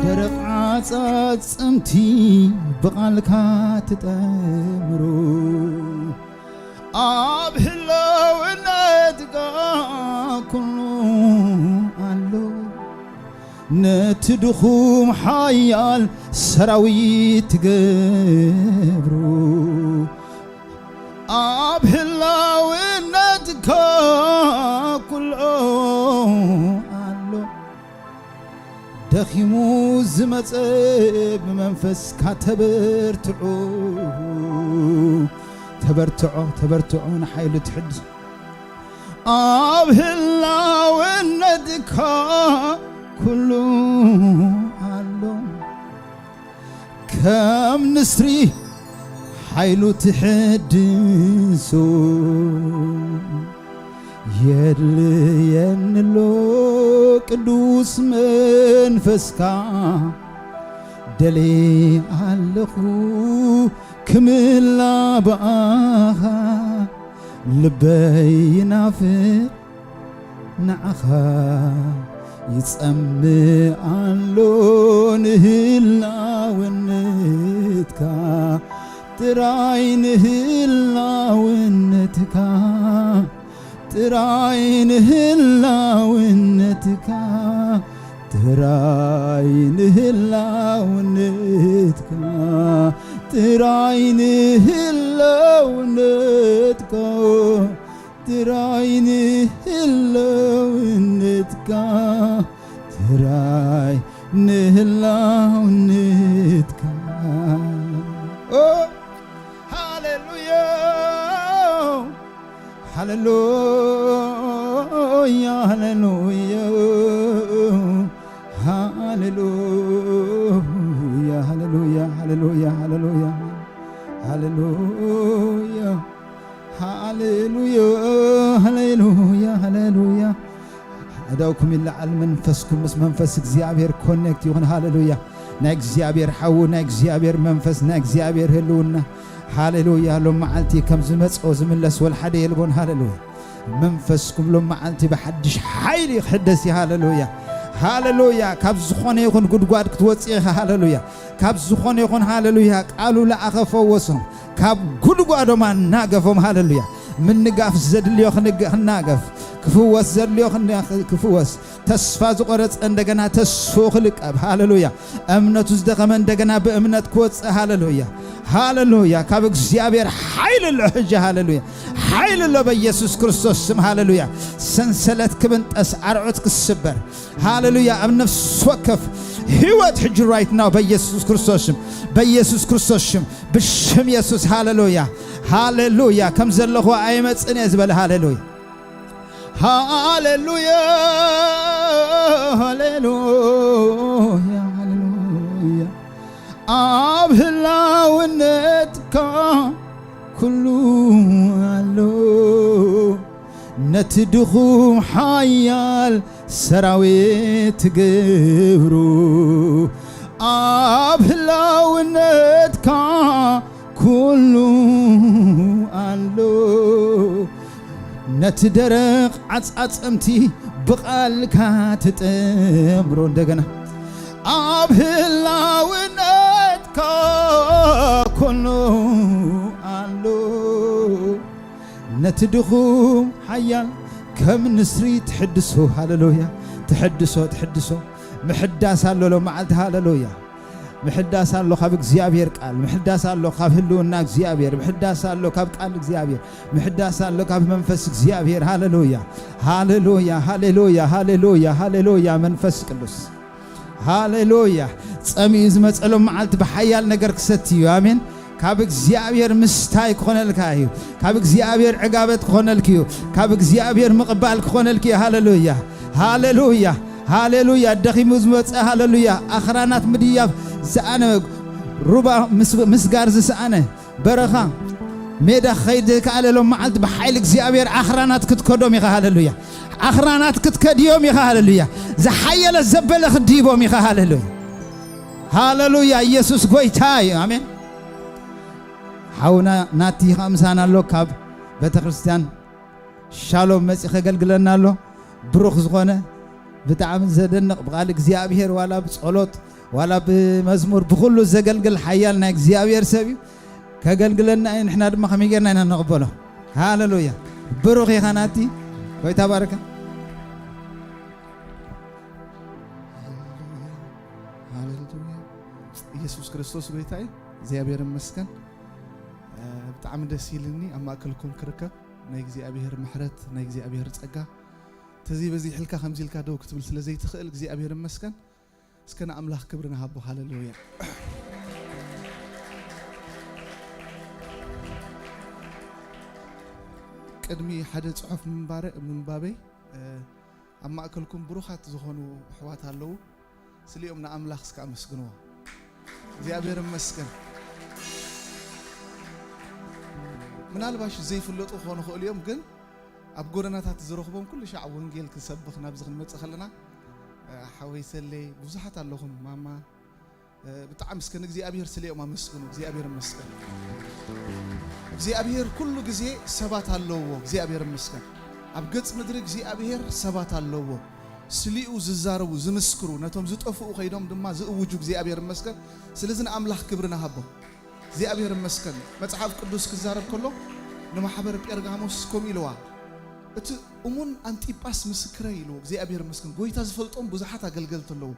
ደረቕ ዓጻጽምቲ ብቓልካ ትጠምሩ፣ ኣብ ህላውነትካ ኩሉ ኣሎ። ነቲ ድኹም ሓያል ሰራዊት ትገብሩ፣ ኣብ ህላውነትካ ኩሉ ኣሎ። ደኺሙ ዝመጸ ብመንፈስካ ተበርትዑ፣ ተበርትዖ፣ ተበርትዖ ንሓይሉ ትሕድስ። ኣብ ህላውነትካ ኩሉ ኣሎ። ከም ንስሪ ሓይሉ ትሕድሶ የድልየኒ ኣሎ ቅዱስ መንፈስካ። ደልየ ኣለኹ ክምላ ብኣኻ ልበይ ይናፍቕ ንዓኻ ይጸምእ ኣሎ ንህላውነትካ፣ ጥራይ ንህላውነትካ፣ ጥራይ ንህላውነትካ፣ ጥራይ ንህላውነትካ፣ ጥራይ ንህላውነትካ። ጥራይ ንህላውነትካ፣ ጥራይ ንህላውነትካ። ኦ፣ ሃሌሉያ፣ ሃሌሉያ፣ ሃሌሉያ፣ ሃሌሉያ፣ ሃሌሉያ፣ ሃሌሉያ፣ ሃሌሉያ፣ ሃሌሉያ። ሃሌሉያ፣ ሃሌሉያ፣ ሃሌሉያ። ኣእዳውኩም ይለዓል፣ መንፈስኩም ምስ መንፈስ እግዚኣብሔር ኮኔክት ይኹን። ሃሌሉያ። ናይ እግዚኣብሔር ሓዉ፣ ናይ እግዚኣብሔር መንፈስ፣ ናይ እግዚኣብሔር ህልውና። ሃሌሉያ። ሎም መዓልቲ ከም ዝመጽኦ ዝምለስ ወላ ሓደ የልቦን። ሃሌሉያ። መንፈስኩም ሎም መዓልቲ ብሓድሽ ሓይሊ ክሕደስ እዩ። ሃሌሉያ፣ ሃሌሉያ። ካብ ዝኾነ ይኹን ጉድጓድ ክትወጽእ ኢኻ። ሃሌሉያ። ካብ ዝኾነ ይኹን፣ ሃሌሉያ፣ ቃሉ ለኣኸ ፈወሶም፣ ካብ ጉድጓዶም ኣናገፎም። ሃሌሉያ። ምንጋፍ ዘድልዮ ክንግ-፣ ክናገፍ፣ ክፍወስ ዘድልዮ ክና-፣ ክፍወስ፣ ተስፋ ዝቆረጸ እንደገና ተስፍኡ ክልቀብ። ሃሌሉያ። እምነቱ ዝደኸመ እንደገና ብእምነት ክወጽእ። ሃሌሉያ፣ ሃሌሉያ። ካብ እግዚኣብሔር ሓይሊ ኣሎ ሕጂ። ሃሌሉያ፣ ሓይሊ ኣሎ በኢየሱስ ክርስቶስ ስም። ሃሌሉያ። ሰንሰለት ክብንጠስ፣ ኣርዑት ክስበር። ሃሌሉያ። ኣብ ነፍሲ ወከፍ ህይወት ሕጂ ራይት ናው በኢየሱስ ክርስቶስ ሽም፣ በኢየሱስ ክርስቶስ ሽም፣ ብሽም የሱስ። ሃሌሉያ፣ ሃሌሉያ። ከም ዘለኹ ኣይመጽእን እየ ዝበለ። ሃሌሉያ፣ ሃሌሉያ፣ ሃሌሉያ፣ ሃሌሉያ። ኣብ ህላውነትካ ኩሉ ኣሎ። ነቲ ድኹም ሓያል ሰራዊት ትግብሩ፣ ኣብ ህላውነትካ ኩሉ ኣሎ። ነቲ ደረቕ ዓጻጽምቲ ብቓልካ ትጥምሮ። እንደገና ኣብ ህላውነትካ ኩሉ ኣሎ። ነቲ ድኹም ሓያል ከም ንስሪ ትሕድሶ። ሃሌሉያ። ትሕድሶ፣ ትሕድሶ። ምሕዳስ ኣሎ ሎ መዓልቲ። ሃሌሉያ። ምሕዳስ ኣሎ ካብ እግዚኣብሔር ቃል፣ ምሕዳስ ኣሎ ካብ ህልውና እግዚኣብሔር፣ ምሕዳስ ኣሎ ካብ ቃል እግዚኣብሔር፣ ምሕዳስ ኣሎ ካብ መንፈስ እግዚኣብሔር። ሃሌሉያ፣ ሃሌሉያ፣ ሃሌሉያ፣ ሃሌሉያ፣ ሃሌሉያ። መንፈስ ቅዱስ፣ ሃሌሉያ። ጸሚኡ ዝመጸሎም መዓልቲ ብሓያል ነገር ክሰቲ እዩ። ኣሜን። ካብ እግዚኣብሔር ምስታይ ክኾነልካ እዩ። ካብ እግዚኣብሔር ዕጋበት ክኾነልክ እዩ። ካብ እግዚኣብሔር ምቕባል ክኾነልክ እዩ። ሃሌሉያ፣ ሃሌሉያ፣ ሃሌሉያ። ደኺሙ ዝመጸ፣ ሃሌሉያ፣ ኣኽራናት ምድያብ ዝሰኣነ፣ ሩባ ምስ-፣ ምስጋር ዝሰኣነ፣ በረኻ ሜዳ ክኸይድ ዘይከኣለ፣ ሎም መዓልቲ ብሓይሊ እግዚኣብሔር ኣኽራናት ክትከዶም ኢኻ። ሃሌሉያ። ኣኽራናት ክትከድዮም ኢኻ። ሃሌሉያ። ዝሓየለ ዘበለ ክድይቦም ኢኻ። ሃሌሉያ፣ ሃሌሉያ። ኢየሱስ ጎይታ እዩ። ኣሜን። ሓውና ናቲ ኸኣ ምሳና ኣሎ፣ ካብ ቤተ ክርስቲያን ሻሎም መጺ ከገልግለና ኣሎ። ብሩኽ ዝኾነ፣ ብጣዕሚ ዘደንቕ፣ ብቓል እግዚኣብሔር ዋላ ብጸሎት ዋላ ብመዝሙር ብኹሉ ዘገልግል ሓያል ናይ እግዚኣብሔር ሰብ እዩ። ከገልግለና እዩ፣ ንሕና ድማ ከመይ ጌርና ኢና ንቕበሎ? ሃሌሉያ። ብሩኽ ኢኻ ናቲ። ጎይታ ባርካ። ሃሌሉያ። ኢየሱስ ክርስቶስ ጎይታ እዩ። እግዚኣብሔር ይመስገን። እ፣ ብጣዕሚ ደስ ኢልኒ ኣብ ማእከልኩም ክርከብ። ናይ እግዚኣብሔር ምሕረት፣ ናይ እግዚኣብሔር ጸጋ። ተዘይበዚሕልካ ከምዚ ኢልካ ደው ክትብል ስለ ዘይትኽእል እግዚኣብሔር ይመስገን። እስከ ንኣምላኽ ክብሪ ንሃቦ። ሃሌሉያ። ቅድሚ ሓደ ጽሑፍ ምንባረ-፣ ምንባበይ፣ እ፣ ኣብ ማእከልኩም ብሩኻት ዝኾኑ ኣሕዋት ኣለዉ። ስሊኦም ንኣምላኽ እስከ ኣመስግንዎ። እግዚኣብሔር ይመስገን። ምናልባሽ ዘይፍለጡ ክኾኑ ይኽእሉ እዮም፣ ግን ኣብ ጎደናታት ዝረኽቦም ኩሉ ሻዕ ወንጌል ክሰብኽ ናብዚ ክንመጽእ ከለና፣ እ፣ ሓወይ ሰሌ፣ ብዙሓት ኣለኹም፣ ማማ፣ እ፣ ብጣዕሚ እስከ ንእግዚኣብሔር ስሊኦም ኣመስግኑ። እግዚኣብሔር ይመስገን። እግዚኣብሔር ኩሉ ግዜ ሰባት ኣለውዎ። እግዚኣብሔር ይመስገን። ኣብ ገጽ ምድሪ እግዚኣብሔር ሰባት ኣለውዎ። ስሊኡ ዝዛረቡ፣ ዝምስክሩ፣ ነቶም ዝጠፍኡ ከይዶም ድማ ዝእውጁ እግዚኣብሔር ይመስገን። ስለዚ ንኣምላኽ ክብሪ ንሃቦ። እግዚኣብሔር ይመስገን። መጽሓፍ ቅዱስ ክዛረብ ከሎ ንማሕበር ጴርጋሞስ ከምኡ ኢልዋ። "እቲ እሙን ኣንጢጳስ ምስክረይ" ኢልዎ። እግዚኣብሔር ይመስገን። ጎይታ ዝፈልጦም ብዙሓት ኣገልገልቲ ኣለዉ።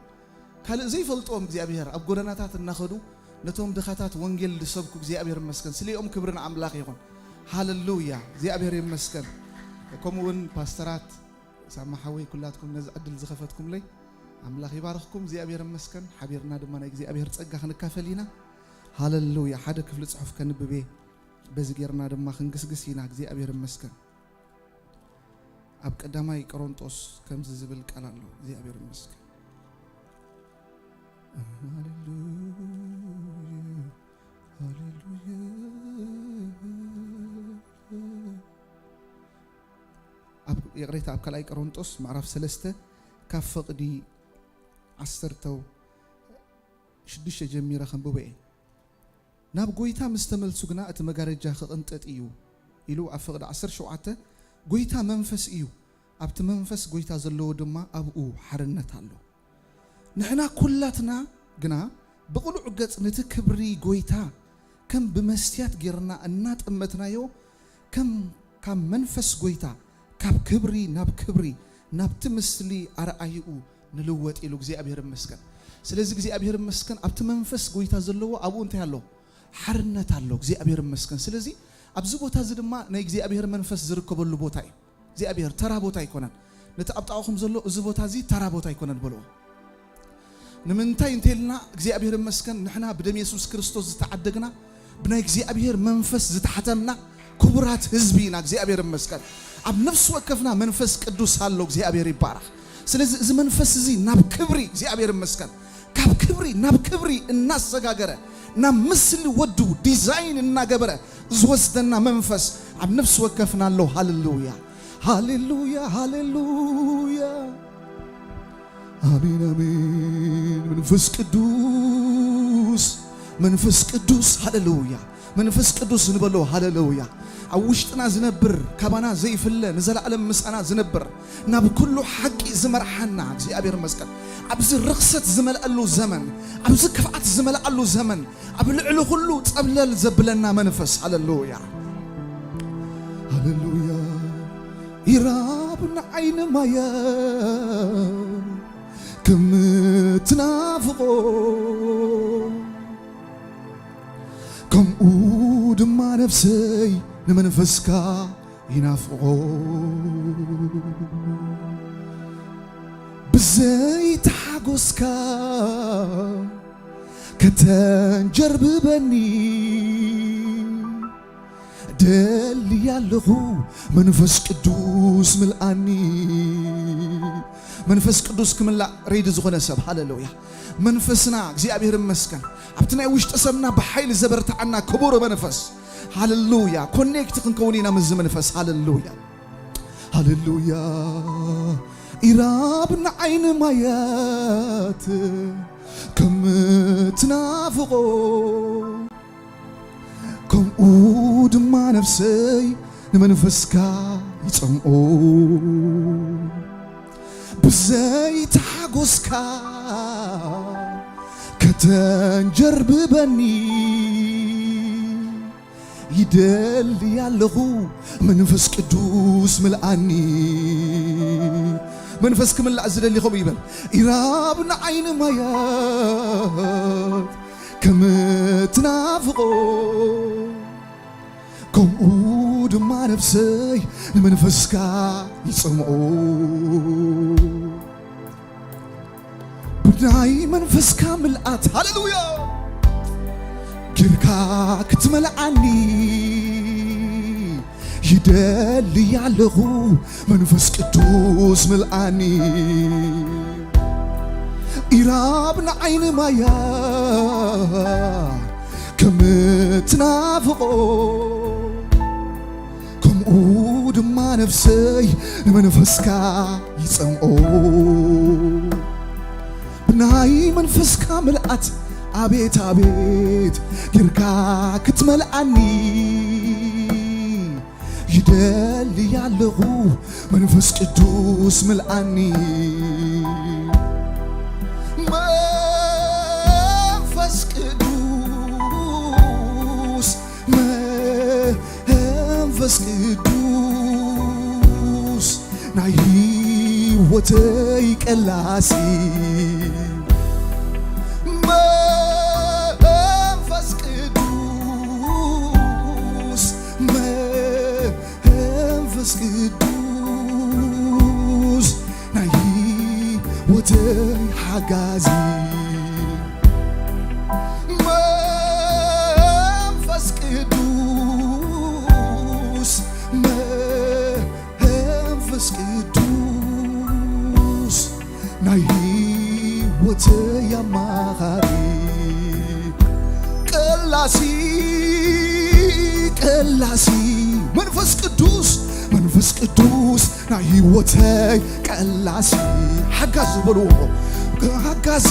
ካልእ ዘይፈልጥዎም እግዚኣብሔር ኣብ ጎደናታት እናኸዱ ነቶም ድኻታት ወንጌል ዝሰብኩ እግዚኣብሔር ይመስገን። ስሊኦም ክብሪ ንኣምላኽ ይኹን። ሃሌሉያ። እግዚኣብሔር ይመስገን። ከምኡ እውን ፓስተራት ሳማ ሓወይ፣ ኩላትኩም ነዚ ዕድል ዝኸፈትኩምለይ ኣምላኽ ይባርኽኩም። እግዚኣብሔር ይመስገን። ሓቢርና ድማ ናይ እግዚኣብሔር ጸጋ ክንካፈል ኢና። ሃሌሉያ። ሓደ ክፍሊ ጽሑፍ ከንብብ እየ። በዚ ጌርና ድማ ክንግስግስ ኢና። እግዚኣብሔር ይመስገን። ኣብ ቀዳማይ ቆሮንጦስ ከምዚ ዝብል ቃል ኣሎ። እግዚኣብሔር ይመስገን። ሃሌሉያ፣ ሃሌሉያ። ኣብ፣ ይቕሬታ፣ ኣብ ካልኣይ ቆሮንጦስ ምዕራፍ ሰለስተ ካብ ፍቕዲ ዓሰርተው ሽዱሽተ ጀሚረ ከንብቦ እየ። ናብ ጎይታ ምስ ተመልሱ ግና እቲ መጋረጃ ክቕንጠጥ እዩ ኢሉ ኣብ ፍቕዲ ዓሰርተ ሸውዓተ፣ ጎይታ መንፈስ እዩ፣ ኣብቲ መንፈስ ጎይታ ዘለዎ ድማ ኣብኡ ሓርነት ኣሎ። ንሕና ኩላትና ግና ብቕሉዕ ገጽ ነቲ ክብሪ ጎይታ ከም ብመስትያት ጌርና እናጠመትናዮ፣ ከም ካብ መንፈስ ጎይታ ካብ ክብሪ ናብ ክብሪ ናብቲ ምስሊ ኣርኣይኡ ንልወጥ ኢሉ። እግዚኣብሔር ይመስገን። ስለዚ እግዚኣብሔር ይመስገን፣ ኣብቲ መንፈስ ጎይታ ዘለዎ ኣብኡ እንታይ ኣሎ? ሓርነት ኣሎ። እግዚኣብሔር ይመስገን። ስለዚ ኣብዚ ቦታ እዚ ድማ ናይ እግዚኣብሔር መንፈስ ዝርከበሉ ቦታ እዩ። እግዚኣብሔር ተራ ቦታ ኣይኮነን። ነቲ ኣብ ጥቓኹም ዘሎ፣ "እዚ ቦታ እዚ ተራ ቦታ ኣይኮነን" በልዎ። ንምንታይ እንተኢልና፣ እግዚኣብሔር ይመስገን፣ ንሕና ብደም የሱስ ክርስቶስ ዝተዓደግና፣ ብናይ እግዚኣብሔር መንፈስ ዝተሓተምና ክቡራት ህዝቢ ኢና። እግዚኣብሔር ይመስገን። ኣብ ነፍሲ ወከፍና መንፈስ ቅዱስ ኣሎ። እግዚኣብሔር ይባረኽ። ስለዚ እዚ መንፈስ እዚ ናብ ክብሪ፣ እግዚኣብሔር ይመስገን፣ ካብ ክብሪ ናብ ክብሪ እናሰጋገረ፣ ናብ ምስሊ ወዱ ዲዛይን እናገበረ ዝወስደና መንፈስ ኣብ ነፍሲ ወከፍና ኣሎ። ሃሌሉያ፣ ሃሌሉያ፣ ሃሌሉያ። ኣሜን፣ ኣሜን። መንፈስ ቅዱስ፣ መንፈስ ቅዱስ፣ ሃሌሉያ። መንፈስ ቅዱስ ንበሎ፣ ሃሌሉያ። ኣብ ውሽጥና ዝነብር፣ ካባና ዘይፍለ፣ ንዘለኣለም ምሳና ዝነብር፣ ናብ ኩሉ ሓቂ ዝመርሓና እግዚኣብሔር ይመስገን። ኣብዚ ርኽሰት ዝመልኣሉ ዘመን፣ ኣብዚ ክፍኣት ዝመልኣሉ ዘመን፣ ኣብ ልዕሊ ኩሉ ጸብለል ዘብለና መንፈስ፣ ሃሌሉያ፣ ሃሌሉያ። ኢራብ ንዓይኒ ማያ ከም ትናፍቆ፣ ከምኡ ድማ ነፍሰይ ንመንፈስካ ይናፍቆ። ብዘይተሓጎስካ ከተንጀርብበኒ ደሊ ኣለኹ፣ መንፈስ ቅዱስ ምልኣኒ። መንፈስ ቅዱስ ክምላእ ሬዲ ዝኾነ ሰብ፣ ሃሌሉያ። መንፈስና እግዚኣብሔር ይመስገን፣ ኣብቲ ናይ ውሽጢ ሰብና ብሓይሊ ዘበርትዓና ክቡር መንፈስ፣ ሃሌሉያ። ኮኔክት ክንከውን ኢና ምስዚ መንፈስ፣ ሃሌሉያ፣ ሃሌሉያ። ኢራብ ንዓይኒ ማያት ከም ትናፍቆ፣ ከምኡ ድማ ነፍሰይ ንመንፈስካ ይጸምኦ። ብዘይተሓጎስካ ተንጀርብበኒ ይደሊ ኣለኹ መንፈስ ቅዱስ ምልኣኒ። መንፈስ ክምላእ ዝደሊ ከምኡ ይበል። ኢራብ ንዓይኒ ማያት ከም ትናፍቆ ከምኡ ድማ ነፍሰይ ንመንፈስካ ይጸምኦ። ብናይ መንፈስካ ምልኣት፣ ሃሌሉያ፣ ጌርካ ክትመልኣኒ ይደሊ ኣለኹ መንፈስ ቅዱስ ምልኣኒ። ኢራብ ንዓይኒ ማያ ከም ትናፍቆ ከምኡ ድማ ነፍሰይ ንመንፈስካ ይጸምኦ። ብናይ መንፈስካ ምልኣት ኣቤት ኣቤት ጌርካ ክትመልኣኒ ይደሊ ኣለኹ መንፈስ ቅዱስ ምልኣኒ። መንፈስ ቅዱስ፣ መንፈስ ቅዱስ ናይ ህይወተይ ቀላሲ። መንፈስ ቅዱስ፣ መንፈስ ቅዱስ ናይ ህይወተይ ሓጋዚ። መንፈስ ቅዱስ፣ መንፈስ ቅዱስ ናይ ህይወተይ ኣማኻሪ። ቀላሲ፣ ቀላሲ መንፈስ ቅዱስ፣ መንፈስ ቅዱስ ናይ ህይወተይ ቀላሲ። ሓጋዚ በልዎ፣ ሓጋዚ፣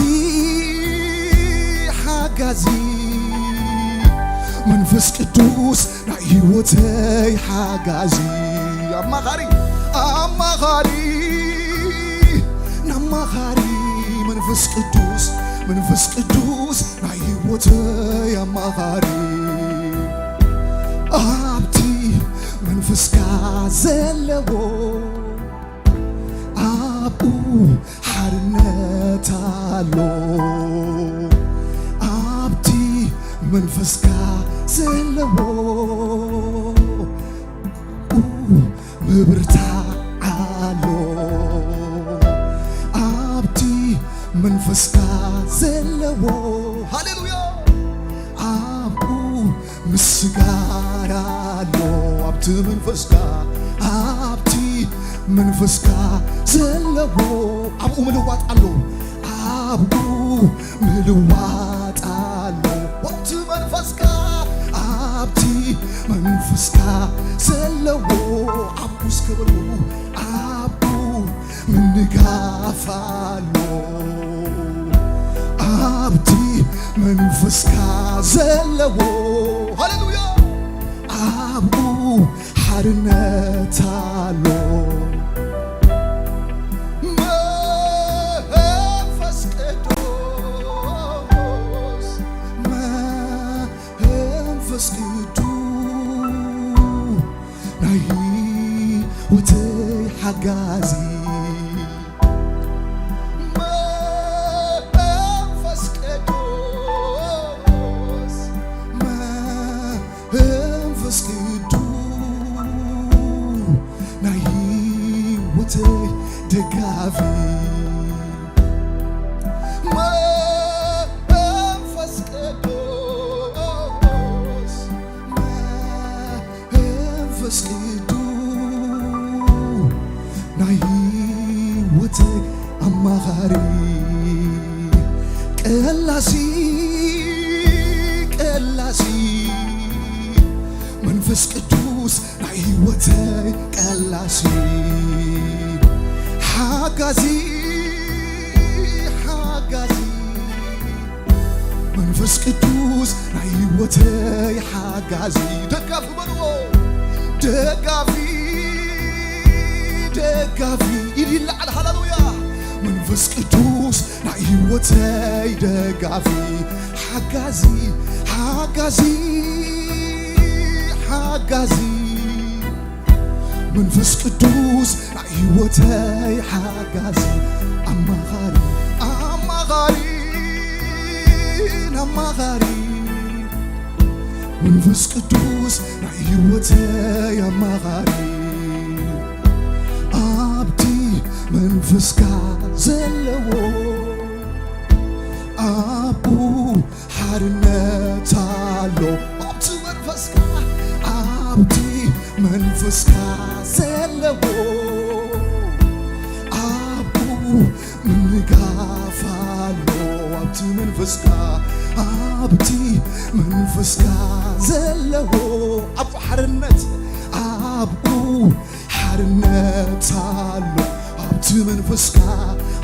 ሓጋዚ መንፈስ ቅዱስ ናይ ህይወተይ ሓጋዚ። ኣማኻሪ፣ ኣማኻሪ፣ ኣማኻሪ መንፈስ ቅዱስ፣ መንፈስ ቅዱስ ናይ ህይወተይ ኣማኻሪ። ኣብቲ መንፈስካ ዘለዎ ኣብኡ ሓርነት ኣሎ። ኣብቲ መንፈስካ ዘለዎ ምብርታ ኣሎ። ኣብቲ መንፈስካ ዘለዎ፣ ሃሌሉያ፣ ኣብኡ ምስጋና ኣሎ። ኣብቲ መንፈስካ፣ ኣብቲ መንፈስካ ዘለዎ ኣብኡ ምልዋጥ ኣሎ። ኣብኡ ምልዋጥ ኣሎ። ኣብቲ መንፈስካ፣ ኣብቲ መንፈስካ ዘለዎ ኣብኡ እስከ በሉ፣ ኣብኡ ምንጋፍ ኣሎ። ኣብቲ መንፈስካ ዘለዎ፣ ሃሌሉያ፣ ኣብኡ ሓርነት ኣሎ። መንፈስ ቅዱስ፣ መንፈስ ቅዱስ ናይ ህይወተይ ሓጋዚ። መንፈስ ቅዱስ፣ መንፈስ ቅዱስ ናይ ህይወተይ ደጋፊ። መንፈስ ቅዱስ፣ መንፈስ ቅዱስ ናይ ህይወተይ ኣማኻሪ። ቀላሲ፣ ቀላሲ መንፈስ ቅዱስ ናይ ህይወተይ ቀላሲ። ሓጋዚ፣ ሓጋዚ መንፈስ ቅዱስ ናይ ህይወተይ ሓጋዚ። ደጋፊ በልዎ፣ ደጋፊ፣ ደጋፊ። ኢድ ይለዓል፣ ሃሌሉያ። መንፈስ ቅዱስ ናይ ህይወተይ ደጋፊ፣ ሓጋዚ፣ ሓጋዚ፣ ሓጋዚ። መንፈስ ቅዱስ ናይ ህይወተይ ሓጋዚ፣ ኣማኻሪ፣ ኣማኻሪ፣ ኣማኻሪ። መንፈስ ቅዱስ ናይ ህይወተይ ኣማኻሪ፣ ኣብቲ መንፈስካ ዘለዎ፣ ኣብኡ ሓርነት ኣሎ። ኣብቲ መንፈስካ፣ ኣብቲ መንፈስካ ዘለዎ፣ ኣብኡ ምንጋፍ ኣሎ። ኣብቲ መንፈስካ፣ ኣብቲ መንፈስካ ዘለዎ፣ ኣብኡ ሓርነት፣ ኣብኡ ሓርነት ኣሎ። ኣብቲ መንፈስካ፣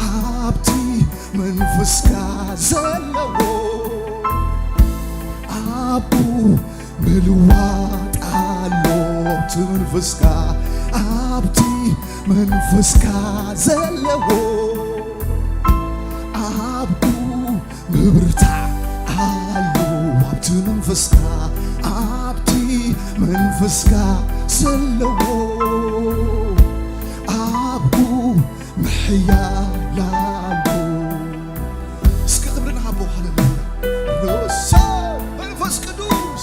ኣብቲ መንፈስካ ዘለዎ፣ ኣብኡ ምልዋጥ ኣሎ። ኣብቲ መንፈስካ፣ ኣብቲ መንፈስካ ዘለዎ፣ ኣብኡ ምብርታዕ ኣሎ። ኣብቲ መንፈስካ፣ ኣብቲ መንፈስካ ዘለዎ፣ ኣብኡ ምሕያል ኣሎ። እስኪ ክብሪ ንሃቦ። ሃሌሉያ። ሮሶ መንፈስ ቅዱስ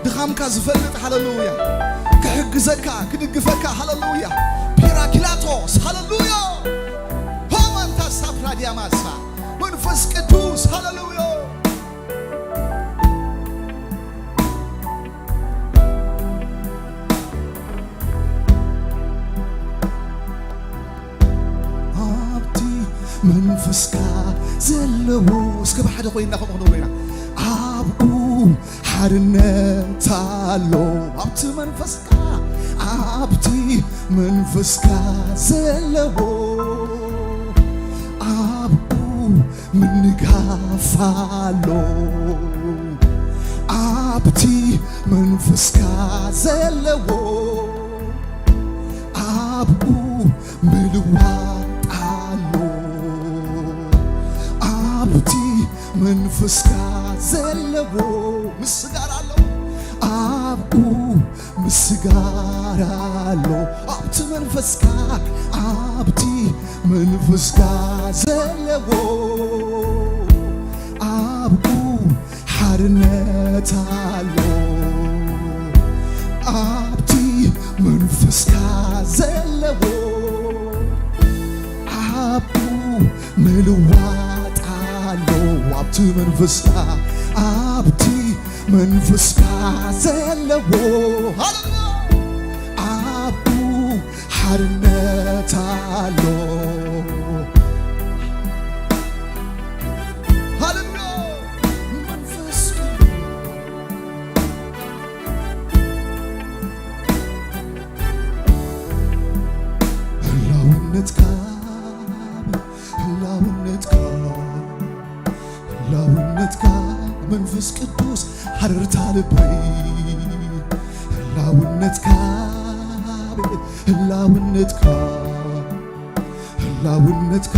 ድኻምካ ዝፈልጥ፣ ሃሌሉያ፣ ክሕግዘካ፣ ክድግፈካ፣ ሃሌሉያ፣ ፒራኪላቶስ፣ ሃሌሉያ። ሆማንታ ሳፕራዲያማሳ መንፈስ ቅዱስ፣ ሃሌሉያ። ኣብቲ መንፈስካ ዘለዎ፣ እስከ ብሓደ ኮይንና ከምኡ ክንብሎ ኢና። ኣብኡ ሓርነት ኣሎ። ኣብቲ መንፈስካ፣ ኣብቲ መንፈስካ ዘለዎ፣ ኣብኡ ምንጋፍ ኣሎ። ኣብቲ መንፈስካ ዘለዎ፣ ኣብኡ ምልዋጥ ኣሎ። ኣብቲ መንፈስካ ዘለዎ፣ ምስጋር ኣሎ። ኣብኡ ምስጋር ኣሎ። ኣብቲ መንፈስካ፣ ኣብቲ መንፈስካ ዘለዎ፣ ኣብኡ ሓርነት ኣሎ። ኣብቲ መንፈስካ ዘለዎ፣ ኣብኡ ምልዋጥ ኣሎ። ኣብቲ መንፈስካ፣ ኣብቲ መንፈስካ ዘለዎ፣ ሃሌሉያ፣ ኣብኡ ሓርነት ኣሎ። ሃሌሉያ። መንፈስ ቅዱስ፣ ህላውነትካ፣ ህላውነትካ፣ ህላውነትካ መንፈስ ቅዱስ ሃረርታ ልበይ። ህላውነትካ፣ ህላውነትካ፣ ህላውነትካ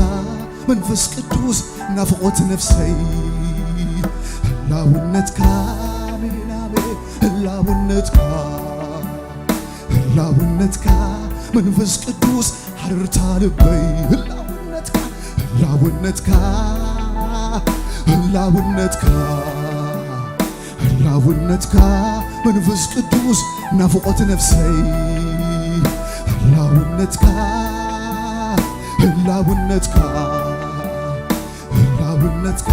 መንፈስ ቅዱስ ናፍቆት ነፍሰይ። ህላውነትካ፣ ኣሜን፣ ኣሜን። ህላውነትካ፣ ህላውነትካ መንፈስ ቅዱስ ሃረርታ ልበይ። ህላውነትካ፣ ህላውነትካ፣ ህላውነትካ፣ ህላውነትካ መንፈስ ቅዱስ ናፍቆት ነፍሰይ። ህላውነትካ፣ ህላውነትካ፣ ህላውነትካ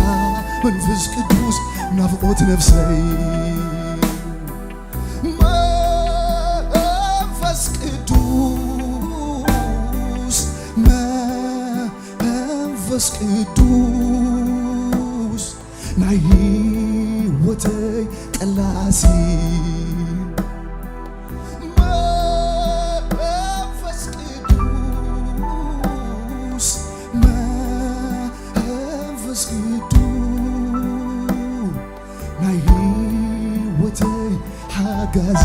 መንፈስ ቅዱስ ናፍቆት ነፍሰይ። መንፈስ ቅዱስ፣ መንፈስ ቅዱስ ናይ ህይወተይ ቀላሲ። መንፈስ ቅዱስ፣ መንፈስ ቅዱስ ናይ ህይወተይ ሓጋዚ።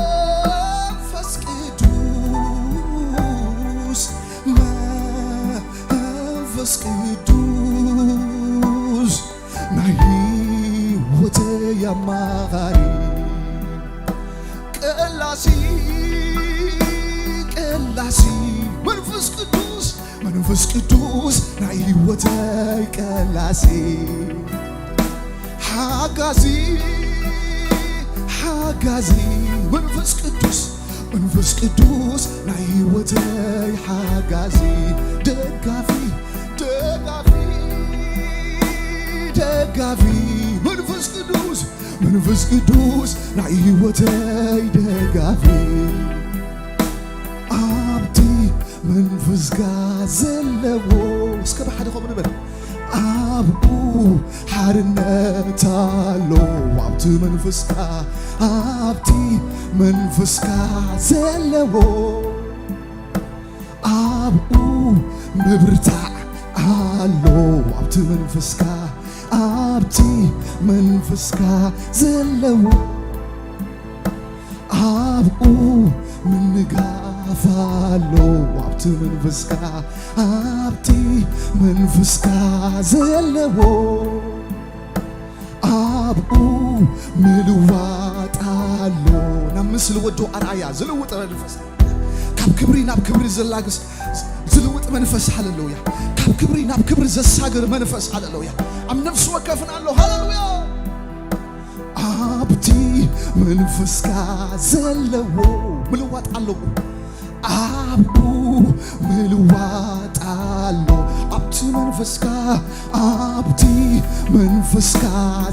መንፈስ ቅዱስ፣ መንፈስ ቅዱስ ናይ ህይወተይ ኣማኻሪ፣ ቀላሲ፣ ቀላሲ፣ መንፈስ ቅዱስ፣ መንፈስ ቅዱስ ናይ ህይወተይ ቀላሲ፣ ሓጋዚ፣ ሓጋዚ፣ መንፈስ ቅዱስ፣ መንፈስ ቅዱስ ናይ ህይወተይ ሓጋዚ፣ ደጋፊ፣ ደጋፊ፣ ደጋፊ፣ መንፈስ ቅዱስ፣ መንፈስ ቅዱስ ናይ ህይወተይ ደጋፊ፣ ኣብቲ መንፈስካ ዘለዎ፣ እስከ ብሓደ ከምኡ ንበል። ኣብኡ ሓርነት ኣሎ፣ ኣብቲ መንፈስካ፣ ኣብቲ መንፈስካ ዘለዎ፣ ኣብኡ ምብርታዕ ኣሎ፣ ኣብቲ መንፈስካ፣ ኣብቲ መንፈስካ ዘለዎ፣ ኣብኡ ምንጋፍ ኣሎ፣ ኣብቲ መንፈስካ፣ ኣብቲ መንፈስካ ዘለዎ፣ ኣብኡ ምልዋጥ ኣሎ። ናብ ምስሊ ወዶ ኣርኣያ ዝልውጥ መንፈስ፣ ካብ ክብሪ ናብ ክብሪ ዘላግስ ዝልውጥ መንፈስ፣ ሃሌሉያ። ካብ ክብሪ ናብ ክብሪ ዘሳግር መንፈስ፣ ሃሌሉያ። ኣብ ነፍሲ ወከፍና ኣሎ፣ ሃሌሉያ። ኣብቲ መንፈስካ ዘለዎ ምልዋጥ ኣለዎ። ኣብኡ ምልዋጥ ኣሎ። ኣብቲ መንፈስካ፣ ኣብቲ መንፈስካ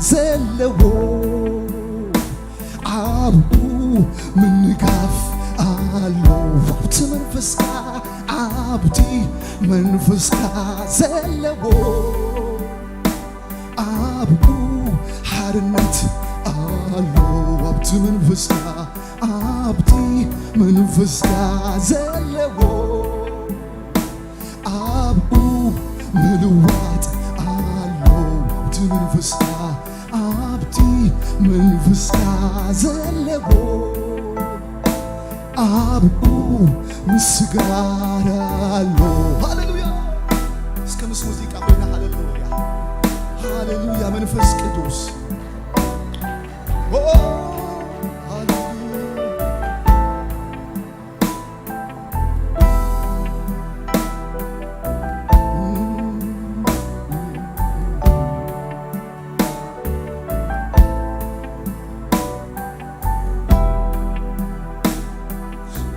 ዘለዎ፣ ኣብኡ ምንጋፍ ኣሎ። ኣብቲ መንፈስካ፣ ኣብቲ መንፈስካ ዘለዎ፣ ኣብኡ ሓርነት ኣሎ። ኣብቲ መንፈስካ፣ ኣብቲ መንፈስካ ዘለዎ፣ ኣብኡ ምልዋጥ ኣሎ። ኣብቲ መንፈስካ፣ ኣብቲ መንፈስካ ዘለዎ፣ ኣብኡ ምስጋና ኣሎ። ሃሌሉያ። እስከ ምስ ሙዚቃ ኮይና፣ ሃሌሉያ፣ ሃሌሉያ፣ መንፈስ ቅዱስ። ኦ፣ ሃሌሉያ።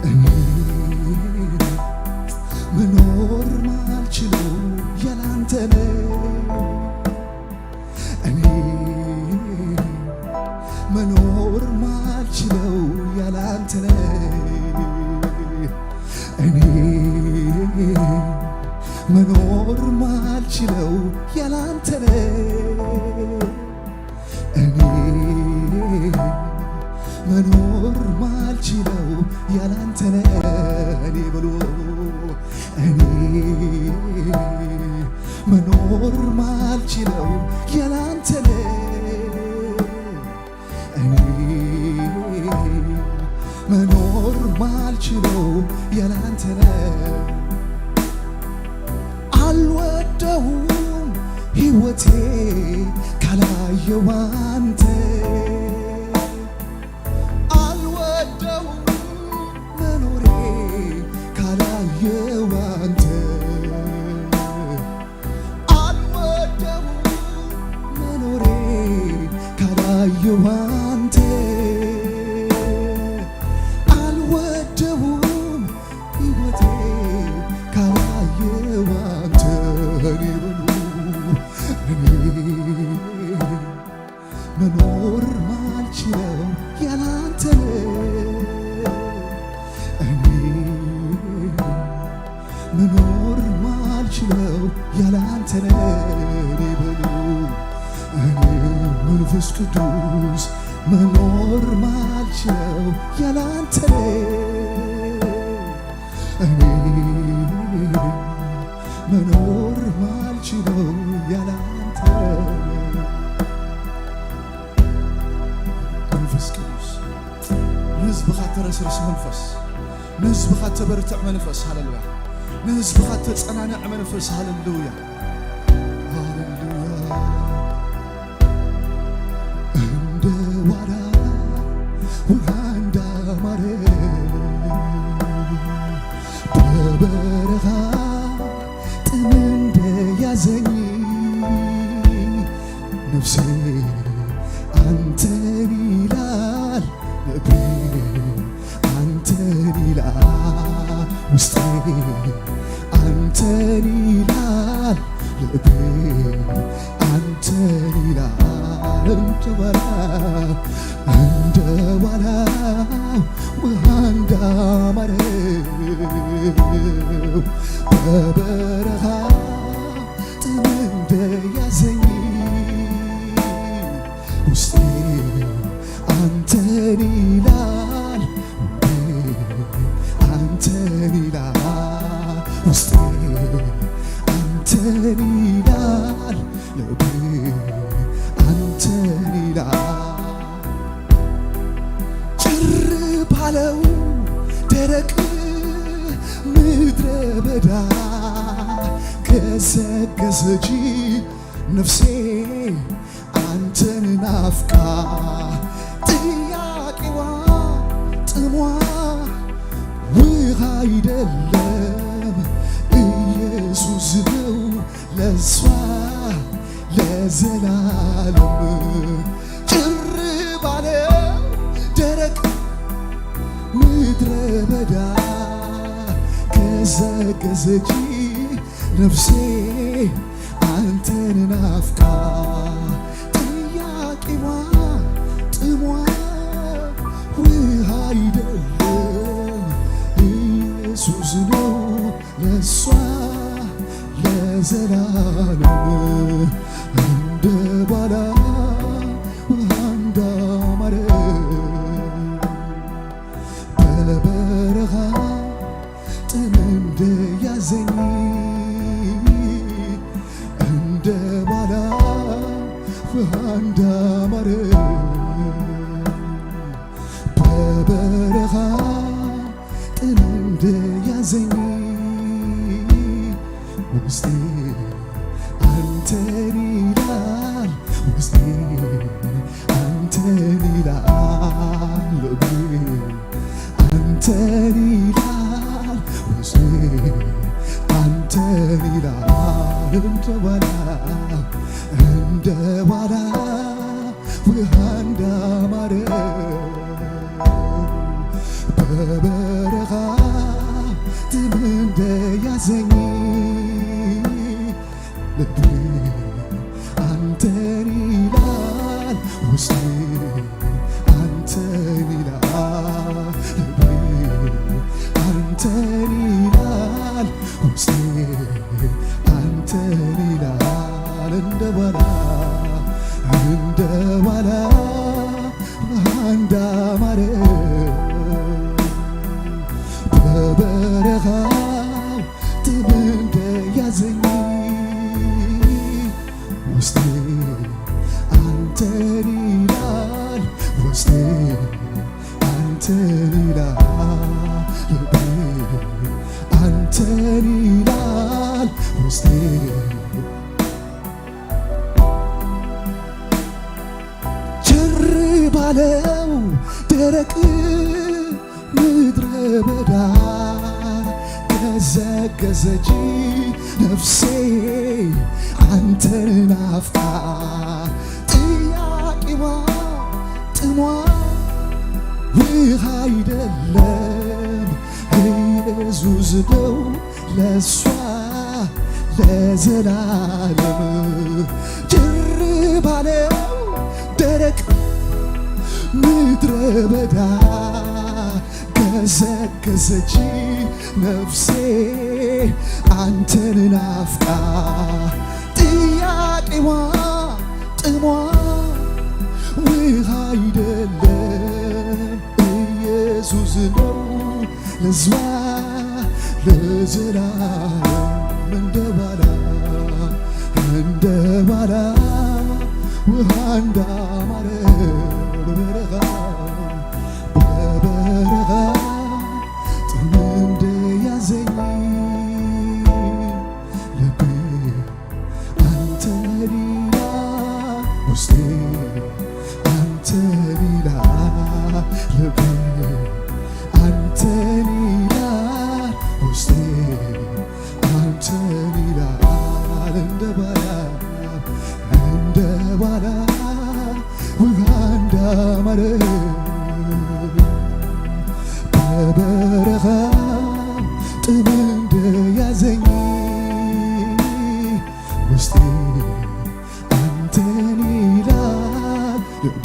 እኔ መኖር ማልችለው ያላንተ ነው። እኔ መኖር ማልችለው ያላንተ ነው። እኔ መኖር ማልችለው ያላንተ ነው። እኔ መኖር ማልችለው ያላንተ ነው። እኔ በሉ፣ እኔ መኖር ማልችለው ያላንተ ነው። እኔ መኖር ማልችለው ያላንተ ነው። አልወደውም ሕይወቴ ካላየው አንተ፣ አልወደውም መኖሬ ካላየው አንተ፣ አልወደውም መኖሬ ካላየው አንተ፣ አልወደውም ሕይወቴ ካላየው አንተ። እኔ በሉ፣ እኔ መኖር ማልችለው ያላንተ ነው። እኔ መኖር ማልችለው ያላንተ ነው። እኔ በሉ፣ እኔ መንፈስ ቅዱስ መኖር ማልችለው ያላንተ ነው። እኔ መኖር ማልችለው ያላንተ። መንፈስ ቅዱስ፣ ንህዝብኻ ተረስርስ መንፈስ፣ ንህዝብኻ ተበርትዕ መንፈስ። ሃሌሉያ። ንህዝብኻ ተጸናንዕ መንፈስ። ሃሌሉያ፣ ሃሌሉያ። እንደ ዋላ ውሃ እንዳማረ በበረኻ ጥም እንደያዘኝ ነፍሴ አንተን ይላል ልቤ፣ አንተን ይላል ውስጤ፣ አንተን ይላል ልቤ፣ አንተን ይላል እንደ ዋላ፣ እንደ ዋላ ውሃ እንዳማረው በበረኻ ጥም እንደያዘኝ ውስጤ አንተን ይላል፣ አንተን ይላል ውስጤ፣ አንተን ይላል ልቤ፣ አንተን ይላል። ጭር ባለው ደረቅ ምድረ በዳ ገሰገሰች ነፍሴ አንተን ናፍቃ። ጥያቄዋ ጥሟ ውሃ አይደለም ኢየሱስ ነው ለሷ ለዘላለም። ጭር ባለው ደረቅ ምድረ በዳ ገሰገሰች ነፍሴ አንተን ናፍቃ። ጥያቄዋ ጥሟ ውሃ አይደለም ኢየሱስ ነው ለሷ ለዘላለም። እንደ ዋላ ውሃ እንዳማረ በበረኻ ጥም እንደያዘኝ እንደ ዋላ ውሃ እንዳማረ በበረኻ ጥም እንደያዘኝ ውስጤ አንተን ይላል ውስጤ፣ አንተን ይላል ልቤ፣ አንተን ይላል ውስጤ፣ አንተን ይላል እንደ ዋላ፣ እንደ ዋላ ውሃ እንዳማረ በበረኻ ጥም እንደያዘኝ ልቤ አንተን ይላል ውስጤ፣ አንተን ይላል ልቤ፣ አንተን ይላል ውስጤ፣ አንተን ይላል እንደ ዋላ፣ እንደ ዋላ እንዳማረ በበረኻ ጥም እንደያዘኝ ውስጤ አንተን ይላል ውስጤ አንተን ይላል ልቤ አንተን ይላል ውስጤ። ጭር ባለው ደረቅ ምድረ በዳ ገሰገሰች ነፍሴ አንተን ናፍቃ። ጥያቄዋ ጥሟ ውሃ አይደለም ኢየሱስ ነው ለሷ ለዘላለም። ጭር ባለው ደረቅ ምድረ በዳ ገሰገሰች ነፍሴ አንተን ናፍቃ። ጥያቄዋ ጥሟ ውሃ አይደለም ኢየሱስ ነው ለሷ ለዘላለም። እንደ ዋላ እንደ ዋላ ውሃ እንዳማረ በበረኻ በበረኻ ጥም እንደያዘኝ እንደ ባላ እንደ ባላ ውሃ እንዳማረ በበረኻ ጥም እንደያዘኝ ውስጤ አንተን ይላል ልቤ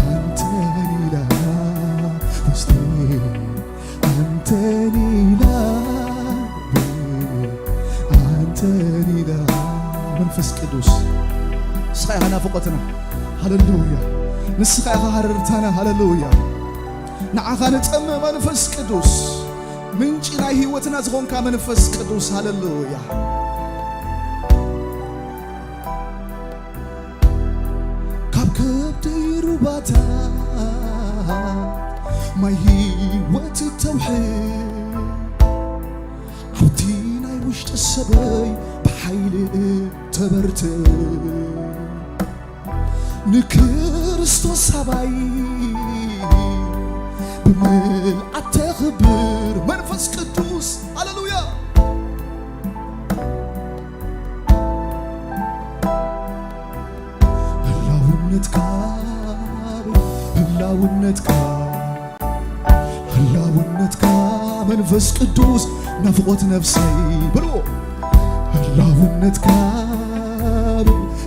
አንተን ይላል ውስጤ አንተን ይላል አንተን ይላል መንፈስ ቅዱስ ንስኻ ኢኻ ናፍቆትና ሃሌሉያ ንስኻ ኢኻ ሃረርታና ሃሌሉያ ንዓኻ ንጸምእ መንፈስ ቅዱስ ምንጪ ናይ ህይወትና ዝኾንካ መንፈስ ቅዱስ ሃሌሉያ ካብ ከብደይ ሩባታት ማይ ህይወት ተውሕድ ኣብቲ ናይ ውሽጢ ሰበይ ብሓይሊ ተበርትዕ ንክርስቶስ ኣባይ ብምልኣት ተኽብር መንፈስ ቅዱስ ሃሌሉያ ህላውነትካ ህላውነትካ ህላውነትካ መንፈስ ቅዱስ ናፍቆት ነፍሰይ በልዎ ህላውነትካ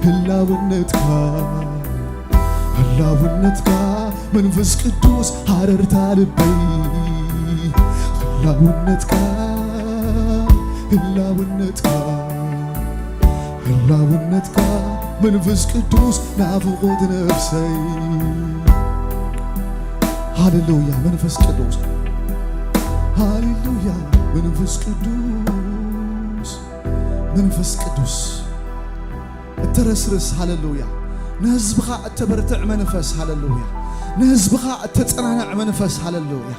ህላውነትካ ህላውነትካ መንፈስ ቅዱስ ሃረርታ ልበይ ህላውነትካ ህላውነትካ ህላውነትካ መንፈስ ቅዱስ ናፍቆት ነፍሰይ ሃሌሉያ መንፈስ ቅዱስ ሃሌሉያ መንፈስ ቅዱስ መንፈስ ቅዱስ እተረስርስ ሃሌሉያ ንህዝብኻ እተበርትዕ መንፈስ ሃሌሉያ ንህዝብኻ እተጸናንዕ መንፈስ ሃሌሉያ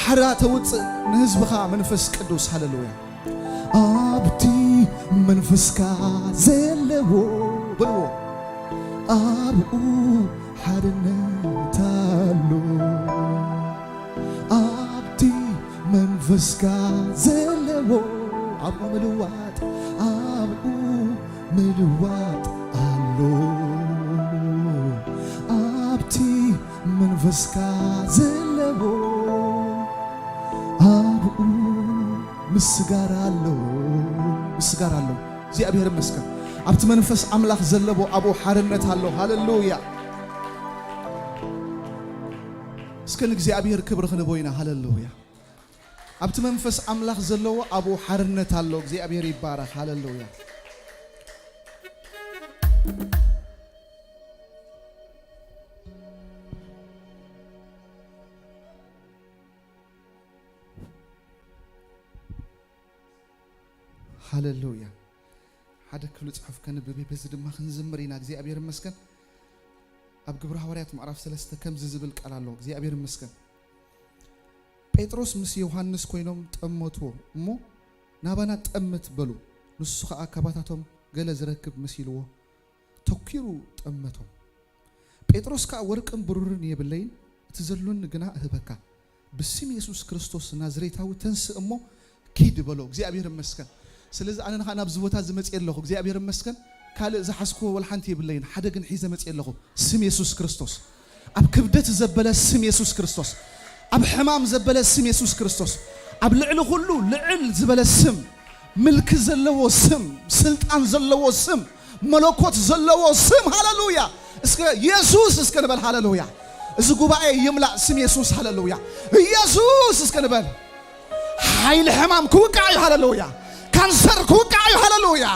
ሓራ ተውፅእ ንህዝብኻ መንፈስ ቅዱስ ሃሌሉያ ኣብቲ መንፈስካ ዘለዎ በልዎ ኣብኡ ሓርነት ኣሎ ኣብቲ መንፈስካ ዘለዎ ኣብኡ ምልዋጥ ኣብኡ ምልዋጥ ኣሎ ኣብቲ መንፈስካ ዘለዎ ኣብኡ ምስጋር ኣሎ ምስጋር ኣሎ እግዚኣብሔር መስከን ኣብቲ መንፈስ ኣምላኽ ዘለዎ ኣብኡ ሓርነት ኣሎ ሃሌሉያ እስከ ንእግዚኣብሔር ክብሪ ክንቦ ኢና ሃሌሉያ ኣብቲ መንፈስ ኣምላኽ ዘለዎ ኣብኡ ሓርነት ኣሎ እግዚኣብሔር ይባረኽ ሃሌሉያ ሃሌሉያ ሓደ ክፍሊ ጽሑፍ ከንብብ በዚ ድማ ክንዝምር ኢና እግዚኣብሔር መስከን ኣብ ግብሪ ሃዋርያት ምዕራፍ ሰለስተ ከምዚ ዝብል ቃል ኣሎ እግዚኣብሔር መስከን ጴጥሮስ ምስ ዮሃንስ ኮይኖም ጠመትዎ እሞ ናባና ጠምት በሉ ንሱ ኸዓ ካባታቶም ገለ ዝረክብ መሲልዎ ተኪሩ ጠመቶም ጴጥሮስ ከኣ ወርቅን ብሩርን የብለይን እቲ ዘሎኒ ግና እህበካ ብስም የሱስ ክርስቶስ ናዝሬታዊ ተንስእ እሞ ኪድ በሎ እግዚኣብሔር መስከን ስለዚ ኣነ ንኻ ናብዚ ቦታ እዚ መፅእ ኣለኹ እግዚኣብሔር መስከን ካልእ ዝሓዝክዎ ወላ ሓንቲ የብለይን ሓደ ግን ሒዘ መፅእ ኣለኹ ስም የሱስ ክርስቶስ ኣብ ክብደት ዘበለ ስም የሱስ ክርስቶስ ኣብ ሕማም ዘበለ ስም የሱስ ክርስቶስ ኣብ ልዕሊ ኩሉ ልዕል ዝበለ ስም ምልኪ ዘለዎ ስም ስልጣን ዘለዎ ስም መለኮት ዘለዎ ስም ሃለሉያ እስከ የሱስ እስከ ንበል ሃለሉያ እዚ ጉባኤ ይምላእ ስም የሱስ ሃለሉያ ኢየሱስ እስከ ንበል ሓይሊ ሕማም ክውቃዕ እዩ ሃለሉያ ካንሰር ክውቃዕ እዩ ሃለሉያ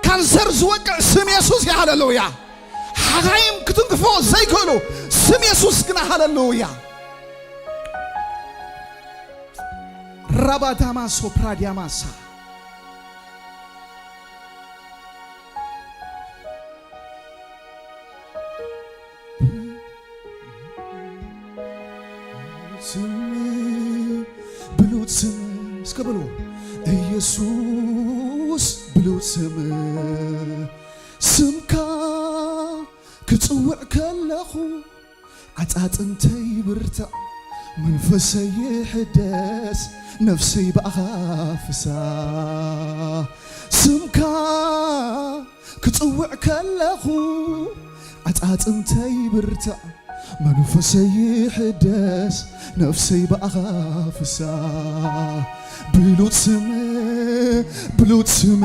ካንሰር ዝወቅዕ ስም የሱስ እዩ ሃለሉያ ሓኻይም ክትንክፎ ዘይክእሉ ስም የሱስ ግና ሃለሉያ ራባዳማ ሶፕራዲያማሳ ስም ብሉጽ ስም እስከ በልዎ ኢየሱስ ብሉጽ ስም ስምካ ክጽውዕ ከለኹ ዓጻጽምተይ ብርትዕ መንፈሰይ ይሕደስ፣ ነፍሰይ ብኣኻ ፍሳ። ስምካ ክጽውዕ ከለኹ፣ ዓጻጽምተይ ብርትዕ፣ መንፈሰይ ይሕደስ፣ ነፍሰይ ብኣኻ ፍሳ። ብሉጽ ስም፣ ብሉጽ ስም፣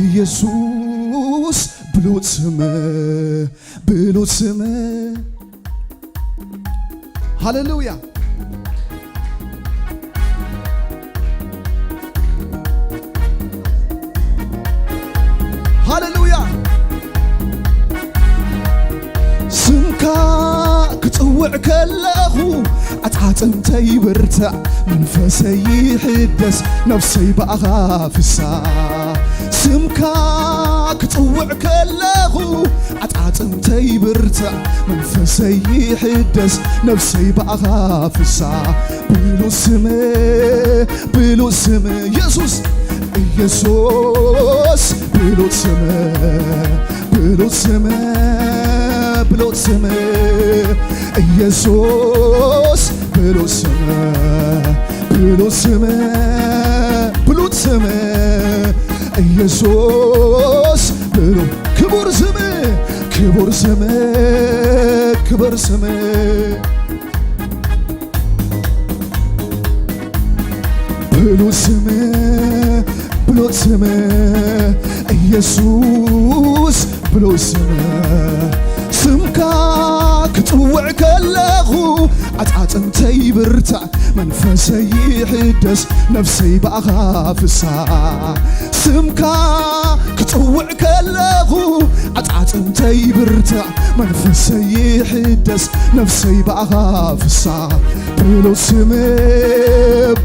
ኢየሱስ፣ ብሉጽ ስም፣ ብሉጽ ስም። ሃሌሉያ፣ ሃሌሉያ። ስምካ ክጽውዕ ከለኹ፣ ዓጻጽምተይ ብርትዕ፣ መንፈሰይ ይሕደስ፣ ነፍሰይ ብኣኻ ፍሳ። ስምካ ክጽውዕ ከለኹ፣ ዓጻጽምተይ ብርትዕ፣ መንፈሰይ ይሕደስ፣ ነፍሰይ ብኣኻ ፍሳ። ብሉጽ ስም፣ ብሉጽ ስም፣ ኢየሱስ፣ ኢየሱስ፣ ብሉጽ ስም፣ ብሉጽ ስም፣ ብሉጽ ስም፣ ኢየሱስ፣ ብሉጽ ስም፣ ብሉጽ ስም፣ ብሉጽ ስም፣ ኢየሱስ፣ ብሉ-፣ ክቡር ስም፣ ክቡር ስም፣ ክቡር ስም። ብሉጽ ስም፣ ብሉጽ ስም፣ ኢየሱስ፣ ብሉጽ ስም። ስምካ ክጽውዕ ከለኹ፣ ዓጻጽምተይ ብርትዕ፣ መንፈሰይ ይሕደስ፣ ነፍሰይ ብኣኻ ፍሳ። ስምካ ክጽውዕ ከለኹ፣ ዓጻጽምተይ ብርትዕ፣ መንፈሰይ ይሕደስ፣ ነፍሰይ ብኣኻ ፍሳ። ብሉጽ ስም፣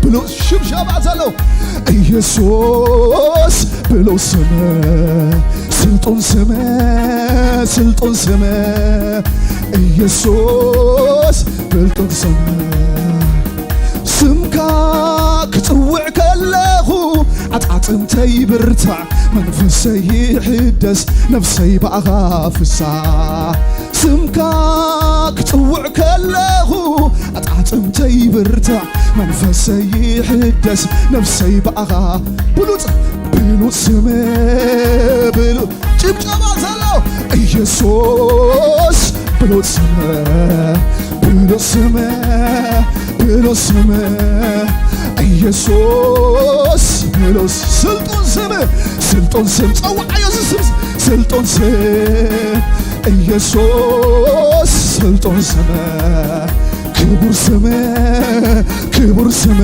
ብሉጽ ሽብሸባ ዘሎ ኢየሱስ፣ ብሉጽ ስም፣ ስልጡን ስም፣ ስልጡን ስም፣ ኢየሱስ፣ ስልጡን ስም። ስምካ ክጽውዕ ከለኹ፣ ዓጻጽምተይ ብርትዕ፣ መንፈሰይ ይሕደስ፣ ነፍሰይ ብኣኻ ፍሳ። ስምካ ክጽውዕ ከለኹ፣ ዓጻጽምተይ ብርትዕ፣ መንፈሰይ ይሕደስ፣ ነፍሰይ ብኣኻ። ብሉጽ፣ ብሉጽ ስም፣ ብሉ-፣ ጭብጨባ ዘሎ ኢየሱስ፣ ብሉጽ ስም፣ ብሉጽ ስም፣ ብሉጽ ስም፣ ኢየሱስ፣ ብሉጽ፣ ስልጡን ስም፣ ስልጡን ስም፣ ጸውዓዮ እዚ ስም፣ ስልጡን ስም፣ ኢየሱስ፣ ስልጡን ስም፣ ክቡር ስም፣ ክቡር ስም፣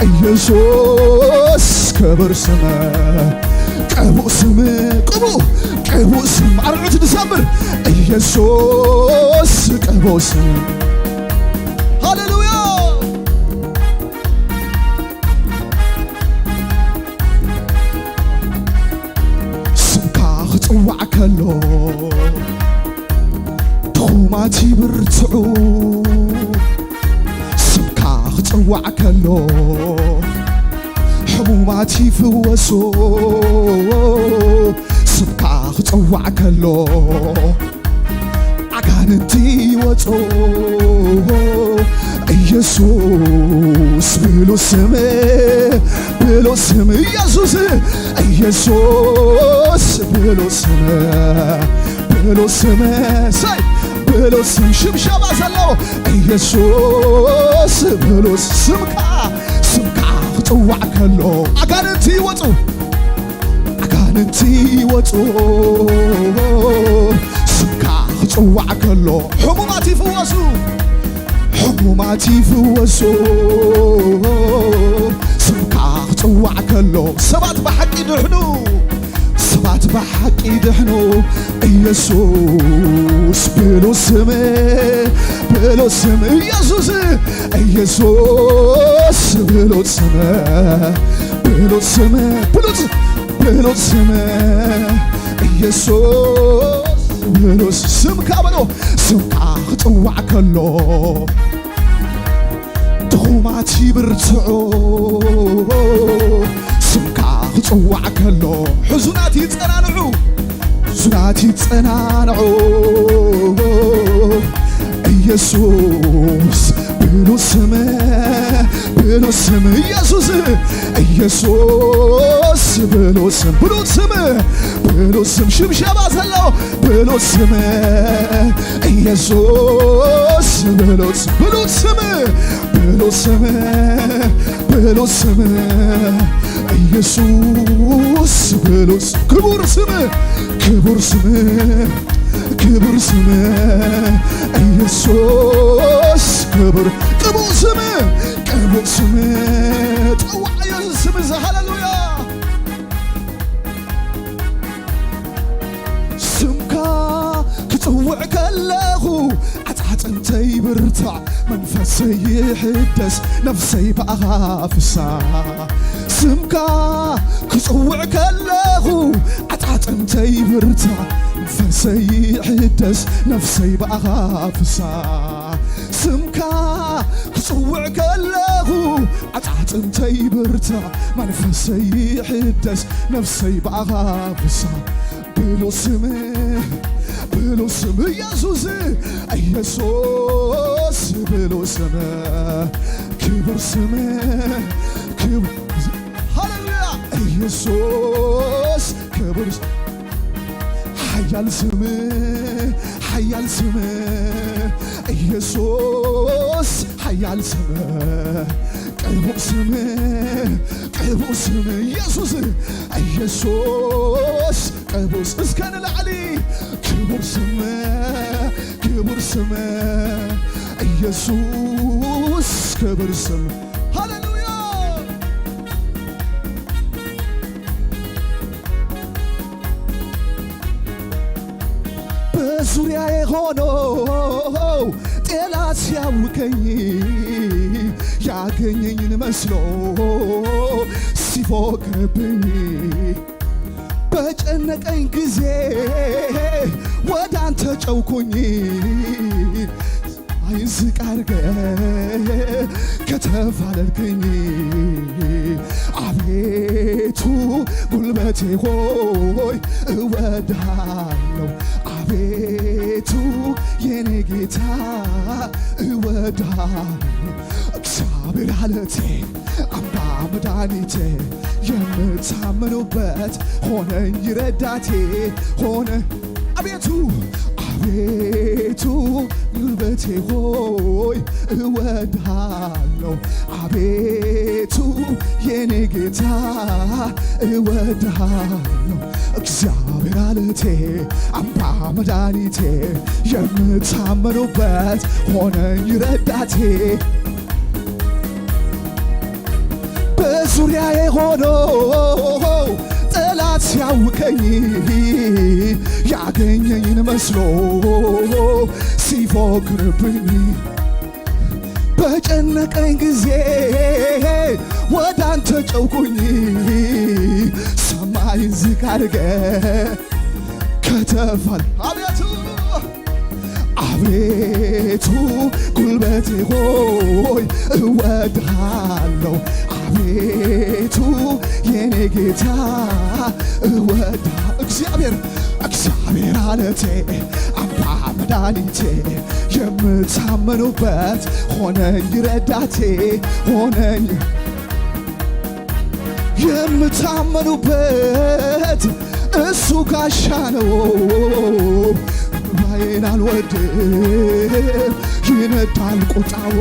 ኢየሱስ፣ ክቡር ስም፣ ቅቡእ ስም፣ ቅቡእ፣ ቅቡእ ስም፣ ኣርዑት ንዘምር፣ ኢየሱስ፣ ቅቡእ ስም። ሃሌሉያ። ስምካ ክጽዋዕ ከሎ፣ ድኹማት ይብርትዑ። ስምካ ክጽዋዕ ከሎ፣ ሕሙማት ይፍወሱ። ስምካ ክጽዋዕ ከሎ፣ ኣጋንንቲ ይወጹ። ኢየሱስ ብሉጽ ስም፣ ብሉጽ ስም፣ ኢየሱስ፣ ኢየሱስ ብሉጽ ስም፣ ብሉጽ ስም፣ ሰይ፣ ብሉጽ ስም፣ ሽብሸባ ዘለዎ ኢየሱስ ብሉጽ ስምካ፣ ስምካ ክጽዋዕ ከሎ ኣጋንንቲ ይወጹ። ኣጋንንቲ ይወጹ። ስምካ ክጽዋዕ ከሎ ሕሙማት ይፍወሱ። ሕሙማት ይፍወሱ። ስምካ ክጽዋዕ ከሎ ሰባት ብሓቂ ድሕኑ። ሰባት ብሓቂ ድሕኑ። ኢየሱስ ብሉጽ ስም፣ ብሉጽ ስም ኢየሱስ፣ ኢየሱስ ብሉጽ ስም፣ ብሉጽ ስም፣ ብሉጽ፣ ብሉጽ ስም ኢየሱስ ብሉጽ ስምካ በሎ። ስምካ ክጽዋዕ ከሎ ድኹማት ይብርትዑ። ስምካ ክጽዋዕ ከሎ ሕዙናት ይጸናንዑ። ሕዙናት ይጸናንዑ። ኢየሱስ ብሉጽ ስም፣ ብሉጽ ስም ኢየሱስ፣ ኢየሱስ ብሉጽ ስም፣ ብሉጽ ስም፣ ብሉጽ ስም፣ ሽብሸባ ዘለዎ ብሉጽ ስም ኢየሱስ፣ ብሉጽ፣ ብሉጽ ስም፣ ብሉጽ ስም፣ ብሉጽ ስም ኢየሱስ፣ ብሉጽ ክቡር ስም፣ ክቡር ስም፣ ክቡር ስም ኢየሱስ፣ ክቡር ቅቡል ስም፣ ቅቡል ስም። ጸዋዕ ኢየሱስ ስም እዚ። ሃሌሉያ። ስምካ ክጽውዕ ከለኹ ዓጻጽምተይ ብርታዕ፣ መንፈሰይ ይሕደስ፣ ነፍሰይ ብኣኻ ፍሳ። ስምካ ክጽውዕ ከለኹ ዓጻጽምተይ ብርታዕ፣ መንፈሰይ ይሕደስ፣ ነፍሰይ ብኣኻ ፍሳ። ስምካ ክጽውዕ ከለኹ ዓጻጽምተይ ብርታዕ፣ መንፈሰይ ይሕደስ፣ ነፍሰይ ብኣኻ ፍሳ። ብሉጽ ስም፣ ብሉጽ ስም ኢየሱስ፣ ኢየሱስ ብሉጽ ስም፣ ክቡር ስም፣ ክቡር፣ ሃሌሉያ። ኢየሱስ ክቡር ስ-፣ ሓያል ስም፣ ሓያል ስም ኢየሱስ፣ ሓያል ስም፣ ቅቡል ስም፣ ቅቡል ስም ኢየሱስ፣ ኢየሱስ ቅቡል። እስከ ንላዕሊ። ክቡር ስም፣ ክቡር ስም ኢየሱስ፣ ክቡር ስም። ሃሌሉያ። በዙሪያዬ ሆኖ ጠላት ሲያውከኝ፣ ያገኘኝን መስሎ ሲፎክርብኝ፣ በጨነቀኝ ጊዜ ወደ አንተ ጨውኩኝ። አይን ዝቅ አርገ ከተፋለልከኝ፣ አቤቱ ጉልበቴ ሆይ እወድሃለሁ። አቤቱ የኔ ጌታ እወድሃለሁ። እግዚአብሔር አለቴ፣ አምባ መድኃኒቴ፣ የምታመኑበት ሆነኝ ረዳቴ ሆነ። አቤቱ፣ አቤቱ ጉልበቴ ሆይ እወድሃለሁ። አቤቱ የኔ ጌታ እወድሃለሁ። እግዚአብሔር አለቴ፣ አምባ መድኃኒቴ፣ የምታመኑበት ሆነኝ ረዳቴ። በዙሪያዬ ሆኖ ጠላት ሲያውከኝ፣ ያገኘኝን መስሎ ሲፎክርብኝ፣ በጨነቀኝ ጊዜ ወደ አንተ ጨውኩኝ። ሰማይን ዝግ አድርገ ከተፋል። አቤቱ፣ አቤቱ ጉልበቴ ሆይ እወድሃለሁ። አቤቱ የኔ ጌታ እወድሃ-፣ እግዚአብሔር፣ እግዚአብሔር አለቴ፣ አምባ መድኃኒቴ፣ የምታመኑበት ሆነኝ ረዳቴ ሆነኝ። የምታመኑበት እሱ ጋሻ ነው። ባዬን አልወድም፣ ይነዳል ቁጣው።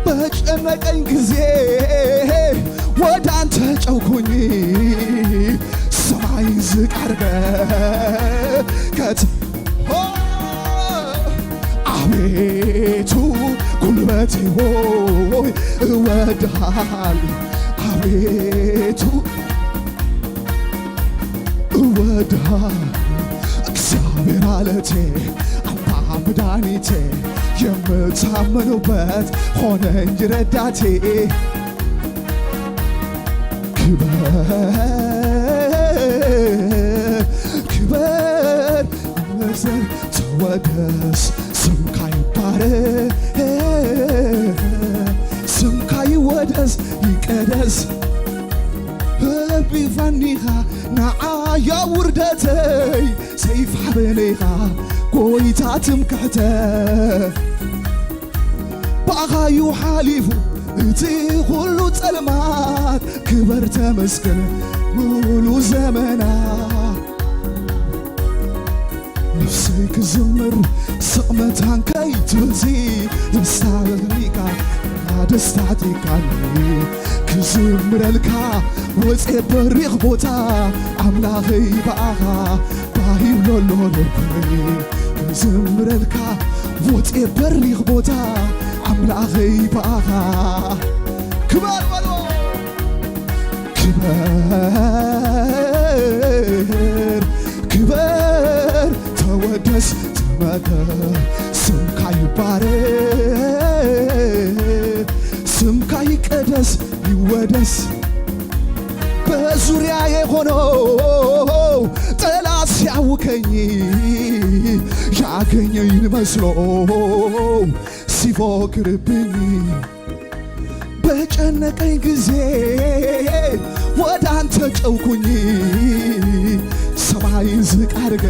በጨነቀኝ ጊዜ ወደ አንተ ጨውኩኝ። ሰማይ ዝቅ አርገ ከት-፣ ሆ! አቤቱ ጉልበቴ ሆይ እወድሃል። አቤቱ እወድሃል። እግዚአብሔር አለቴ፣ አምባ መድኃኒቴ፣ የምታመኑበት ሆነኝ ረዳቴ። ክበር፣ ክበር፣ ተወደስ፣ ስምካ ይባረክ፣ ስምካ ይወደስ፣ ይቀደስ። ቢፋኒኻ ንዓያ ውርደተይ፣ ሰይፍ ሓበነይኻ ጎይታ ትምክሕተ ብኣኻ እዩ ሓሊፉ እቲ ኩሉ ጸልማት። ክበር ተመስገን ሙሉ ዘመና። ነፍሰይ ክዝምር ስቕ መታን ከይትብልሲ ደስታ በትሪካ ደስታ ቲካኒ ክዝምረልካ ወፅኤ በሪኽ ቦታ ኣምላኸይ ብኣኻ ባሂብሎሎ ልበይ ክዝምረልካ ወፅኤ በሪኽ ቦታ ኣምላኸይ ብኣኻ ክበር በሎ ክበር ክበር ተወደስ ተመከ ስምካ ይባረክ ስምካ ይቀደስ ይወደስ በዙሪያዬ ሆኖ ጠላት ሲያውከኝ ያገኘኝ መስሎ ሲፎክርብኝ በጨነቀኝ ጊዜ ወደ አንተ ጨውኩኝ ሰማይ ዝቅ አድርገ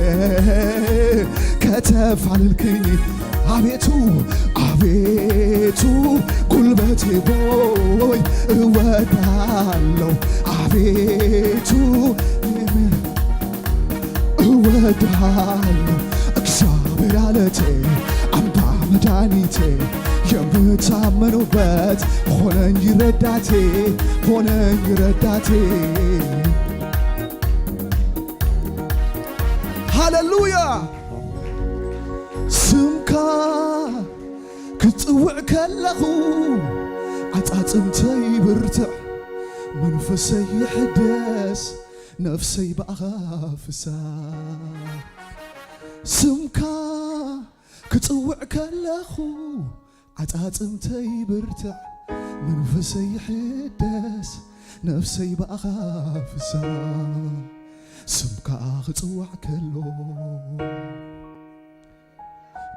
ከተፋልልክኝ አቤቱ አቤቱ ጉልበቴ ሆይ እወዳለሁ አቤቱ እወዳለሁ እግዚአብሔር አለቴ አምባ መድኃኒቴ የምታመኑበት ሆነኝ ረዳቴ ሆነኝ ረዳቴ ሃሌሉያ ስምካ ክጽውዕ ከለኹ ዓጻጽምተይ ብርትዕ መንፈሰይ ይሕደስ ነፍሰይ ብኣኻ ፍሳ ስምካ ክጽውዕ ከለኹ ዓጻጽምተይ ብርትዕ መንፈሰይ ይሕደስ ነፍሰይ ብኣኻ ፍሳ ስምካ ክጽዋዕ ከሎ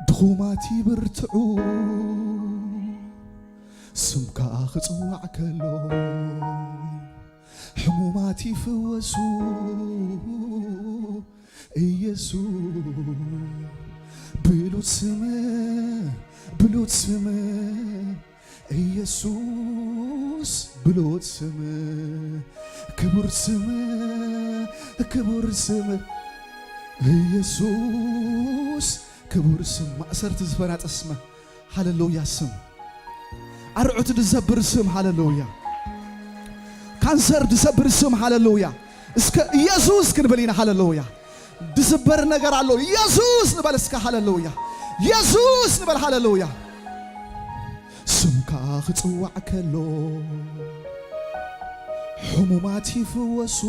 ድኹማት ይብርትዑ ስምካ ክጽዋዕ ከሎ ሕሙማት ይፍወሱ ኢየሱስ ብሉጽ ስም ብሉጽ ስም ኢየሱስ ብሉጽ ስም ክቡር ስም ክቡር ስም ኢየሱስ ክቡር ስም ማእሰርቲ ዝፈናጠስመ ሃሌሉያ ስም ኣርዑት ድሰብር ስም ሃሌሉያ ካንሰር ድሰብር ስም ሃሌሉያ እስከ ኢየሱስ ክንብል ኢና ሃሌሉያ ድስበር ነገር ኣሎ ኢየሱስ ንበል እስከ ሃሌሉያ ኢየሱስ ንበል ሃሌሉያ ስምካ ክጽዋዕ ከሎ ሕሙማት ይፍወሱ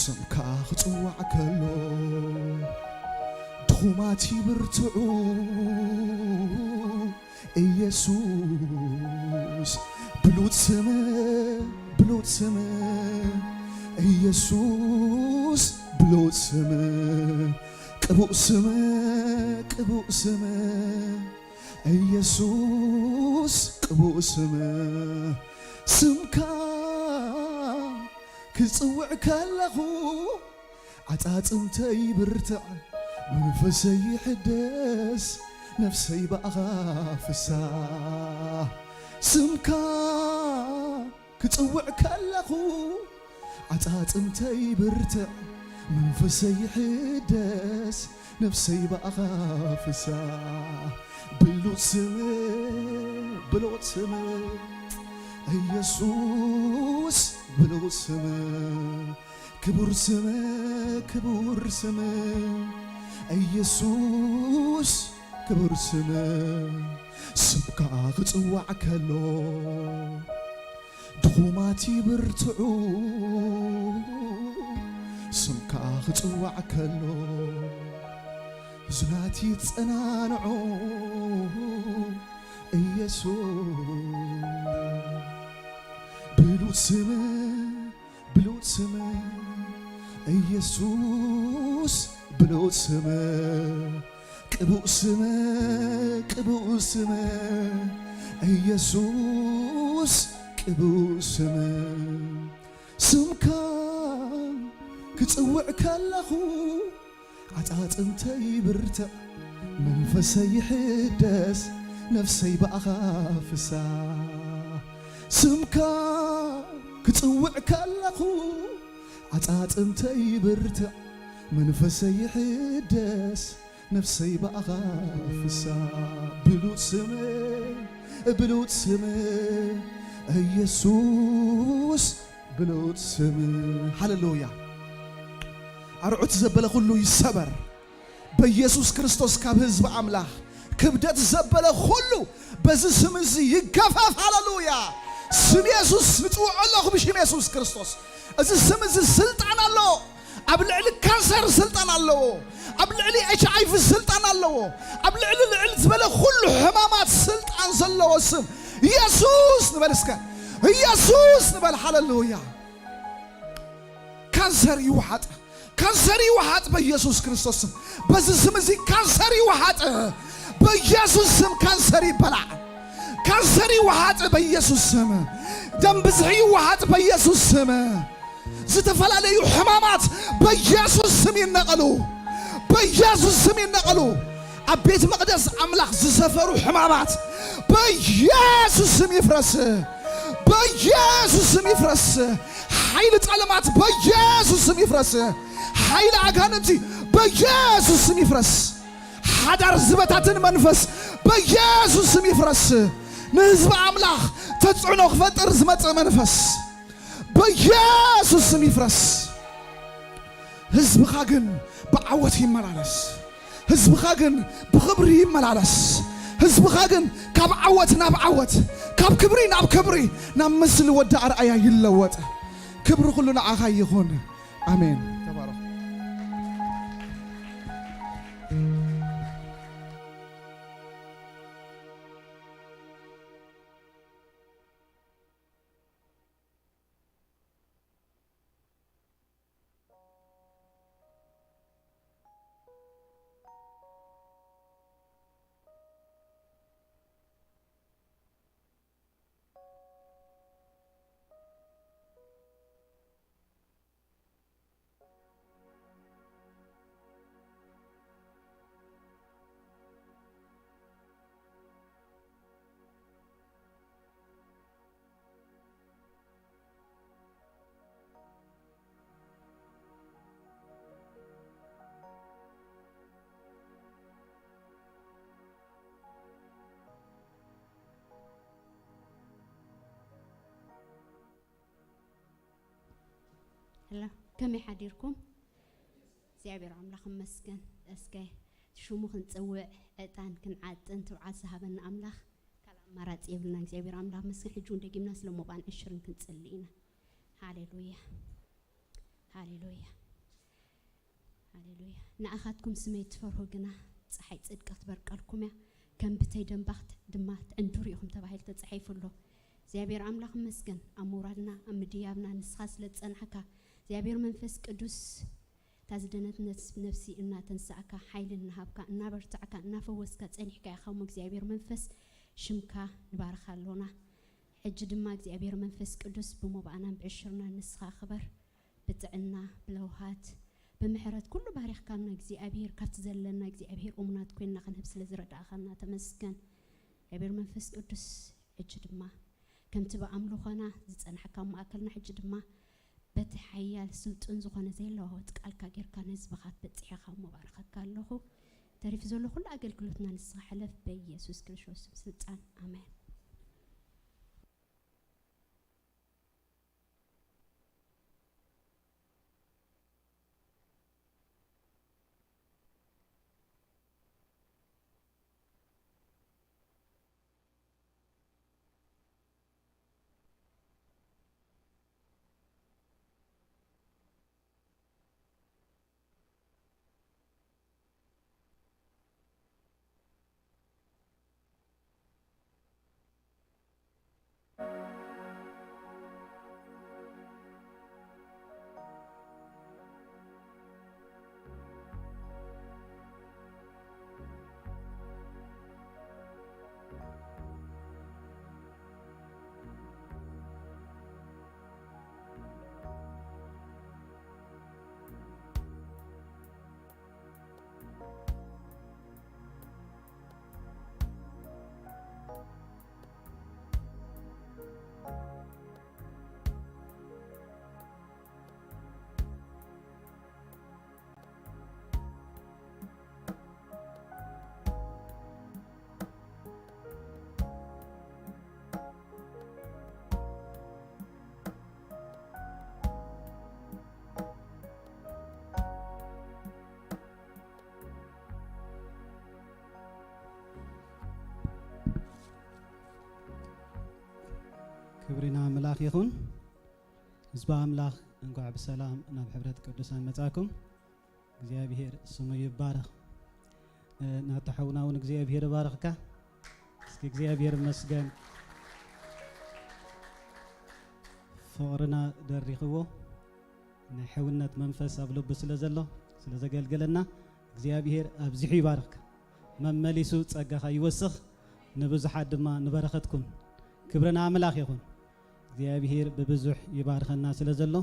ስምካ ክጽዋዕ ከሎ ድኹማት ይብርትዑ ኢየሱስ ብሉጽ ስም ብሉጽ ስም ኢየሱስ ብሉጽ ስም ቅቡእ ስም ቅቡእ ስም ኢየሱስ ቅቡእ ስም ስምካ ክጽውዕ ከለኹ ዓጻጽምተይ ብርትዕ መንፈሰይ ይሕደስ ነፍሰይ ብኣኻ ፍሳ ስምካ ክጽውዕ ከለኹ ዓጻጽምተይ ብርትዕ መንፈሰይ ይሕደስ ነፍሰይ ብኣኻ ፍሳ ብሉጽ ስም ብሉጽ ስም ኢየሱስ ብሉጽ ስም ክቡር ስም ክቡር ስም ኢየሱስ ክቡር ስም ስምካ ክጽዋዕ ከሎ ድኹማት ይብርትዑ ስምካ ክጽዋዕ ከሎ ሕዙናት ይጸናንዑ ኢየሱስ ብሉጽ ስም ብሉጽ ስም ኢየሱስ ብሉጽ ስም ቅቡእ ስም ቅቡእ ስም ኢየሱስ ቅቡእ ስም ስምካ ክጽውዕ ከለኹ ዓጻጽምተይ ብርትዕ፣ መንፈሰይ ይሕደስ፣ ነፍሰይ ብኣኻ ፍሳ። ስምካ ክጽውዕ ከለኹ፣ ዓጻጽምተይ ብርትዕ፣ መንፈሰይ ይሕደስ፣ ነፍሰይ ብኣኻ ፍሳ። ብሉጽ ስም፣ ብሉጽ ስም፣ ኢየሱስ ብሉጽ ስም። ሃሌሉያ። ኣርዑት ዘበለ ኩሉ ይሰበር። በኢየሱስ ክርስቶስ ካብ ህዝቢ ኣምላኽ ክብደት ዘበለ ኩሉ በዚ ስም እዚ ይገፈፍ። ሃሌሉያ። ስም የሱስ ንጽውዖ ኣለኹ ብሽም የሱስ ክርስቶስ። እዚ ስም እዚ ስልጣን ኣለዎ። ኣብ ልዕሊ ካንሰር ስልጣን ኣለዎ። ኣብ ልዕሊ ኤች ኣይ ቪ ስልጣን ኣለዎ። ኣብ ልዕሊ ልዕል ዝበለ ኩሉ ሕማማት ስልጣን ዘለዎ ስም የሱስ ንበል እስከ። የሱስ ንበል። ሃሌሉያ። ካንሰር ይውሓጥ። ካንሰር ይውሓጥ በኢየሱስ ክርስቶስ ስም። በዚ ስም እዚ ካንሰር ይውሓጥ። በኢየሱስ ስም ካንሰር ይበላዕ። ካንሰር ይውሓጥ በኢየሱስ ስም። ደም ብዝሒ ይውሓጥ በኢየሱስ ስም። ዝተፈላለዩ ሕማማት በኢየሱስ ስም ይነቐሉ። በኢየሱስ ስም ይነቐሉ። ኣብ ቤት መቕደስ ኣምላኽ ዝሰፈሩ ሕማማት በኢየሱስ ስም ይፍረስ። በኢየሱስ ስም ይፍረስ። ሓይሊ ጸለማት በኢየሱስ ስም ይፍረስ። ሓይሊ ኣጋንንቲ በኢየሱስ ስም ይፍረስ። ሓዳር ዝበታትን መንፈስ በኢየሱስ ስም ይፍረስ። ንህዝቢ ኣምላኽ ተጽዕኖ ክፈጥር ዝመጽእ መንፈስ በኢየሱስ ስም ይፍረስ። ህዝብኻ ግን ብዓወት ይመላለስ። ህዝብኻ ግን ብኽብሪ ይመላለስ። ህዝብኻ ግን ካብ ዓወት ናብ ዓወት፣ ካብ ክብሪ ናብ ክብሪ፣ ናብ ምስሊ ወዲ ኣርኣያ ይለወጥ። ክብሪ ኩሉ ንዓኻ ይኹን። ኣሜን። ተባረኹ። ሄሎ፣ ከመይ ሓዲርኩም? እግዚኣብሔር ኣምላኽ ይመስገን። እስከ ሽሙ ክንጽውዕ፣ ዕጣን ክንዓጥን ትብዓት ዝሃበና ኣምላኽ ካልእ ኣማራጺ የብልናን። እግዚኣብሔር ኣምላኽ ይመስገን። ሕጂ እውን ደጊምና ስለ ሞባን ዕሽርን ክንጽሊ ኢና። ሃሌሉያ፣ ሃሌሉያ፣ ሃሌሉያ። ንኣኻትኩም ስመይ ትፈርሁ ግና፣ ጸሓይ ጽድቂ ክትበርቀልኩም እያ፣ ከም ብተይ ደምባኽት ድማ ትዕንድሩ ኢኹም ተባሂሉ ተጻሒፉ ኣሎ። እግዚኣብሔር ኣምላኽ ይመስገን፣ ኣብ ምውራድና፣ ኣብ ምድያብና ንስኻ ስለ ዝጸናሕካ፣ እግዚኣብሔር መንፈስ ቅዱስ እታ ዝደነት ነፍስ-፣ ነፍሲ እናተንሳእካ፣ ሓይሊ እናሃብካ፣ እናበርታዕካ፣ እናፈወስካ ጸኒሕካ ኢኻ እሞ እግዚኣብሔር መንፈስ ሽምካ ንባርኻ ኣሎና። ሕጂ ድማ እግዚኣብሔር መንፈስ ቅዱስ ብሞባኣናን ብዕሽርናን ንስኻ ክበር። ብጥዕና፣ ብለውሃት፣ ብምሕረት ኩሉ ባሪኽካና እግዚኣብሔር፣ ካብቲ ዘለና እግዚኣብሔር እሙናት ኮይንና ክንህብ ስለ ዝረዳእኻና ተመስገን። እግዚኣብሔር መንፈስ ቅዱስ ሕጂ ድማ ከምቲ ብኣምልኾና ዝጸናሕካ ኣብ ማእከልና፣ ሕጂ ድማ በቲ ሓያል ስልጡን ዝኾነ ዘይለዋወጥ ቃልካ ጌርካ ንህዝብኻ በጺሕኻ እሞ ባርኸካ ኣለኹ። ተሪፉ ዘሎ ኩሉ ኣገልግሎትና ንስኻ ሕለፍ፣ በኢየሱስ ክርስቶስ ስም ስልጣን፣ ኣሜን። ክብሪ ንኣምላኽ ይኹን። ህዝቢ ኣምላኽ፣ እንኳዕ ብሰላም ናብ ሕብረት ቅዱሳን መጻኩም። እግዚኣብሔር ስሙ ይባረኽ። እ፣ ናታ ሓውና እውን እግዚኣብሔር ይባርኽካ። እስኪ እግዚኣብሔር ይመስገን። ፍቕርና ደሪኽዎ፣ ናይ ሕውነት መንፈስ ኣብ ልቡ ስለ ዘሎ፣ ስለ ዘገልገለና እግዚኣብሔር ኣብዚሑ ይባርኽካ። መመሊሱ ጸጋኻ ይወስኽ፣ ንብዙሓት ድማ ንበረኸት ኩን። ክብሪ ንኣምላኽ ይኹን። እግዚኣብሔር ብብዙሕ ይባርኸና ስለ ዘሎ፣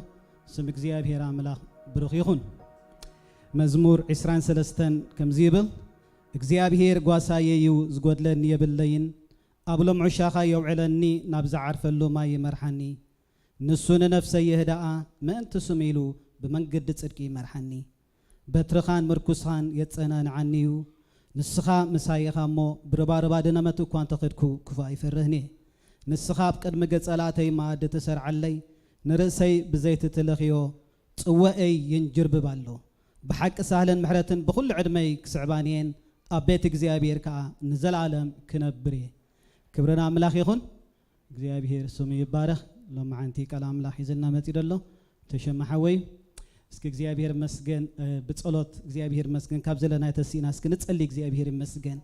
ስም እግዚኣብሔር ኣምላኽ ብሩኽ ይኹን። መዝሙር ዕስራን ሰለስተን ከምዚ ይብል፣ እግዚኣብሔር ጓሳየ እዩ፣ ዝጎድለኒ የብለይን። ኣብ ልምዑ ሻኻ የውዕለኒ፣ ናብ ዝዓርፈሉ ማይ ይመርሓኒ። ንሱ ንነፍሰይ የህድኣ፣ ምእንቲ ስሙ ኢሉ ብመንገዲ ጽድቂ ይመርሓኒ። በትርኻን ምርኩስኻን የጸናንዓኒ እዩ። ንስኻ ምሳይ ኢኻ እሞ፣ ብርባርብ ኣድነመት እኳ እንተኸድኩ፣ ክፉእ ኣይፈርህን እየ። ንስኻ ኣብ ቅድሚ ገጸላተይ መኣዲ ትሰርዓለይ፣ ንርእሰይ ብዘይቲ ትለኽዮ፣ ጽዋኤይ ይንጅርብብ ኣሎ። ብሓቂ ሳህልን ምሕረትን ብኹሉ ዕድመይ ክስዕባኒ እየን፣ ኣብ ቤት እግዚኣብሔር ከኣ ንዘለኣለም ክነብር እየ። ክብሪ ንኣምላኽ ይኹን። እግዚኣብሔር ስሙ ይባረኽ። ሎማዓንቲ ቃል ኣምላኽ ሒዝልና መጺኡ ዘሎ ተሸመ ሓወይ፣ እስኪ እግዚኣብሔር ይመስገን፣ እ፣ ብጸሎት እግዚኣብሔር ይመስገን፣ ካብ ዘለና ተሲእና እስኪ ንጸሊ። እግዚኣብሔር ይመስገን።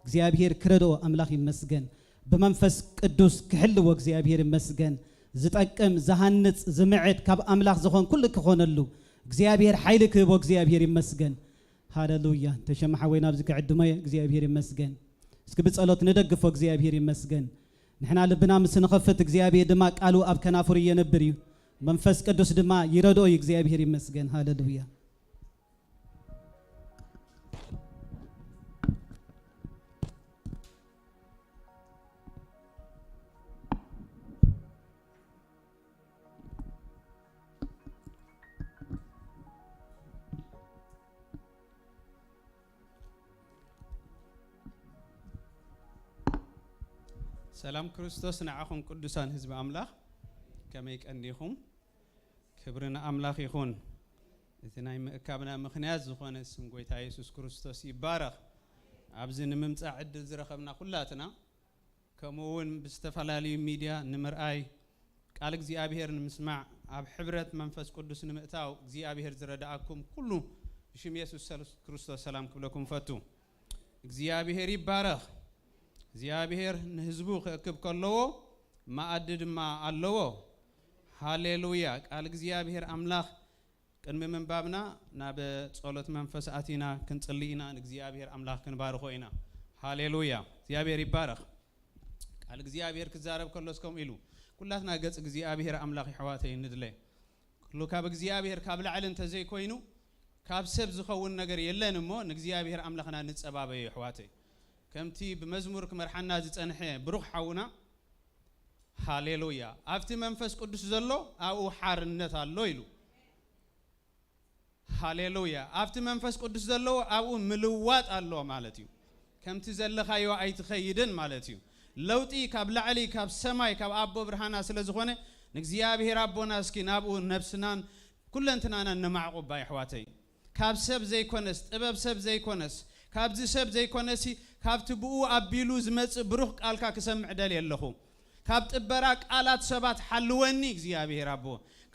እግዚኣብሔር ክረድኦ ኣምላኽ ይመስገን። ብመንፈስ ቅዱስ ክሕልዎ እግዚኣብሔር ይመስገን። ዝጠቅም፣ ዝሃንጽ፣ ዝምዕድ ካብ ኣምላኽ ዝኾን ኩሉ ክኾነሉ እግዚኣብሔር ሓይሊ ክህቦ እግዚኣብሔር ይመስገን። ሃሌሉያ። ተሸመ ሓወይ ናብዚ ክዕድሞ እየ። እግዚኣብሔር ይመስገን። እስኪ ብጸሎት ንደግፎ። እግዚኣብሔር ይመስገን። ንሕና ልብና ምስ ንኸፍት እግዚኣብሔር ድማ ቃሉ ኣብ ከናፍሩ የንብር እዩ። መንፈስ ቅዱስ ድማ ይረድኦ እዩ። እግዚኣብሔር ይመስገን። ሃሌሉያ። ሰላም ክርስቶስ ንዓኹም ቅዱሳን ህዝቢ ኣምላኽ፣ ከመይ ቀኒኹም? ክብሪ ንኣምላኽ ይኹን። እቲ ናይ ምእካብና ምኽንያት ዝኾነ ስም ጎይታ የሱስ ክርስቶስ ይባረኽ። ኣብዚ ንምምጻእ ዕድል ዝረኸብና ኩላትና፣ ከምኡ እውን ብዝተፈላለዩ ሚድያ ንምርኣይ፣ ቃል እግዚኣብሔር ንምስማዕ፣ ኣብ ሕብረት መንፈስ ቅዱስ ንምእታው እግዚኣብሔር ዝረድኣኩም ኩሉ ብሽም የሱስ ክርስቶስ ሰላም ክብለኩም ፈቱ። እግዚኣብሔር ይባረኽ። እግዚኣብሔር ንህዝቡ ክእክብ ከለዎ መኣዲ ድማ ኣለዎ። ሃሌሉያ። ቃል እግዚኣብሔር ኣምላኽ ቅድሚ ምንባብና ናብ ጸሎት መንፈስ ኣቲና ክንጽሊ ኢና። ንእግዚኣብሔር ኣምላኽ ክንባርኾ ኢና። ሃሌሉያ። እግዚኣብሔር ይባረኽ። ቃል እግዚኣብሔር ክዛረብ ከሎስ ከምኡ ኢሉ፣ ኩላትና ገጽ እግዚኣብሔር ኣምላኽ የሕዋተይ ንድለ። ኩሉ ካብ እግዚኣብሔር ካብ ላዕሊ እንተዘይኮይኑ፣ ካብ ሰብ ዝኸውን ነገር የለን እሞ፣ ንእግዚኣብሔር ኣምላኽና ንጸባበዮ የሕዋተይ። ከምቲ ብመዝሙር ክመርሓና ዝጸንሐ ብሩኽ ሓውና፣ ሃሌሉያ፣ ኣብቲ መንፈስ ቅዱስ ዘሎ ኣብኡ ሓርነት ኣሎ ኢሉ። ሃሌሉያ። ኣብቲ መንፈስ ቅዱስ ዘለዎ ኣብኡ ምልዋጥ ኣሎ ማለት እዩ። ከምቲ ዘለኻዮ ኣይትኸይድን ማለት እዩ። ለውጢ ካብ ላዕሊ፣ ካብ ሰማይ፣ ካብ ኣቦ ብርሃና ስለ ዝኾነ፣ ንእግዚኣብሔር ኣቦና እስኪ ናብኡ ነብስናን ኩለንትናናን ነማዕቑባ፣ የሕዋተይ። ካብ ሰብ ዘይኮነስ፣ ጥበብ ሰብ ዘይኮነስ፣ ካብዚ ሰብ ዘይኮነሲ፣ ካብቲ ብኡ ኣቢሉ ዝመጽእ ብሩኽ ቃልካ ክሰምዕ ደልየ ኣለኹ። ካብ ጥበራ ቃላት ሰባት ሓልወኒ እግዚኣብሔር ኣቦ፣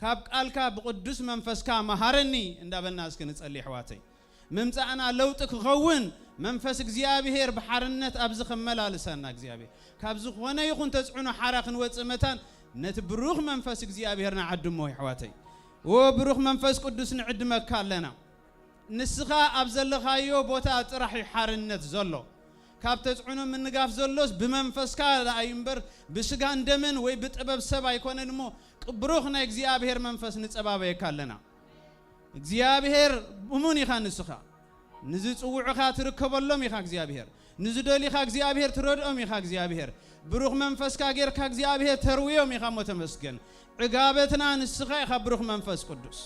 ካብ ቃልካ ብቅዱስ መንፈስካ መሃረኒ እንዳበልና እስኪ ንጸሊ ኣሕዋተይ። ምምጻእና ለውጢ ክኸውን መንፈስ እግዚኣብሔር ብሓርነት ኣብዚ ከመላልሰና እግዚኣብሔር። ካብ ዝኾነ ይኹን ተጽዕኖ ሓራ ክንወጽእ መታን ነቲ ብሩኽ መንፈስ እግዚኣብሔር ንዓድሞ ኣሕዋተይ። ዎ ብሩኽ መንፈስ ቅዱስ ንዕድመካ ኣለና። ንስኻ ኣብ ዘለኻዮ ቦታ ጥራሕ እዩ ሓርነት ዘሎ። ካብ ተጽዕኖ ምንጋፍ ዘሎስ ብመንፈስካ ደኣ እዩ እምበር ብስጋን ደምን ወይ ብጥበብ ሰብ ኣይኮነን እሞ፣ ብሩኽ ናይ እግዚኣብሔር መንፈስ ንጸባበየካ ኣለና። እግዚኣብሔር እሙን ኢኻ ንስኻ። ንዝጽውዑኻ ትርከበሎም ኢኻ እግዚኣብሔር። ንዝደልዩኻ እግዚኣብሔር ትረድኦም ኢኻ እግዚኣብሔር። ብሩኽ መንፈስካ ጌርካ እግዚኣብሔር ተርውዮም ኢኻ እሞ ተመስገን። ዕጋበትና ንስኻ ኢኻ ብሩኽ መንፈስ ቅዱስ።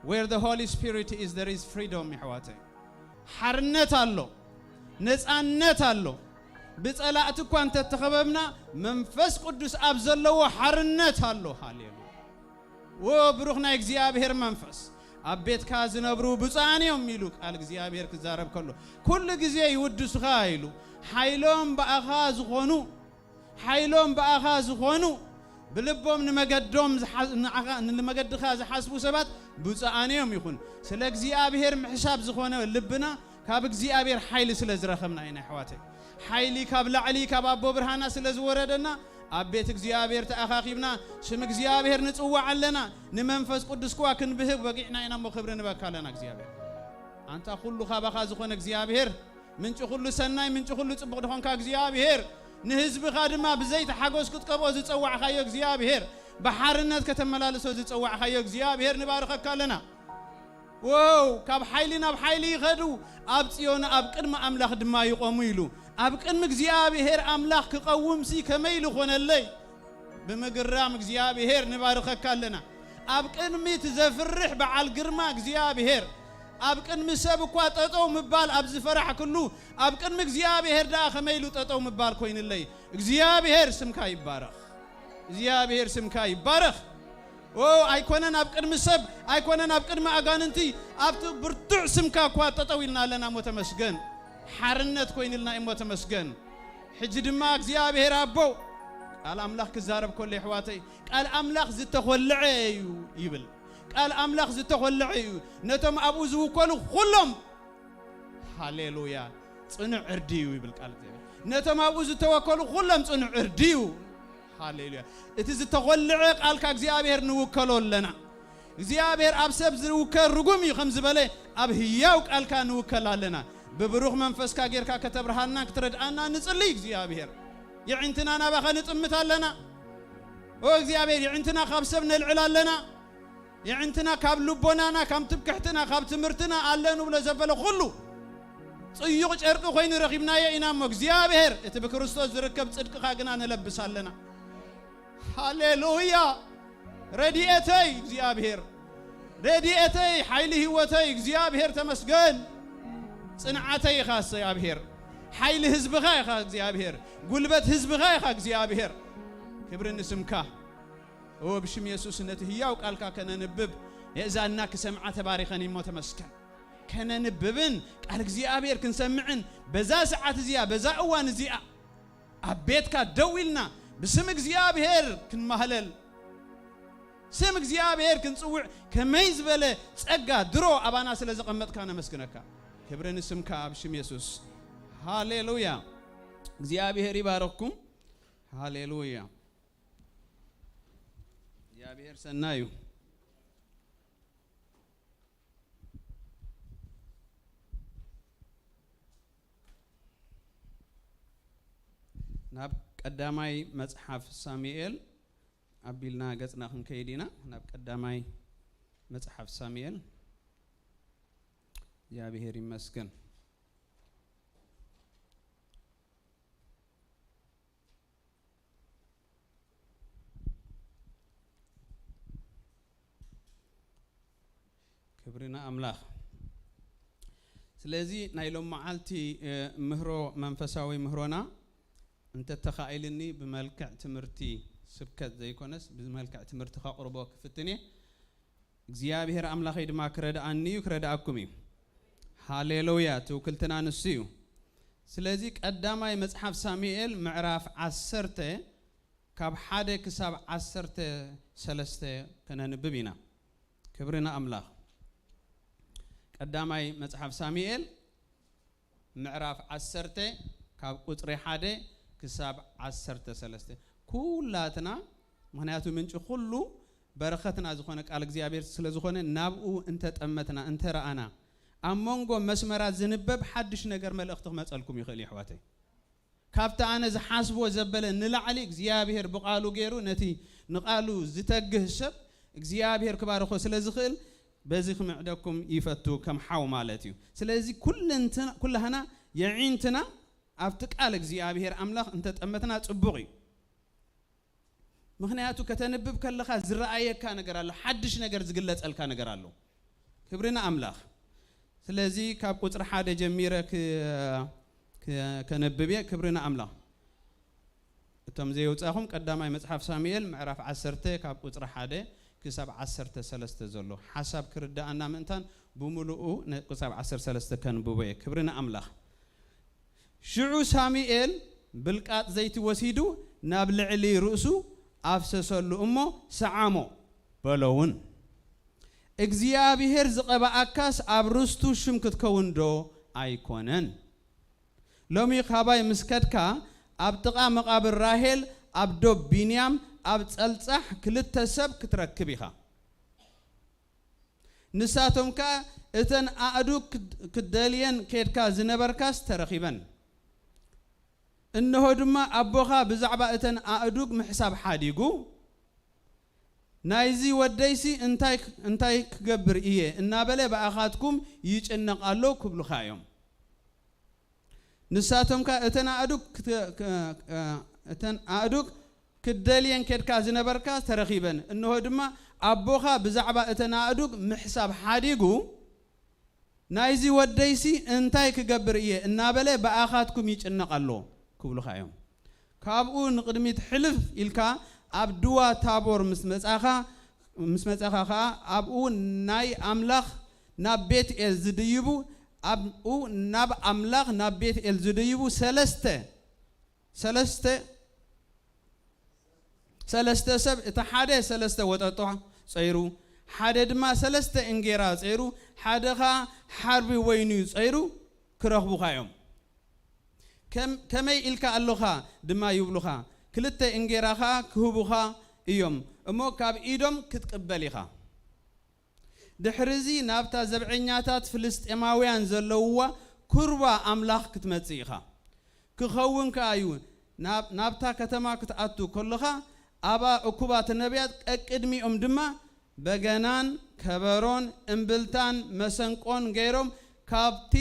Where the Holy Spirit is, there is freedom፣ የሕዋተይ። ሓርነት ኣሎ፣ ነጻነት ኣሎ። ብጸላእቲ እኳ እንተተኸበብና፣ መንፈስ ቅዱስ ኣብ ዘለዎ ሓርነት ኣሎ። ሃሌሉያ። ዎ ብሩኽ ናይ እግዚኣብሔር መንፈስ፣ ኣብ ቤትካ ዝነብሩ ብፁዓን እዮም ኢሉ ቃል እግዚኣብሔር ክዛረብ ከሎ፣ ኩሉ ግዜ ይውድሱኻ ኢሉ፣ ሓይሎም ብኣኻ ዝኾኑ፣ ሓይሎም ብኣኻ ዝኾኑ፣ ብልቦም ንመገዶም ዝሓ-፣ ንዓኻ፣ ንመገድኻ ዝሓስቡ ሰባት ብፁዓን እዮም ይኹን። ስለ እግዚኣብሔር ምሕሳብ ዝኾነ ልብና ካብ እግዚኣብሔር ሓይሊ ስለ ዝረኸብና ኢና፣ ኣሕዋተይ። ሓይሊ ካብ ላዕሊ፣ ካብ ኣቦ ብርሃና ስለ ዝወረደና፣ ኣብ ቤት እግዚኣብሔር ተኣኻኺብና፣ ሽም እግዚኣብሔር ንጽዋዕ ኣለና። ንመንፈስ ቅዱስ ክዋ ክንብህግ በቂዕና ኢና እሞ፣ ክብሪ ንበካ ኣለና እግዚኣብሔር። ኣንታ ኩሉ ካባኻ ዝኾነ እግዚኣብሔር፣ ምንጪ ኩሉ ሰናይ፣ ምንጪ ኩሉ ጽቡቕ ዝኾንካ እግዚኣብሔር፣ ንህዝብኻ ድማ ብዘይቲ ሓጎስ ክትቀብኦ ዝጸዋዕካዮ እግዚኣብሔር፣ ብሓርነት ከተመላልሶ ዝጸዋዕካዮ እግዚኣብሔር፣ ንባርኸካ ኣለና። ዎው፣ ካብ ሓይሊ ናብ ሓይሊ ይኸዱ። ኣብ ጽዮን ኣብ ቅድሚ ኣምላኽ ድማ ይቖሙ ኢሉ። ኣብ ቅድሚ እግዚኣብሔር ኣምላኽ ክቐውምሲ ከመይ ኢሉ ኾነለይ? ብምግራም እግዚኣብሔር ንባርኸካ ኣለና። ኣብ ቅድሚ እቲ ዘፍርሕ በዓል ግርማ እግዚኣብሔር፣ ኣብ ቅድሚ ሰብ እኳ ጠጠው ምባል ኣብ ዝፈራሕክሉ፣ ኣብ ቅድሚ እግዚኣብሔር ደኣ ከመይ ኢሉ ጠጠው ምባል ኮይንለይ? እግዚኣብሔር ስምካ ይባረኽ። እግዚኣብሔር ስምካ ይባረኽ። ኦ፣ ኣይኮነን ኣብ ቅድሚ ሰብ፣ ኣይኮነን ኣብ ቅድሚ ኣጋንንቲ፣ ኣብቲ ብርቱዕ ስምካ እኳ ጠጠው ኢልና ኣለና እሞ ተመስገን። ሓርነት ኮይንልና እሞ ተመስገን። ሕጂ ድማ እግዚኣብሔር ኣቦ፣ ቃል ኣምላኽ ክዛረብ ከሎ፣ የሕዋተይ፣ ቃል ኣምላኽ ዝተኾልዐ እዩ ይብል። ቃል ኣምላኽ ዝተኾልዐ እዩ። ነቶም ኣብኡ ዝውከሉ ኩሎም፣ ሃሌሉያ፣ ጽኑዕ ዕርዲ እዩ ይብል ቃል እግዚኣብሔር። ነቶም ኣብኡ ዝተወከሉ ኩሎም ጽኑዕ ዕርዲ እዩ። ሃሌሉያ። እቲ ዝተኾልዐ ቃልካ እግዚኣብሔር ንውከሎ ኣለና። እግዚኣብሔር ኣብ ሰብ ዝውከል ርጉም እዩ ከም ዝበለ፣ ኣብ ህያው ቃልካ ንውከል ኣለና። ብብሩኽ መንፈስካ ጌርካ ከተብርሃና፣ ክትረድኣና ንጽሊ እግዚኣብሔር። የዒንትና ናባኻ ንጥምት ኣለና። ኦ እግዚኣብሔር፣ የዒንትና ካብ ሰብ ነልዕል ኣለና። የዒንትና ካብ ልቦናና፣ ካብ ትምክሕትና፣ ካብ ትምህርትና፣ ኣለ ንብሎ ዘበለ ኩሉ ጽዩቕ ጨርቂ ኮይኑ ረኺብናዮ ኢና እሞ፣ እግዚኣብሔር፣ እቲ ብክርስቶስ ዝርከብ ጽድቅኻ ግና ንለብስ ኣለና። ሃሌሉያ! ረድኤተይ እግዚኣብሔር፣ ረድኤተይ፣ ሓይሊ ህይወተይ እግዚኣብሔር ተመስገን። ጽንዓተይ ኢኻ እግዚኣብሔር፣ ሓይሊ ህዝብኻ ኢኻ እግዚኣብሔር፣ ጉልበት ህዝብኻ ኢኻ እግዚኣብሔር። ክብሪ ንስምካ። ኦ፣ ብሽም የሱስ ነቲ ህያው ቃልካ ከነንብብ፣ የእዛንና ክሰምዓ ተባሪኸን እሞ ተመስገን። ከነንብብን ቃል እግዚኣብሔር ክንሰምዕን በዛ ሰዓት እዚኣ፣ በዛ እዋን እዚኣ ኣብ ቤትካ ደው ኢልና ብስም እግዚኣብሔር ክንማህለል፣ ስም እግዚኣብሔር ክንጽውዕ ከመይ ዝበለ ጸጋ ድሮ ኣባና ስለ ዘቐመጥካ ነመስግነካ። ክብሪ ንስምካ ኣብ ሽም የሱስ። ሃሌሉያ። እግዚኣብሔር ይባረኽኩም። ሃሌሉያ። እግዚኣብሔር ሰናይ እዩ። ናብ ቀዳማይ መጽሓፍ ሳሙኤል ኣቢልና ገጽና ክንከይድ ኢና። ናብ ቀዳማይ መጽሓፍ ሳሙኤል። እግዚኣብሔር ይመስገን። ክብሪ ንኣምላኽ። ስለዚ ናይ ሎም መዓልቲ፣ እ፣ ምህሮ፣ መንፈሳዊ ምህሮና እንተተኻኢልኒ ብመልክዕ ትምህርቲ ስብከት ዘይኮነስ ብመልክዕ ትምህርቲ ከቕርቦ ክፍትን እየ። እግዚኣብሔር ኣምላኸይ ድማ ክረድኣኒ እዩ፣ ክረድኣኩም እዩ። ሃሌሉያ። ትውክልትና ንሱ እዩ። ስለዚ ቀዳማይ መጽሓፍ ሳሙኤል ምዕራፍ ዓሰርተ ካብ ሓደ ክሳብ ዓሰርተ ሰለስተ ከነንብብ ኢና። ክብሪ ንኣምላኽ። ቀዳማይ መጽሓፍ ሳሙኤል ምዕራፍ ዓሰርተ ካብ ቁጽሪ ሓደ ክሳብ ዓሰርተ ሰለስተ። ኩላትና፣ ምኽንያቱ ምንጪ ኩሉ በረኸትና ዝኾነ ቃል እግዚኣብሔር ስለ ዝኾነ፣ ናብኡ እንተጠመትና፣ እንተረኣና፣ ኣብ መንጎ መስመራት ዝንበብ ሓድሽ ነገር፣ መልእኽቲ ክመጸልኩም ይኽእል እዩ፣ ኣሕዋተይ። ካብቲ ኣነ ዝሓስቦ ዘበለ ንላዕሊ እግዚኣብሔር ብቃሉ ገይሩ ነቲ ንቃሉ ዝተግህ ሰብ እግዚኣብሔር ክባርኾ ስለ ዝኽእል በዚ ክምዕደኩም ይፈቱ ከም ሓው ማለት እዩ። ስለዚ ኩልንትና፣ ኩላህና የዒንትና ኣብቲ ቃል እግዚኣብሔር ኣምላኽ እንተጠመትና ጽቡቕ እዩ። ምኽንያቱ ከተንብብ ከለኻ ዝረኣየካ ነገር ኣሎ፣ ሓድሽ ነገር ዝግለጸልካ ነገር ኣሎ። ክብሪ ንኣምላኽ። ስለዚ ካብ ቁጽሪ ሓደ ጀሚረ ክ-፣ ክ-፣ ከነብብ እየ። ክብሪ ንኣምላኽ። እቶም ዘየውጻኹም ቀዳማይ መጽሓፍ ሳሙኤል ምዕራፍ ዓሰርተ ካብ ቁጽሪ ሓደ ክሳብ ዓሰርተ ሰለስተ ዘሎ ሓሳብ ክርድኣና ምእንታን ብምሉኡ ነ-፣ ክሳብ ዓሰርተ ሰለስተ ከንብቦ እየ። ክብሪ ንኣምላኽ። ሽዑ ሳሙኤል ብልቃጥ ዘይቲ ወሲዱ ናብ ልዕሊ ርእሱ ኣፍሰሰሉ እሞ ሰዓሞ በሎውን። እግዚኣብሔር ዝቐባኣካስ ኣብ ርስቱ ሽም ክትከውን ዶ ኣይኮነን? ሎሚ ካባይ ምስ ከድካ ኣብ ጥቓ መቓብር ራሄል ኣብ ዶብ ቢንያም ኣብ ጸልጻሕ ክልተ ሰብ ክትረክብ ኢኻ። ንሳቶም ከኣ እተን ኣእዱግ ክድ- ክደልየን ኬድካ ዝነበርካስ ተረኺበን። እንሆ ድማ ኣቦኻ ብዛዕባ እተን ኣእዱግ ምሕሳብ ሓዲጉ፣ ናይዚ ወደይሲ እንታይ እንታይ ክገብር እየ እናበለ ብኣኻትኩም ይጭነቕ ኣሎ ክብሉኻ እዮም። ንሳቶም ከኣ እተን ኣእዱግ ክተ- ክ- እ- እተን ኣእዱግ ክትደልየን ኬድካ ዝነበርካ ተረኺበን። እንሆ ድማ ኣቦኻ ብዛዕባ እተን ኣእዱግ ምሕሳብ ሓዲጉ፣ ናይዚ ወደይሲ እንታይ ክገብር እየ እናበለ ብኣኻትኩም ይጭነቕ ኣሎ ክብሉኻ እዮም። ካብኡ ንቕድሚት ሕልፍ ኢልካ ኣብ ድዋ ታቦር ምስ መጻኻ ምስ መጻኻ ኸኣ ኣብኡ ናይ ኣምላኽ ናብ ቤት ኤል ዝድይቡ ኣብኡ ናብ ኣምላኽ ናብ ቤት ኤል ዝድይቡ ሰለስተ ሰለስተ ሰለስተ ሰብ፣ እቲ ሓደ ሰለስተ ወጠጦ ጸይሩ፣ ሓደ ድማ ሰለስተ እንጌራ ጸይሩ፣ ሓደ ኸኣ ሓርቢ ወይኒ ጸይሩ ክረኽቡኻ እዮም። ከም- ከመይ ኢልካ ኣሎኻ ድማ ይብሉኻ፣ ክልተ እንጌራ ኸኣ ክህቡኻ እዮም እሞ ካብ ኢዶም ክትቅበል ኢኻ። ድሕርዚ ናብታ ዘብዐኛታት ፍልስጤማውያን ዘለውዋ ኩርባ ኣምላኽ ክትመጽእ ኢኻ። ክኸውን ከኣ እዩ፣ ናብ- ናብታ ከተማ ክትኣቱ ከለኻ ኣብኣ እኩባት ነቢያት ቀቅድሚኦም ድማ በገናን ከበሮን እምብልታን መሰንቆን ገይሮም ካብቲ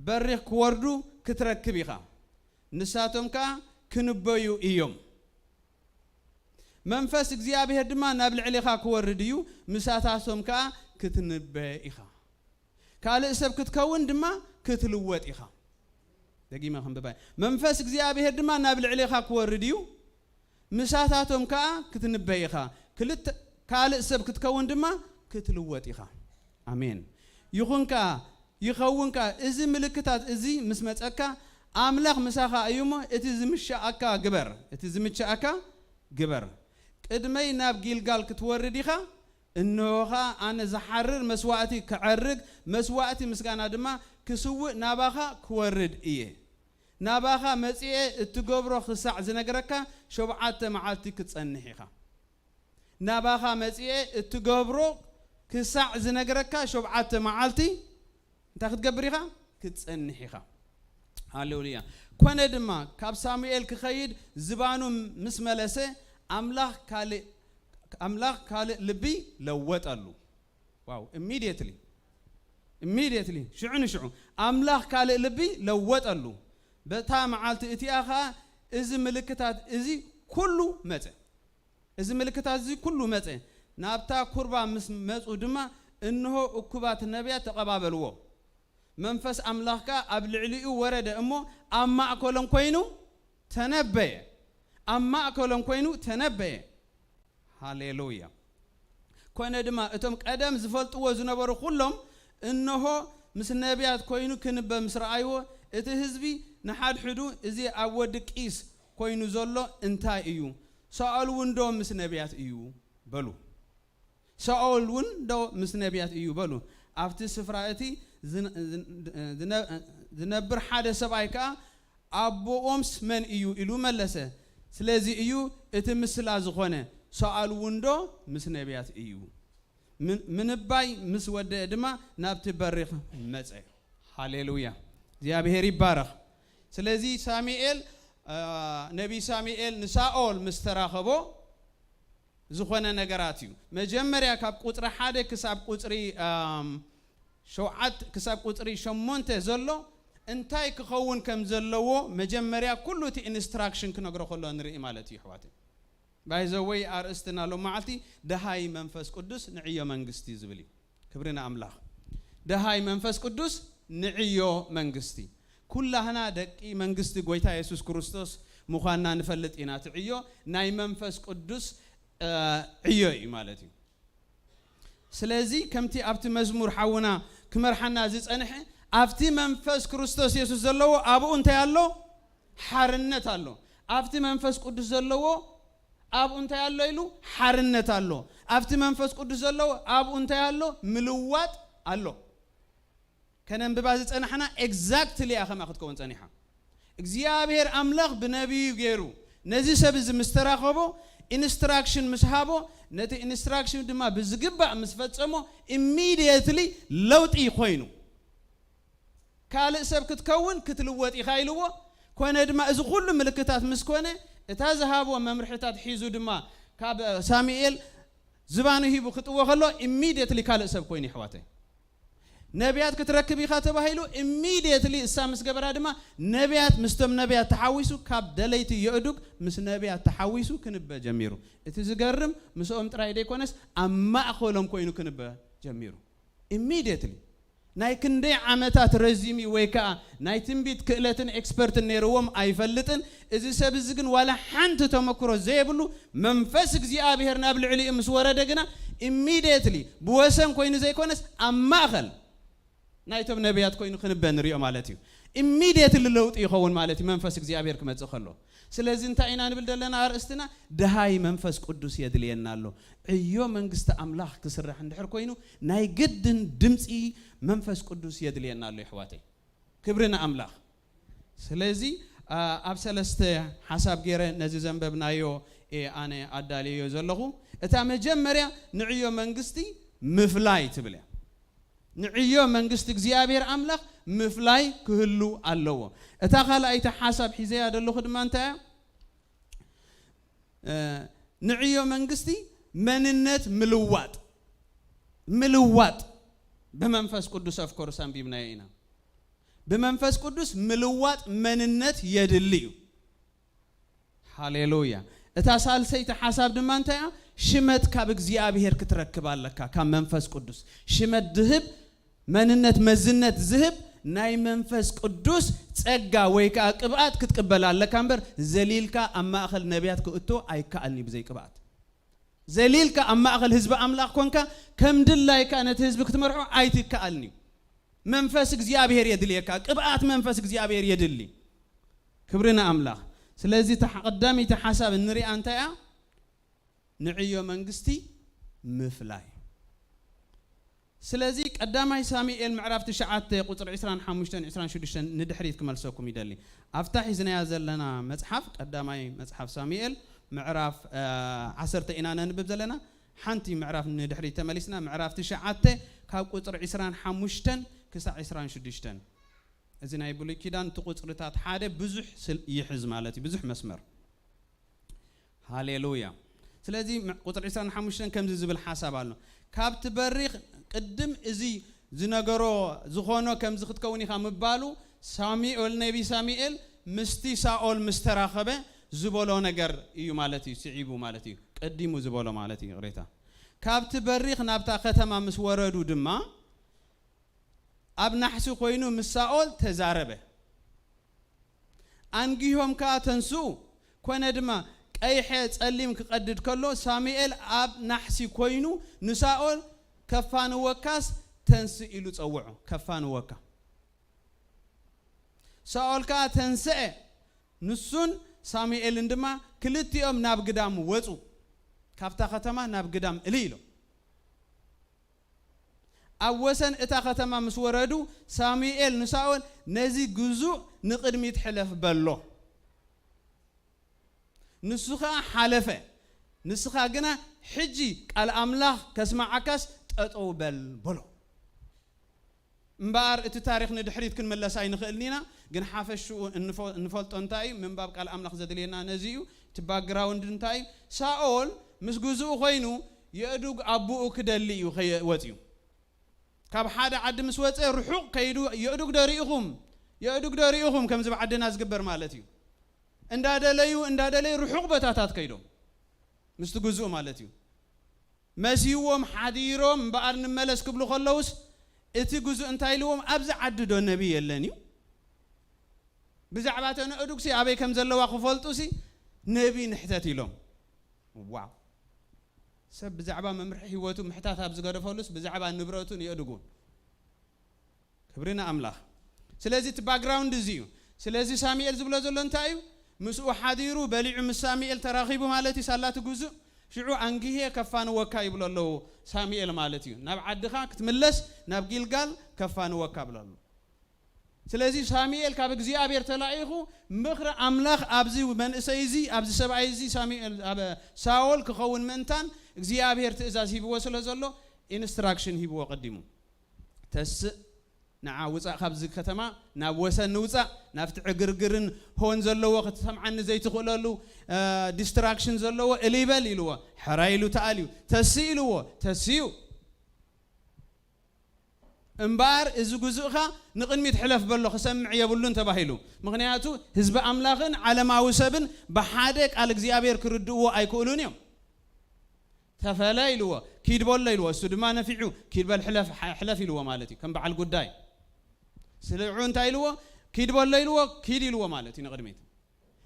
በሪኽ ክወርዱ ክትረክብ ኢኻ። ንሳቶም ከኣ ክንበዩ እዮም። መንፈስ እግዚኣብሔር ድማ ናብ ልዕሌኻ ክወርድ እዩ፣ ምሳታቶም ከኣ ክትንበ ኢኻ። ካልእ ሰብ ክትከውን ድማ ክትልወጥ ኢኻ። ደጊመ ክንብባ። መንፈስ እግዚኣብሔር ድማ ናብ ልዕሌኻ ክወርድ እዩ፣ ምሳታቶም ከኣ ክትንበ ኢኻ። ክልተ ካልእ ሰብ ክትከውን ድማ ክትልወጥ ኢኻ። ኣሜን። ይኹን ከኣ ይኸውን ከኣ እዚ ምልክታት እዚ ምስ መጸካ ኣምላኽ ምሳኻ እዩ እሞ እቲ ዝምሸኣካ ግበር። እቲ ዝምሸኣካ ግበር። ቅድመይ ናብ ጊልጋል ክትወርድ ኢኻ። እንሆ ኸኣ ኣነ ዝሓርር መስዋእቲ ክዐርግ፣ መስዋእቲ ምስጋና ድማ ክስውእ ናባኻ ክወርድ እየ። ናባኻ መጺኤ እትገብሮ ክሳዕ ዝነግረካ ሸውዓተ መዓልቲ ክትጸንሕ ኢኻ። ናባኻ መጺኤ እትገብሮ ክሳዕ ዝነግረካ ሸውዓተ መዓልቲ እንታይ ክትገብር ኢኻ? ክትጸንሕ ኢኻ። ሃሌሉያ። ኮነ ድማ ካብ ሳሙኤል ክኸይድ ዝባኑ ምስ መለሰ ኣምላኽ ካልእ ኣምላኽ ካልእ ልቢ ለወጠሉ። ዋው፣ ኢሚድየትሊ ኢሚድየትሊ ሽዑ ንሽዑ ኣምላኽ ካልእ ልቢ ለወጠሉ። በታ መዓልቲ እቲኣ ኸኣ እዚ ምልክታት እዚ ኩሉ መጸ። እዚ ምልክታት እዚ ኩሉ መጸ። ናብታ ኩርባ ምስ መጹ ድማ እንሆ እኩባት ነቢያት ተቐባበልዎ። መንፈስ ኣምላኽ ከኣ ኣብ ልዕሊኡ ወረደ እሞ ኣብ ማእከሎም ኮይኑ ተነበየ። ኣብ ማእከሎም ኮይኑ ተነበየ። ሃሌሉያ። ኮነ ድማ እቶም ቀደም ዝፈልጥዎ ዝነበሩ ኩሎም እንሆ ምስ ነቢያት ኮይኑ ክንበ ምስ ረኣይዎ እቲ ህዝቢ ንሓድሕዱ እዚ ኣብ ወዲ ቂስ ኮይኑ ዘሎ እንታይ እዩ? ሳኦል እውን ዶ ምስ ነቢያት እዩ? በሉ። ሳኦል እውን ዶ ምስ ነቢያት እዩ? በሉ። ኣብቲ ስፍራ እቲ ዝነ- ዝነ- ዝነብር ሓደ ሰብኣይ ከኣ ኣቦኦምስ መን እዩ? ኢሉ መለሰ። ስለዚ እዩ እቲ ምስላ ዝኾነ ሳኦል እውን ዶ ምስ ነቢያት እዩ? ምን- ምንባይ ምስ ወደአ ድማ ናብቲ በሪኽ መጸ። ሃሌሉያ። እግዚኣብሔር ይባረኽ። ስለዚ ሳሙኤል አ፣ ነቢይ ሳሙኤል ንሳኦል ምስ ተራኸቦ ዝኾነ ነገራት እዩ። መጀመርያ ካብ ቁጽሪ ሓደ ክሳብ ቁጽሪ ኣም፣ ሸውዓት ክሳብ ቁጽሪ ሸሞንተ ዘሎ እንታይ ክኸውን ከም ዘለዎ መጀመርያ ኩሉ እቲ ኢንስትራክሽን ክነግሮ ከሎ ንርኢ ማለት እዩ ኣሕዋተይ። ባይዘወይ ኣርእስትና ሎም መዓልቲ ደሃይ መንፈስ ቅዱስ ንዕዮ መንግስቲ ዝብል እዩ። ክብሪ ንኣምላኽ። ደሃይ መንፈስ ቅዱስ ንዕዮ መንግስቲ። ኩላህና ደቂ መንግስቲ ጎይታ የሱስ ክርስቶስ ምዃንና ንፈልጥ ኢና። እቲ ዕዮ ናይ መንፈስ ቅዱስ እ፣ ዕዮ እዩ ማለት እዩ። ስለዚ ከምቲ ኣብቲ መዝሙር ሓውና ክመርሓና ዝጸንሐ ኣብቲ መንፈስ ክርስቶስ የሱስ ዘለዎ ኣብኡ እንታይ ኣሎ? ሓርነት ኣሎ። ኣብቲ መንፈስ ቅዱስ ዘለዎ ኣብኡ እንታይ ኣሎ ኢሉ? ሓርነት ኣሎ። ኣብቲ መንፈስ ቅዱስ ዘለዎ ኣብኡ እንታይ ኣሎ? ምልዋጥ ኣሎ። ከነንብባ ዝጸናሕና ኤግዛክትሊ እያ ከምኣ ክትከውን ጸኒሓ። እግዚኣብሔር ኣምላኽ ብነቢዩ ገይሩ ነዚ ሰብ እዚ ምስ ተራኸቦ፣ ኢንስትራክሽን ምስ ሃቦ፣ ነቲ ኢንስትራክሽን ድማ ብዝግባእ ምስ ፈጸሞ፣ ኢሚድየትሊ ለውጢ ኮይኑ። ካልእ ሰብ ክትከውን ክትልወጥ ኢኻ ኢልዎ። ኮነ ድማ እዚ ኩሉ ምልክታት ምስ ኮነ፣ እታ ዝሃቦ መምርሕታት ሒዙ ድማ ካብ ሳሙኤል ዝባኑ ሂቡ ክጥዎ ከሎ፣ ኢሚድየትሊ ካልእ ሰብ ኮይኑ፣ ይሕዋተይ። ነቢያት ክትረክብ ኢኻ ተባሂሉ፣ ኢሚድየትሊ እሳ ምስ ገበራ ድማ፣ ነቢያት ምስቶም ነቢያት ተሓዊሱ፣ ካብ ደለይቲ የእዱግ ምስ ነቢያት ተሓዊሱ ክንበ ጀሚሩ። እቲ ዝገርም፣ ምስኦም ጥራይ ዘይኮነስ፣ ኣብ ማእኸሎም ኮይኑ ክንበ ጀሚሩ። ኢሚድየትሊ። ናይ ክንደይ ዓመታት ረዚሚ ወይ ከዓ ናይ ትንቢት ክእለትን ኤክስፐርትን ነይርዎም ኣይፈልጥን። እዚ ሰብ እዚ ግን ዋላ ሓንቲ ተመክሮ ዘይብሉ፣ መንፈስ እግዚኣብሔር ናብ ልዕሊኡ ምስ ወረደ ግና፣ ኢሚድየትሊ፣ ብወሰን ኮይኑ ዘይኮነስ፣ ኣብ ማእኸል ናይቶም ነቢያት ኮይኑ ክንበ ንሪኦ ማለት እዩ። ኢሚድየትሊ ለውጢ ይኸውን ማለት እዩ፣ መንፈስ እግዚኣብሔር ክመጽእ ከሎ። ስለዚ እንታይ ኢና ንብል ዘለና? ኣርእስትና፣ ደሃይ መንፈስ ቅዱስ የድልየና ኣሎ። ዕዮ መንግስቲ ኣምላኽ ክስራሕ እንድሕር ኮይኑ፣ ናይ ግድን ድምፂ መንፈስ ቅዱስ የድልየና ኣሎ፣ ይሕዋተይ። ክብሪ ንኣምላኽ። ስለዚ፣ ኣ፣ ኣብ ሰለስተ ሓሳብ ገይረ ነዚ ዘንበብናዮ እየ ኣነ ኣዳልየዮ ዘለኹ። እታ መጀመርያ፣ ንዕዮ መንግስቲ ምፍላይ ትብል እያ። ንዕዮ መንግስቲ እግዚኣብሔር ኣምላኽ ምፍላይ ክህሉ ኣለዎ። እታ ካልኣይቲ ሓሳብ ሒዘያ ዘለኹ ድማ እንታይ እያ? እ፣ ንዕዮ መንግስቲ መንነት ምልዋጥ፣ ምልዋጥ ብመንፈስ ቅዱስ፣ ኦፍኮርስ፣ ኣንቢብናዮ ኢና። ብመንፈስ ቅዱስ ምልዋጥ መንነት የድሊ እዩ። ሃሌሉያ። እታ ሳልሰይቲ ሓሳብ ድማ እንታይ እያ? ሽመት ካብ እግዚኣብሔር ክትረክብ ኣለካ፣ ካብ መንፈስ ቅዱስ። ሽመት ድህብ፣ መንነት፣ መዝነት ዝህብ ናይ መንፈስ ቅዱስ ጸጋ ወይ ከኣ ቅብኣት ክትቅበል ኣለካ እምበር፣ ዘሊልካ ኣብ ማእከል ነቢያት ክእቶ ኣይከኣልኒ ብዘይ ቅብኣት። ዘሊልካ ኣብ ማእከል ህዝቢ ኣምላኽ ኮንካ ከም ድላይካ ነቲ ህዝቢ ክትመርሖ ኣይትከኣልኒ። መንፈስ እግዚኣብሔር የድልየካ፣ ቅብኣት መንፈስ እግዚኣብሔር የድሊ። ክብሪ ንኣምላኽ። ስለዚ እታ ቀዳመይቲ ሓሳብ እንሪኣ እንታይ እያ? ንዕዮ መንግስቲ ምፍላይ። ስለዚ ቀዳማይ ሳሙኤል ምዕራፍ ትሽዓተ ቁጽሪ ዕስራን ሓሙሽተን ዕስራን ሽዱሽተን ንድሕሪት ክመልሰኩም ይደሊ። ኣብታ ሒዝናያ ዘለና መጽሓፍ፣ ቀዳማይ መጽሓፍ ሳሙኤል ምዕራፍ፣ እ፣ ዓሰርተ ኢና ነንብብ ዘለና። ሓንቲ ምዕራፍ ንድሕሪት ተመሊስና፣ ምዕራፍ ትሽዓተ ካብ ቁጽሪ ዕስራን ሓሙሽተን ክሳዕ ዕስራን ሽዱሽተን። እዚ ናይ ብሉይ ኪዳን እቲ ቁጽርታት ሓደ ብዙሕ ስል-፣ ይሕዝ ማለት እዩ፣ ብዙሕ መስመር። ሃሌሉያ። ስለዚ ም-፣ ቁጽሪ ዕስራን ሓሙሽተን ከምዚ ዝብል ሓሳብ ኣሎ። ካብቲ በሪኽ ቅድም እዚ ዝነገሮ ዝኾኖ ከምዚ ክትከውን ኢኻ ምባሉ፣ ሳሙኤል፣ ነቢ ሳሙኤል ምስቲ ሳኦል ምስ ተራኸበ ዝበሎ ነገር እዩ ማለት እዩ፣ ስዒቡ ማለት እዩ፣ ቀዲሙ ዝበሎ ማለት እዩ። ይቕሬታ። ካብቲ በሪኽ ናብታ ከተማ ምስ ወረዱ ድማ፣ ኣብ ናሕሲ ኮይኑ ምስ ሳኦል ተዛረበ። ኣንጊሆም ከኣ ተንስኡ። ኮነ ድማ፣ ቀይሐ ጸሊም ክቐድድ ከሎ፣ ሳሙኤል ኣብ ናሕሲ ኮይኑ ንሳኦል፣ "ከፋንወካስ ተንስእ" ኢሉ ጸውዖ። ከፋንወካ። ሳኦል ከኣ ተንስአ። ንሱን ሳሙኤልን ድማ ክልቲኦም ናብ ግዳም ወጹ። ካብታ ከተማ ናብ ግዳም እልይ ኢሎም። ኣብ ወሰን እታ ከተማ ምስ ወረዱ፣ ሳሙኤል ንሳኦል፣ "ነዚ ግዙእ ንቕድሚት ሕለፍ" በሎ። ንሱ ኸኣ ሓለፈ። ንስኻ ግና ሕጂ ቃል ኣምላኽ ከስምዓካስ ጠጠው በል በሎ። እምበኣር እቲ ታሪኽ ንድሕሪት ክንምለስ ኣይንኽእልን ኢና፣ ግን ሓፈሽኡ እንፎ-፣ እንፈልጦ እንታይ እዩ? ምንባብ ቃል ኣምላኽ ዘድልየና ነዚ እዩ። እቲ ባክግራውንድ እንታይ እዩ? ሳኦል ምስ ግዝኡ ኮይኑ የእዱግ ኣቦኡ ክደሊ እዩ ከየ-፣ ወፅዩ። ካብ ሓደ ዓዲ ምስ ወፀ ርሑቕ ከይዱ፣ "የእዱግ ዶ ርኢኹም? የእዱግ ዶ ርኢኹም?" ከምዚ ብዓድና ዝግበር ማለት እዩ። እንዳደለዩ፣ እንዳደለዩ ርሑቕ ቦታታት ከይዶም፣ ምስቲ ግዝኡ ማለት እዩ። መሲዎም ሓዲሮም እምበኣር ንመለስ ክብሉ ከለውስ፣ እቲ ግዙእ እንታይ ኢልዎም? "ኣብዚ ዓዲ ዶ ነቢ የለን እዩ? ብዛዕባ እተን ኣእዱግሲ ኣበይ ከም ዘለዋ ክፈልጡሲ ነቢ ንሕተት" ኢሎም። ዋው! ሰብ ብዛዕባ መምርሒ ህይወቱ ምሕታት ኣብ ዝገደፈሉስ፣ ብዛዕባ ንብረቱን የእዱጉን። ክብሪ ንኣምላኽ። ስለዚ እቲ ባክግራውንድ እዚ እዩ። ስለዚ ሳሙኤል ዝብሎ ዘሎ እንታይ እዩ? ምስኡ ሓዲሩ በሊዑ ምስ ሳሙኤል ተራኺቡ ማለት እዩ። ሳላቲ ግዙእ ሽዑ ኣንጊሄ ከፋንወካ ይብሎ ኣለዉ። ሳሙኤል ማለት እዩ። ናብ ዓድኻ ክትምለስ ናብ ጊልጋል ከፋንወካ ብሎ ኣሎ። ስለዚ ሳሙኤል ካብ እግዚኣብሔር ተላኢኹ ምኽሪ ኣምላኽ ኣብዚ መንእሰይ እዚ፣ ኣብዚ ሰብኣይ እዚ ሳሙኤል፣ ኣብ ሳኦል ክኸውን ምእንታን እግዚኣብሔር ትእዛዝ ሂብዎ ስለ ዘሎ ኢንስትራክሽን ሂብዎ ቀዲሙ። ተስእ ንዓ ውጻእ ካብዚ ከተማ፣ ናብ ወሰን ንውጻእ፣ ናብቲ ዕግርግርን ሆን ዘለዎ ክትሰምዓኒ ዘይትኽእለሉ፣ እ፣ ዲስትራክሽን ዘለዎ እልይ በል ኢልዎ። ሕራይ ኢሉ ተኣልዩ። ተስእ ኢልዎ። ተስዩ። እምበኣር እዚ ግዙእኻ ንቕድሚት ሕለፍ በሎ ክሰምዕ የብሉን ተባሂሉ። ምኽንያቱ ህዝቢ ኣምላኽን ዓለማዊ ሰብን ብሓደ ቃል እግዚኣብሔር ክርድእዎ ኣይክእሉን እዮም። ተፈለ ኢልዎ፣ ኪድ በሎ ኢልዎ። እሱ ድማ ነፊዑ ኪድ በል ሕለፍ፣ ሓ-፣ ሕለፍ ኢልዎ ማለት እዩ። ከም በዓል ጉዳይ ስልዑ እንታይ ኢልዎ? ኪድ በሎ ኢልዎ፣ ኪድ ኢልዎ ማለት እዩ ንቕድሚት።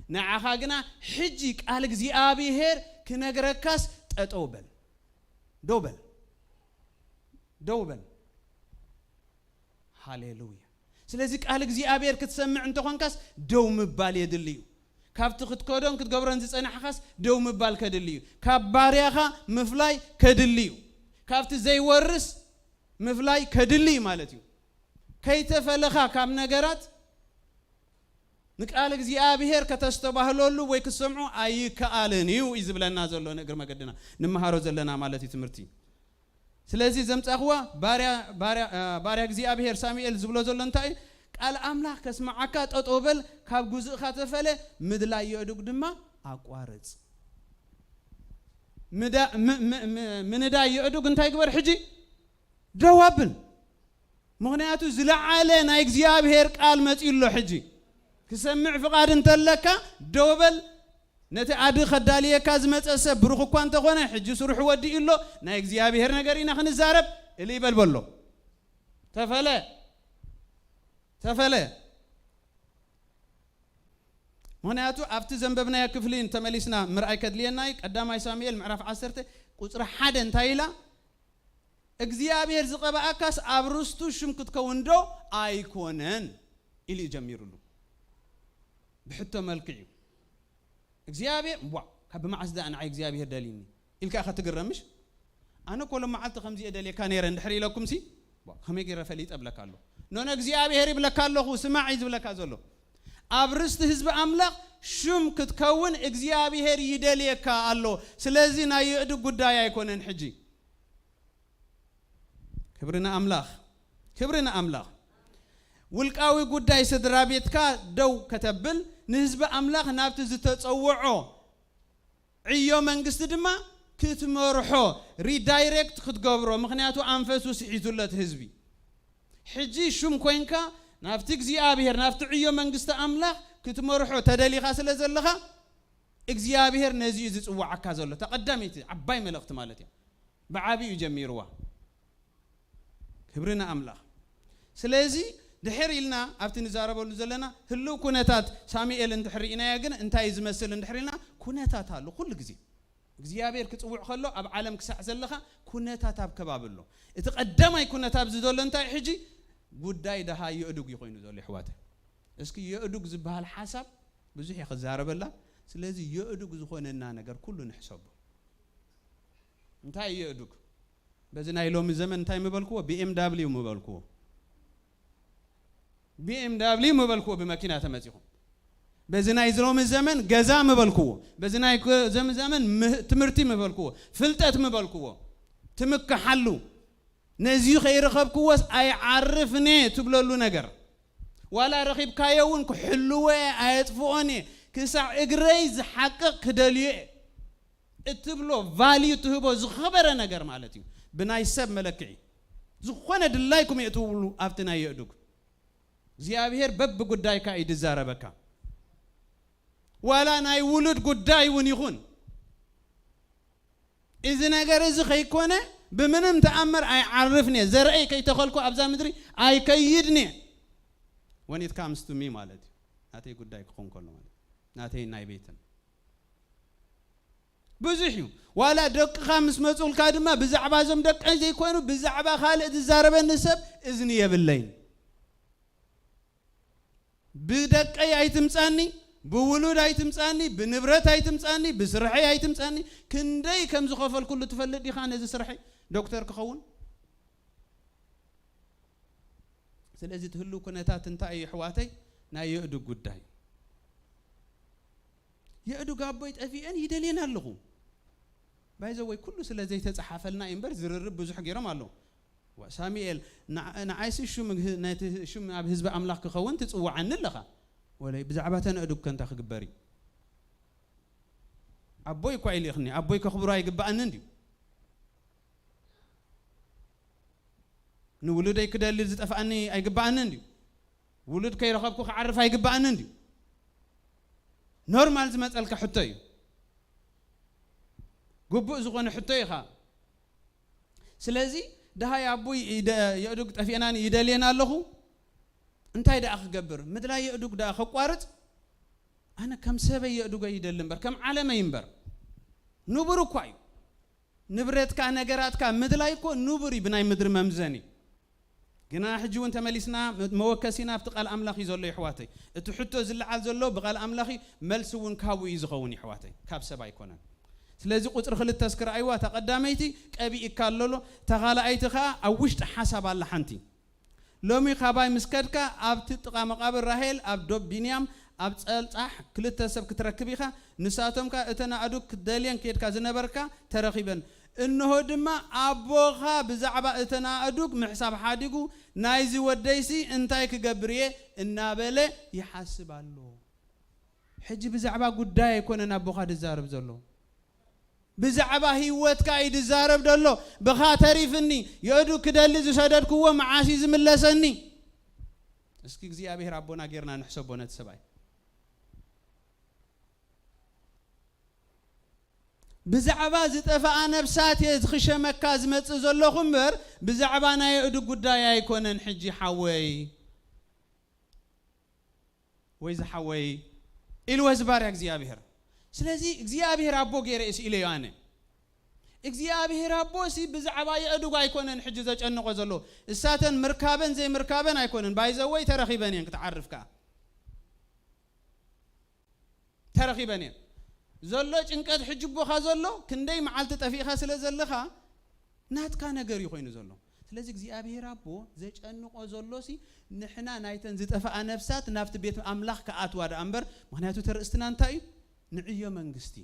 ንዓኻ ግና ሕጂ ቃል እግዚኣብሔር ክነግረካስ ጠጠው በል። ደው በል። ደው በል። ሃሌሉያ። ስለዚ ቃል እግዚኣብሔር ክትሰምዕ እንተኾንካስ ደው ምባል የድሊ እዩ። ካብቲ ክትከዶን ክትገብሮን ዝጸናሕኻስ ደው ምባል ከድሊ እዩ። ካብ ባርያኻ ምፍላይ ከድሊ እዩ። ካብቲ ዘይወርስ ምፍላይ ከድሊ እዩ ማለት እዩ። ከይተፈለኻ ካብ ነገራት ንቃል እግዚኣብሔር ከተስተባህለሉ ወይ ክትሰምዖ ኣይከኣልን እዩ እዩ ዝብለና ዘሎ ንእግሪ መገድና ንምሃሮ ዘለና ማለት እዩ ትምህርቲ። ስለዚ ዘምጻእኽዋ ባርያ፣ ባርያ፣ እ፣ ባርያ እግዚኣብሔር ሳሙኤል ዝብሎ ዘሎ እንታይ እዩ? ቃል ኣምላኽ ከስምዓካ ጠጠው በል፣ ካብ ጉዝእኻ ተፈለ፣ ምድላይ የእዱግ ድማ ኣቋርጽ። ምዳ-፣ ም-፣ ም-፣ ም-፣ ምንዳይ የእዱግ እንታይ ግበር ሕጂ? ደው ኣብል። ምኽንያቱ ዝለዓለ ናይ እግዚኣብሔር ቃል መጺኡ ኣሎ ሕጂ። ክሰምዕ ፍቓድ እንተለካ ደው በል። ነቲ ኣዲ ከዳልየካ ዝመጸ ሰብ ብሩኽ እኳ እንተኾነ፣ ሕጂ ስርሑ ወዲኡ ኣሎ። ናይ እግዚኣብሔር ነገር ኢና ክንዛረብ። እልይ በል በሎ። ተፈለ። ተፈለ። ምኽንያቱ ኣብቲ ዘንበብናዮ ክፍሊ ተመሊስና ምርኣይ ከድልየና እዩ። ቀዳማይ ሳሙኤል ምዕራፍ ዓሰርተ ቁጽሪ ሓደ እንታይ ኢላ? እግዚኣብሔር ዝቐብኣካስ ኣብ ርስቱ ሽም ክትከውን ዶ ኣይኮነን? ኢሉ እዩ ጀሚሩሉ። ብሕቶ መልክዕ እዩ። እግዚኣብሔር፣ ዋ፣ ካብ ብመዓስ ደኣ ንዓይ እግዚኣብሔር ደልዩኒ? ኢልካ ኢኻ ትግረም፣ ምሽ? ኣነ እኮ ሎም መዓልቲ ከምዚ እየ ደልየካ ነይረ እንድሕር ኢለኩምሲ፣ ዋ፣ ከመይ ገይረ ፈሊጠ እብለካ ኣለኹ። ኖኖ፣ እግዚኣብሔር ይብለካ ኣለኹ፣ ስማዕ እዩ ዝብለካ ዘሎ። ኣብ ርስቲ ህዝቢ ኣምላኽ ሽም ክትከውን እግዚኣብሔር ይደልየካ ኣሎ። ስለዚ ናይ የእዱግ ጉዳይ ኣይኮነን ሕጂ። ክብሪ ንኣምላኽ፣ ክብሪ ንኣምላኽ። ውልቃዊ ጉዳይ ስድራ ቤትካ ደው ከተብል፣ ንህዝቢ ኣምላኽ ናብቲ ዝተጸውዖ ዕዮ መንግስቲ ድማ ክትመርሖ፣ ሪዳይሬክት ክትገብሮ፣ ምኽንያቱ ኣንፈሱ ስሒቱለት ህዝቢ። ሕጂ ሽም ኮይንካ ናብቲ እግዚኣብሔር፣ ናብቲ ዕዮ መንግስቲ ኣምላኽ ክትመርሖ ተደሊኻ ስለ ዘለኻ፣ እግዚኣብሔር ነዚ እዩ ዝጽውዓካ ዘሎ። እታ ቀዳመይቲ ዓባይ መልእኽቲ ማለት እያ። ብዓቢኡ ጀሚርዋ። ክብሪ ንኣምላኽ። ስለዚ ድሕር ኢልና ኣብቲ ንዛረበሉ ዘለና ህልው ኩነታት ሳሙኤል እንድሕር ርኢናዮ ግን እንታይ እዩ ዝመስል እንድሕር ኢልና፣ ኩነታት ኣሎ ኩሉ ግዜ። እግዚኣብሔር ክጽውዕ ከሎ ኣብ ዓለም ክሳዕ ዘለኻ ኩነታት ኣብ ከባቢ ኣሎ። እቲ ቀዳማይ ኩነታት ኣብዚ ዘሎ እንታይ ሕጂ? ጉዳይ ደሃ የእዱግ እዩ ኮይኑ ዘሎ፣ ኣሕዋተይ። እስኪ የእዱግ ዝበሃል ሓሳብ ብዙሕ እየ ክዛረበላ። ስለዚ የእዱግ ዝኾነና ነገር ኩሉ ንሕሰቦ። እንታይ እዩ የእዱግ? በዚ ናይ ሎሚ ዘመን እንታይ ምበልክዎ? ቢ ኤም ዳብሊው ምበልክዎ። ቢ ኤም ዳብሊው ምበልክዎ ብመኪና ተመጺኹም። በዚ ናይ ሎሚ ዘመን ገዛ ምበልክዎ። በዚ ናይ ገ-፣ ዘም-፣ ዘመን ም-፣ ትምህርቲ ምበልክዎ። ፍልጠት ምበልክዎ። ትምክሓሉ። ነዚ ከይረኸብክዎስ ኣይዓርፍን እየ ትብለሉ ነገር። ዋላ ረኺብካዮ እውን ክሕልዎ እየ፣ ኣየጥፍኦን እየ። ክሳዕ እግረይ ዝሓቅቕ ክደልዮ እየ እትብሎ ቫልዩ ትህቦ ዝኸበረ ነገር ማለት እዩ። ብናይ ሰብ መለክዒ ዝኾነ ድላይኩም እየ ትብሉ ኣብቲ ናይ የእዱግ። እግዚኣብሔር በብጉዳይካ እዩ ዝዛረበካ። ዋላ ናይ ውሉድ ጉዳይ እውን ይኹን፣ እዚ ነገር እዚ ከይኮነ ብምንም ተኣምር ኣይዓርፍን እየ፣ ዘርእይ ከይተኸልኩ ኣብዛ ምድሪ ኣይከይድን እየ። When it comes to me ማለት እዩ፣ ናተይ ጉዳይ ክኾን ከሎ ማለት እዩ፣ ናተይ ናይ ቤትን ብዙሕ እዩ። ዋላ ደቅኻ ምስ መጹልካ ድማ ብዛዕባ እዞም ደቀይ ዘይኮይኑ ብዛዕባ ካልእ ዝዛረበኒ ሰብ እዝኒ የብለይን። ብደቀይ ኣይትምጻኒ፣ ብውሉድ ኣይትምጻኒ፣ ብንብረት ኣይትምጻኒ፣ ብስርሐይ ኣይትምጻኒ። ክንደይ ከም ዝኸፈልኩሉ ትፈልጥ ዲኻ ነዚ ስርሐይ ዶክተር ክኸውን? ስለዚ እቲ ህልው ኩነታት እንታይ እዩ ኣሕዋተይ? ናይ የእዱግ ጉዳይ። የእዱግ ኣቦይ ጠፊኤን ይደልየን ኣለኹ። ባይዘወይ ኩሉ ስለ ዘይተጻሓፈልና እዩ እምበር ዝርርብ ብዙሕ ገይሮም ኣለዉ። ዋ ሳሙኤል፣ ንዓ-፣ ንዓይሲ ሹም ህ-፣ ነቲ ሹም ኣብ ህዝቢ ኣምላኽ ክኸውን ትጽውዓኒ ኣለኻ። ወለይ ብዛዕባ ተን ኣእዱግ ከ እንታይ ክግበር እዩ? ኣቦይ እኳ ኢልኽኒ፣ ኣቦይ ከኽብሮ ኣይግባእንን ድዩ? ንውሉደይ ክደሊ ዝጠፍኣኒ ኣይግባእንን ድዩ? ውሉድ ከይረኸብኩ ክዓርፍ ኣይግባእንን ድዩ? ኖርማል ዝመጸልካ ሕቶ እዩ። ግቡእ ዝኾነ ሕቶ እዩ ኸኣ። ስለዚ ደሃይ ኣቦይ ይደ-፣ የእዱግ ጠፊኤናኒ ይደልየን ኣለኹ። እንታይ ደኣ ክገብር? ምድላይ የእዱግ ደኣ ከቋርጽ? ኣነ ከም ሰበይ የእዱገይ ይደሊ እምበር፣ ከም ዓለመይ እምበር። ንቡር እኳ እዩ። ንብረትካ፣ ነገራትካ ምድላይ እኮ ንቡር እዩ ብናይ ምድሪ መምዘኒ። ግና ሕጂ እውን ተመሊስና መወከሲና ኣብቲ ቃል ኣምላኽ እዩ ዘሎ የሕዋተይ። እቲ ሕቶ ዝለዓል ዘሎ ብቃል ኣምላኽ እዩ፣ መልሲ እውን ካብኡ እዩ ዝኸውን የሕዋተይ፣ ካብ ሰብ ኣይኮነን። ስለዚ ቁጽሪ ክልተ እስኪ ረኣይዋ፣ እታ ቀዳመይቲ ቀቢእካ ኣሎ፣ እታ ካልኣይቲ ኸኣ ኣብ ውሽጢ ሓሳብ ኣላ ሓንቲ። ሎሚ ካባይ ምስ ከድካ ኣብቲ ጥቓ መቓብር ራሄል ኣብ ዶብ ቢንያም ኣብ ጸልጻሕ ክልተ ሰብ ክትረክብ ኢኻ። ንሳቶም ከኣ እተን ኣእዱግ ክትደልየን ኬድካ ዝነበርካ ተረኺበን። እንሆ ድማ ኣቦኻ ብዛዕባ እተን ኣእዱግ ምሕሳብ ሓዲጉ ናይዚ ወደይሲ እንታይ ክገብር እየ እናበለ ይሓስብ ኣሎ። ሕጂ ብዛዕባ ጉዳይ ኣይኮነን ኣቦኻ ዝዛረብ ዘሎ። ብዛዕባ ህይወትካ እዩ ዝዛረብ ዘሎ። ብኻ ተሪፍኒ፣ የእዱግ ክደሊ ዝሰደድክዎ መዓስ እዩ ዝምለሰኒ? እስኪ እግዚኣብሔር ኣቦና ጌርና ንሕሰቦ ነቲ ሰብኣይ። ብዛዕባ ዝጠፍኣ ነፍሳት እየ ክሸመካ ዝመጽእ ዘለኹ እምበር፣ ብዛዕባ ናይ የእዱግ ጉዳይ ኣይኮነን ሕጂ ሓወይ። ወይ ዝሓወይ ኢልዎ እዚ ባርያ እግዚኣብሔር። ስለዚ እግዚኣብሔር ኣቦ ገይረ እየ ስኢለዮ ኣነ። እግዚኣብሔር ኣቦ ሲ ብዛዕባ የእዱግ ኣይኮነን ሕጂ ዘጨንቆ ዘሎ። እሳተን ምርካበን ዘይምርካበን ኣይኮነን። ባይዘወይ ተረኺበን እየን ክትዓርፍ ከኣ። ተረኺበን እየን። ዘሎ ጭንቀት ሕጂ ኣቦኻ ዘሎ ክንደይ መዓልቲ ጠፊእኻ ስለ ዘለኻ ናትካ ነገር እዩ ኮይኑ ዘሎ። ስለዚ እግዚኣብሔር ኣቦ ዘጨንቆ ዘሎ ሲ ንሕና ናይተን ዝጠፍኣ ነፍሳት ናብቲ ቤት ኣምላኽ ክኣትዋ ደኣ እምበር፣ ምኽንያቱ እቲ ርእስትና እንታይ እዩ? ንዕዮ መንግስቲ።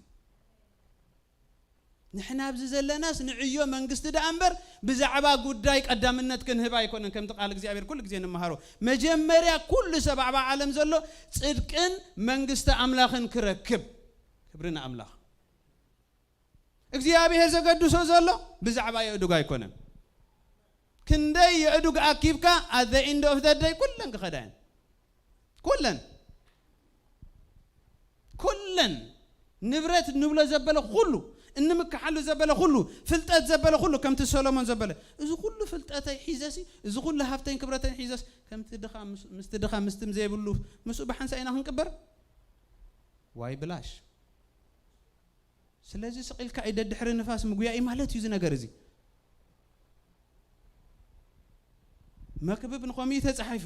ንሕና ኣብዚ ዘለናስ ንዕዮ መንግስቲ ደኣ እምበር ብዛዕባ ጉዳይ ቀዳምነት ክንህብ ኣይኮነን። ከምቲ ቃል እግዚኣብሔር ኩሉ ግዜ ንመሃሮ፣ መጀመርያ ኩሉ ሰብ ኣብ ዓለም ዘሎ ጽድቅን መንግስቲ ኣምላኽን ክረክብ። ክብሪ ንኣምላኽ። እግዚኣብሔር ዘገድሶ ዘሎ ብዛዕባ የእዱግ ኣይኮነን። ክንደይ የእዱግ ኣኪብካ at the end of the day ኩለን ክኸዳ እየን። ኩለን። ኩለን። ንብረት ንብሎ ዘበለ ኩሉ፣ እንምክሓሉ ዘበለ ኩሉ፣ ፍልጠት ዘበለ ኩሉ፣ ከምቲ ሰሎሞን ዘበለ፣ እዚ ኩሉ ፍልጠተይ ሒዘሲ፣ እዚ ኩሉ ሃብተይን ክብረተይን ሒዘስ፣ ከምቲ ድኻ ምስ-፣ ምስቲ ድኻ ምስቲ ዘይብሉ፣ ምስኡ ብሓንሳእ ኢና ክንቅበር? ዋይ ብላሽ። ስለዚ ስቕ ኢልካ እዩ ደድሕሪ ንፋስ ምጉያይ ማለት እዩ እዚ ነገር እዚ። መክብብ ንኸምኡ እዩ ተጻሒፉ።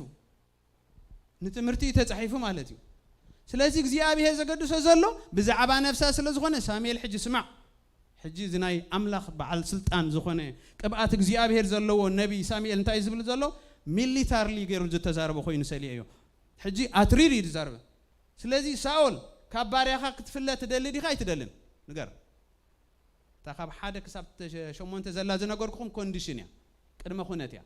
ንትምህርቲ እዩ ተጻሒፉ ማለት እዩ። ስለዚ እግዚኣብሔር ዘገድሶ ዘሎ ብዛዕባ ነፍሳ ስለ ዝኾነ፣ ሳሙኤል ሕጂ ስማዕ። ሕጂ እዚ ናይ ኣምላኽ በዓል ስልጣን ዝኾነ ቅብኣት እግዚኣብሔር ዘለዎ ነቢይ ሳሙኤል እንታይ እዩ ዝብል ዘሎ? ሚሊታርሊ ገይሩ ዝተዛረበ ኮይኑ ሰሊኤዮ። ሕጂ ኣትሪር እዩ ዝዛረበ። ስለዚ ሳኦል፣ ካብ ባርያኻ ክትፍለ ትደሊ ዲኻ ኣይትደልን? ንገር። እታ ካብ ሓደ ክሳብ ተ-፣ ሸሞንተ ዘላ ዝነገርኩኹም ኮንዲሽን እያ፣ ቅድመ ኩነት እያ።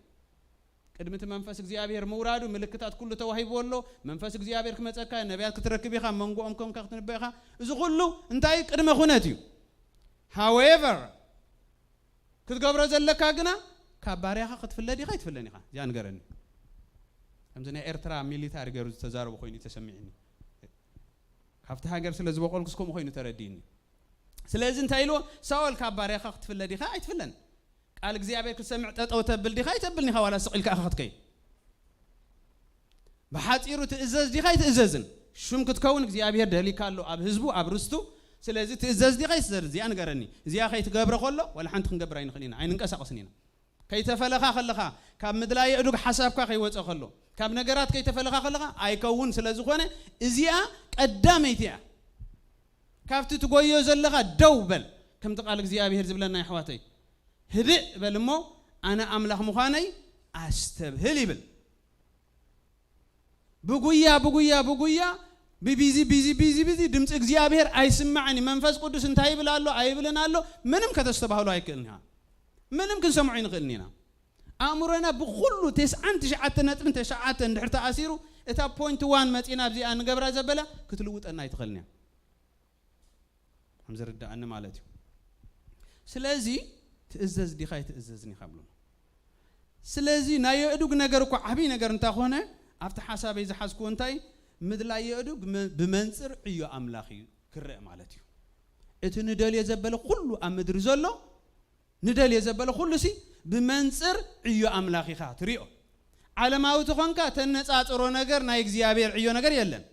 ቅድሚ እቲ መንፈስ እግዚኣብሔር ምውራዱ ምልክታት ኩሉ ተዋሂብዎ ኣሎ። መንፈስ እግዚኣብሔር ክመጸካ፣ ነቢያት ክትረክብ ኢኻ፣ መንጎኦም ኮንካ ክትንበ ኢኻ። እዚ ኩሉ እንታይ እዩ? ቅድመ ኩነት እዩ። ሃዌቨር፣ ክትገብሮ ዘለካ ግና ካብ ባርያኻ ክትፍለ ዲኻ ኣይትፍለን ኢኻ? እዚኣ ንገረኒ። ከምዚ ናይ ኤርትራ ሚሊታሪ ገይሩ ዝተዛረቡ ኮይኑ እዩ ተሰሚዕኒ። ካብቲ ሃገር ስለ ዝበቆልኩስ ከምኡ ኮይኑ ተረዲእኒ። ስለዚ እንታይ ኢልዎ? ሳኦል ካብ ባርያኻ ክትፍለ ዲኻ ኣይትፍለን? ቃል እግዚኣብሔር ክትሰምዕ ጠጠው ተብል ዲኻ ኣይተብልን ኢኻ? ዋላ ስቕ ኢልካ ኢኻ ክትከይድ? ብሓጺሩ ትእዘዝ ዲኻ ኣይትእዘዝን? ሹም ክትከውን እግዚኣብሔር ደሊካ ኣሎ ኣብ ህዝቡ፣ ኣብ ርስቱ። ስለዚ ትእዘዝ ዲኻ ኣይትእዘዝ? እዚኣ ንገረኒ። እዚኣ ከይትገብረ ከሎ ዋላ ሓንቲ ክንገብር ኣይንኽእል ኢና፣ ኣይንንቀሳቐስን ኢና። ከይተፈለኻ ከለኻ፣ ካብ ምድላይ የእዱግ ሓሳብካ ከይወፀ ከሎ፣ ካብ ነገራት ከይተፈለኻ ከለኻ ኣይከውን። ስለ ዝኾነ እዚኣ ቀዳመይቲ እያ። ካብቲ ትጎዮ ዘለኻ ደው በል። ከምቲ ቃል እግዚኣብሔር ዝብለና፣ የሕዋተይ፣ ህድእ በል እሞ ኣነ ኣምላኽ ምዃነይ ኣስተብህል ይብል። ብጉያ ብጉያ ብጉያ ብቢዚ ቢዚ ቢዚ ቢዚ ድምፂ እግዚኣብሔር ኣይስማዕን እዩ። መንፈስ ቅዱስ እንታይ ይብል ኣሎ ኣይብልን ኣሎ ምንም ከተስተባህሉ ኣይክእልን ኢኻ። ምንም ክንሰምዖ ኣይንኽእልን ኢና። ኣእምሮና ብኹሉ ተስዓን ትሽዓተ ነጥብን ተሽዓተ እንድሕር ተኣሲሩ፣ እታ ፖይንት ዋን መፂና ኣብዚኣ ንገብራ ዘበላ ክትልውጠና ኣይትኽእልን እያ። ከም ዝርዳእኒ ማለት እዩ። ስለዚ ትእዘዝ ዲኻ ኣይትእዘዝን ኢኻ ብሎ። ስለዚ ናይ የእዱግ ነገር እኮ ዓብይ ነገር እንታኾነ ኣብቲ ሓሳበይ ዝሓዝኩዎ እንታይ ምድላይ የእዱግ ም- ብመንፅር ዕዮ ኣምላኽ እዩ ክረአ ማለት እዩ። እቲ ንደልዮ ዘበለ ኩሉ ኣብ ምድሪ ዘሎ ንደልዮ ዘበለ ኩሉ ሲ ብመንፅር ዕዮ ኣምላኽ ኢኻ ትሪኦ። ዓለማዊ ተኾንካ ተነፃፅሮ ነገር ናይ እግዚኣብሔር ዕዮ ነገር የለን።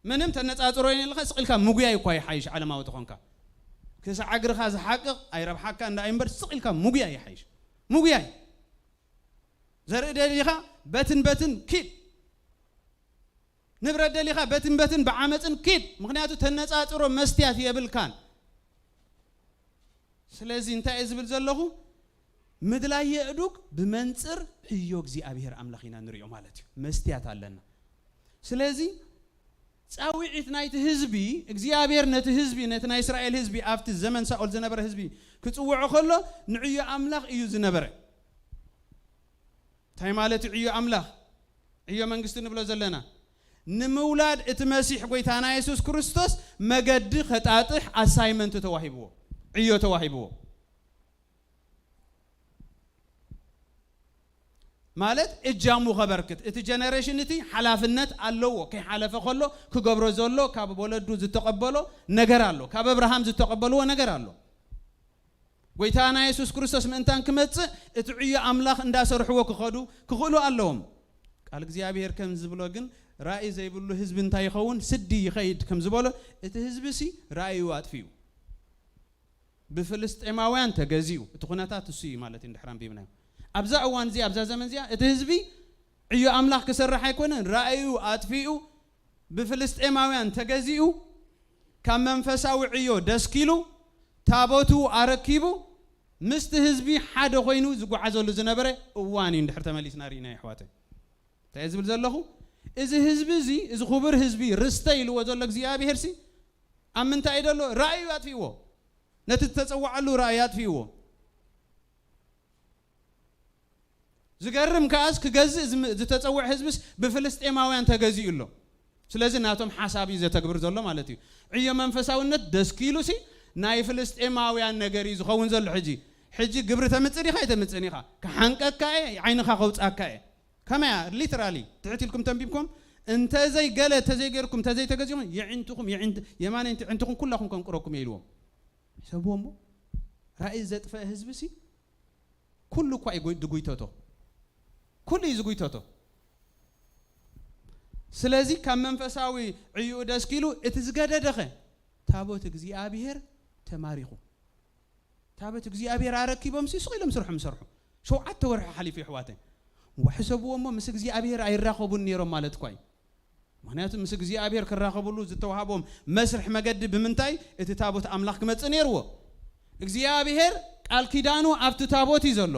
ምንም ተነፃፅሮ የለኻ ስቕ ኢልካ ምጉያይ እኳ ይሓይሽ። ዓለማዊ ተኾንካ ክሳዕ እግርኻ ዝሓቅቕ ኣይረብሓካ እንዳ እምበር ስቕ ኢልካ ምጉያይ ይሓይሽ። ምጉያይ ዘርኢ ደሊኻ በትን በትን ኪድ ንብረት ደሊኻ በትን በትን ብዓመፅን ኪድ። ምኽንያቱ ተነፃፅሮ መስትያት የብልካን። ስለዚ እንታይ እየ ዝብል ዘለኹ? ምድላይ የእዱግ ብመንፅር ዕዮ እግዚኣብሔር ኣምላኽ ኢና ንሪኦ ማለት እዩ። መስትያት ኣለና። ስለዚ ፃውዒት ናይቲ ህዝቢ እግዚኣብሔር ነቲ ህዝቢ ነቲ ናይ እስራኤል ህዝቢ ኣብቲ ዘመን ሳኦል ዝነበረ ህዝቢ ክፅውዖ ከሎ ንዕዮ ኣምላኽ እዩ ዝነበረ። እንታይ ማለት እዩ ዕዮ ኣምላኽ? ዕዮ መንግስቲ ንብሎ ዘለና ንምውላድ እቲ መሲሕ ጎይታና የሱስ ክርስቶስ መገዲ ከጣጥሕ ኣሳይመንት ተዋሂብዎ፣ ዕዮ ተዋሂብዎ። ማለት እጃሙ ከበርክት እቲ ጀነሬሽን እቲ ሓላፍነት ኣለዎ። ከይሓለፈ ከሎ ክገብሮ ዘሎ ካብ ወለዱ ዝተቐበሎ ነገር ኣሎ፣ ካብ ኣብርሃም ዝተቐበልዎ ነገር ኣሎ። ጎይታና የሱስ ክርስቶስ ምእንታን ክመጽእ እቲ ዕዮ ኣምላኽ እንዳሰርሕዎ ክኸዱ ክኽእሉ ኣለዎም። ቃል እግዚኣብሔር ከም ዝብሎ ግን ራእይ ዘይብሉ ህዝቢ እንታይ ይኸውን? ስዲ ይኸይድ ከም ዝበሎ እቲ ህዝቢ ሲ ራእዩ ኣጥፊኡ ብፍልስጤማውያን ተገዚኡ። እቲ ኩነታት እሱ እዩ ማለት እንድሕር ኣንቢብናዮ። ኣብዛ እዋን እዚኣ ኣብዛ ዘመን እዚኣ እቲ ህዝቢ ዕዮ ኣምላኽ ክሰርሕ ኣይኮነን፣ ራእዩ ኣጥፊኡ ብፍልስጤማውያን ተገዚኡ ካብ መንፈሳዊ ዕዮ ደስኪሉ ታቦቱ ኣረኪቡ ምስቲ ህዝቢ ሓደ ኮይኑ ዝጓዓዘሉ ዝነበረ እዋን እዩ። እንድሕር ተመሊስና ርኢና የሕዋተ እንታይ ዝብል ዘለኹ እዚ ህዝቢ እዚ እዚ ክቡር ህዝቢ ርስተ ኢልዎ ዘሎ እግዚኣብሔር ሲ ኣብ ምንታይ እዩ ዘሎ? ራእዩ ኣጥፊእዎ። ነቲ ዝተፀዋዓሉ ራእዩ ኣጥፊእዎ። ዝገርም ከኣስ ክገዝእ ዝም- ዝተፀውዐ ህዝብስ ብፍልስጤማውያን ተገዚኡ ኣሎ። ስለዚ ናቶም ሓሳብ እዩ ዘተግብር ዘሎ ማለት እዩ። ዕዮ መንፈሳውነት ደስኪሉ ሲ ናይ ፍልስጤማውያን ነገር እዩ ዝኸውን ዘሎ። ሕጂ ሕጂ ግብሪ ተምፅእ ዲኻ ኣይተምፅእን ኢኻ ክሓንቀካ እየ ዓይንኻ ከውፃካ እየ ከመያ ሊትራሊ ትሕት ኢልኩም ተንቢብኩም እንተዘይ ገለ ተዘይገርኩም ተዘይተገዚኹም የዒንትኹም የማነይቲ ዕንትኹም ኩላኹም ከንቅረኩም እየ ኢልዎም። ሕሰብዎ እሞ ራእይ ዘጥፈአ ህዝቢ ሲ ኩሉ እኳ እዩ ድጉይተቶ ኩሉ እዩ ዝጉይተቶ። ስለዚ ካብ መንፈሳዊ ዕይኡ ደስኪሉ እቲ ዝገደደኸ ታቦት እግዚኣብሔር ተማሪኹ ታቦት እግዚኣብሔር ኣረኪቦም ሲ ስቕ ኢሎም ስርሖም ይሰርሑ። ሸውዓተ ወርሒ ሓሊፉ ይሕዋተ ሕሰብዎ እሞ ምስ እግዚኣብሔር ኣይራኸቡን ነይሮም ማለት እኳ እዩ። ምክንያቱ ምስ እግዚኣብሔር ክራኸብሉ ዝተዋሃቦም መስርሕ መገዲ ብምንታይ እቲ ታቦት ኣምላኽ ክመፅእ ነይርዎ። እግዚኣብሔር ቃል ኪዳኑ ኣብቲ ታቦት እዩ ዘሎ።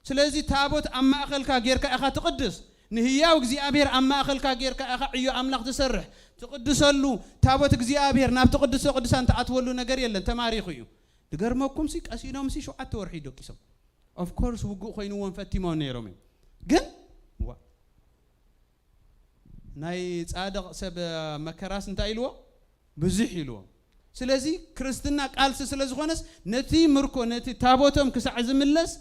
ስለዚ ታቦት ኣብ ማእኸልካ ጌርካ ኢኻ ትቕድስ። ንህያው እግዚኣብሔር ኣብ ማእኸልካ ጌርካ ኢኻ ዕዮ ኣምላኽ ትሰርሕ። ትቕድሰሉ ታቦት እግዚኣብሔር ናብቲ ቅድስተ ቅዱሳን ትኣትወሉ ነገር የለን። ተማሪኹ እዩ። ድገርመኩም ሲ ቀሲኖም ሲ ሸውዓተ ወርሒ ደቂሶም ኦፍኮርስ ውግእ ኮይንዎም ፈቲሞም ነይሮም እዮም። ግን ዋ- ናይ ጻድቕ ሰብ መከራስ እንታይ ኢልዎ? ብዙሕ ኢልዎ። ስለዚ ክርስትና ቃልሲ ስለ ዝኾነስ ነቲ ምርኮ ነቲ ታቦቶም ክሳዕ ዝምለስ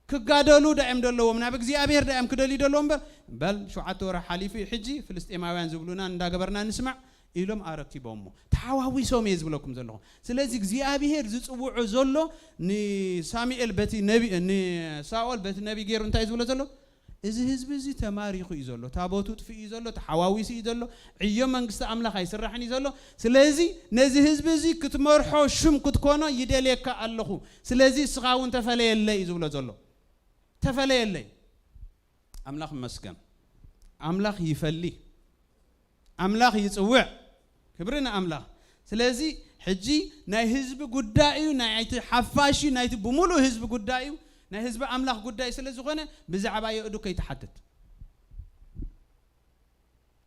ክጋደሉ ዳእዮም ደለዎም ናብ እግዚኣብሔር ዳእዮም ክደልዩ ደለዎም እምበር በል ሸውዓተ ወርሒ ሓሊፉ እዩ ሕጂ ፍልስጤማውያን ዝብሉና እንዳገበርና ንስማዕ ኢሎም ኣረኪቦሞ ተሓዋዊሶም እየ ዝብለኩም ዘለኹ። ስለዚ እግዚኣብሔር ዝፅውዖ ዘሎ ንሳሙኤል በቲ ነቢ ንሳኦል በቲ ነቢ ገይሩ እንታይ ዝብሎ ዘሎ እዚ ህዝቢ እዚ ተማሪኹ እዩ ዘሎ፣ ታቦቱ ጥፍኡ እዩ ዘሎ፣ ተሓዋዊሱ እዩ ዘሎ፣ ዕዮ መንግስቲ ኣምላኽ ኣይስራሕን እዩ ዘሎ። ስለዚ ነዚ ህዝቢ እዚ ክትመርሖ፣ ሽም ክትኮኖ ይደልየካ ኣለኹ። ስለዚ እስኻ እውን ተፈለየለይ እዩ ዝብሎ ዘሎ። ተፈለየለይ። ኣምላኽ ይመስገን። ኣምላኽ ይፈሊ። ኣምላኽ ይጽውዕ። ክብሪ ንኣምላኽ። ስለዚ ሕጂ ናይ ህዝቢ ጉዳይ እዩ፣ ናይቲ ሓፋሽ እዩ፣ ናይቲ ብምሉእ ህዝቢ ጉዳይ እዩ። ናይ ህዝቢ ኣምላኽ ጉዳይ ስለ ዝኾነ ብዛዕባ የእዱ ከይትሓትት።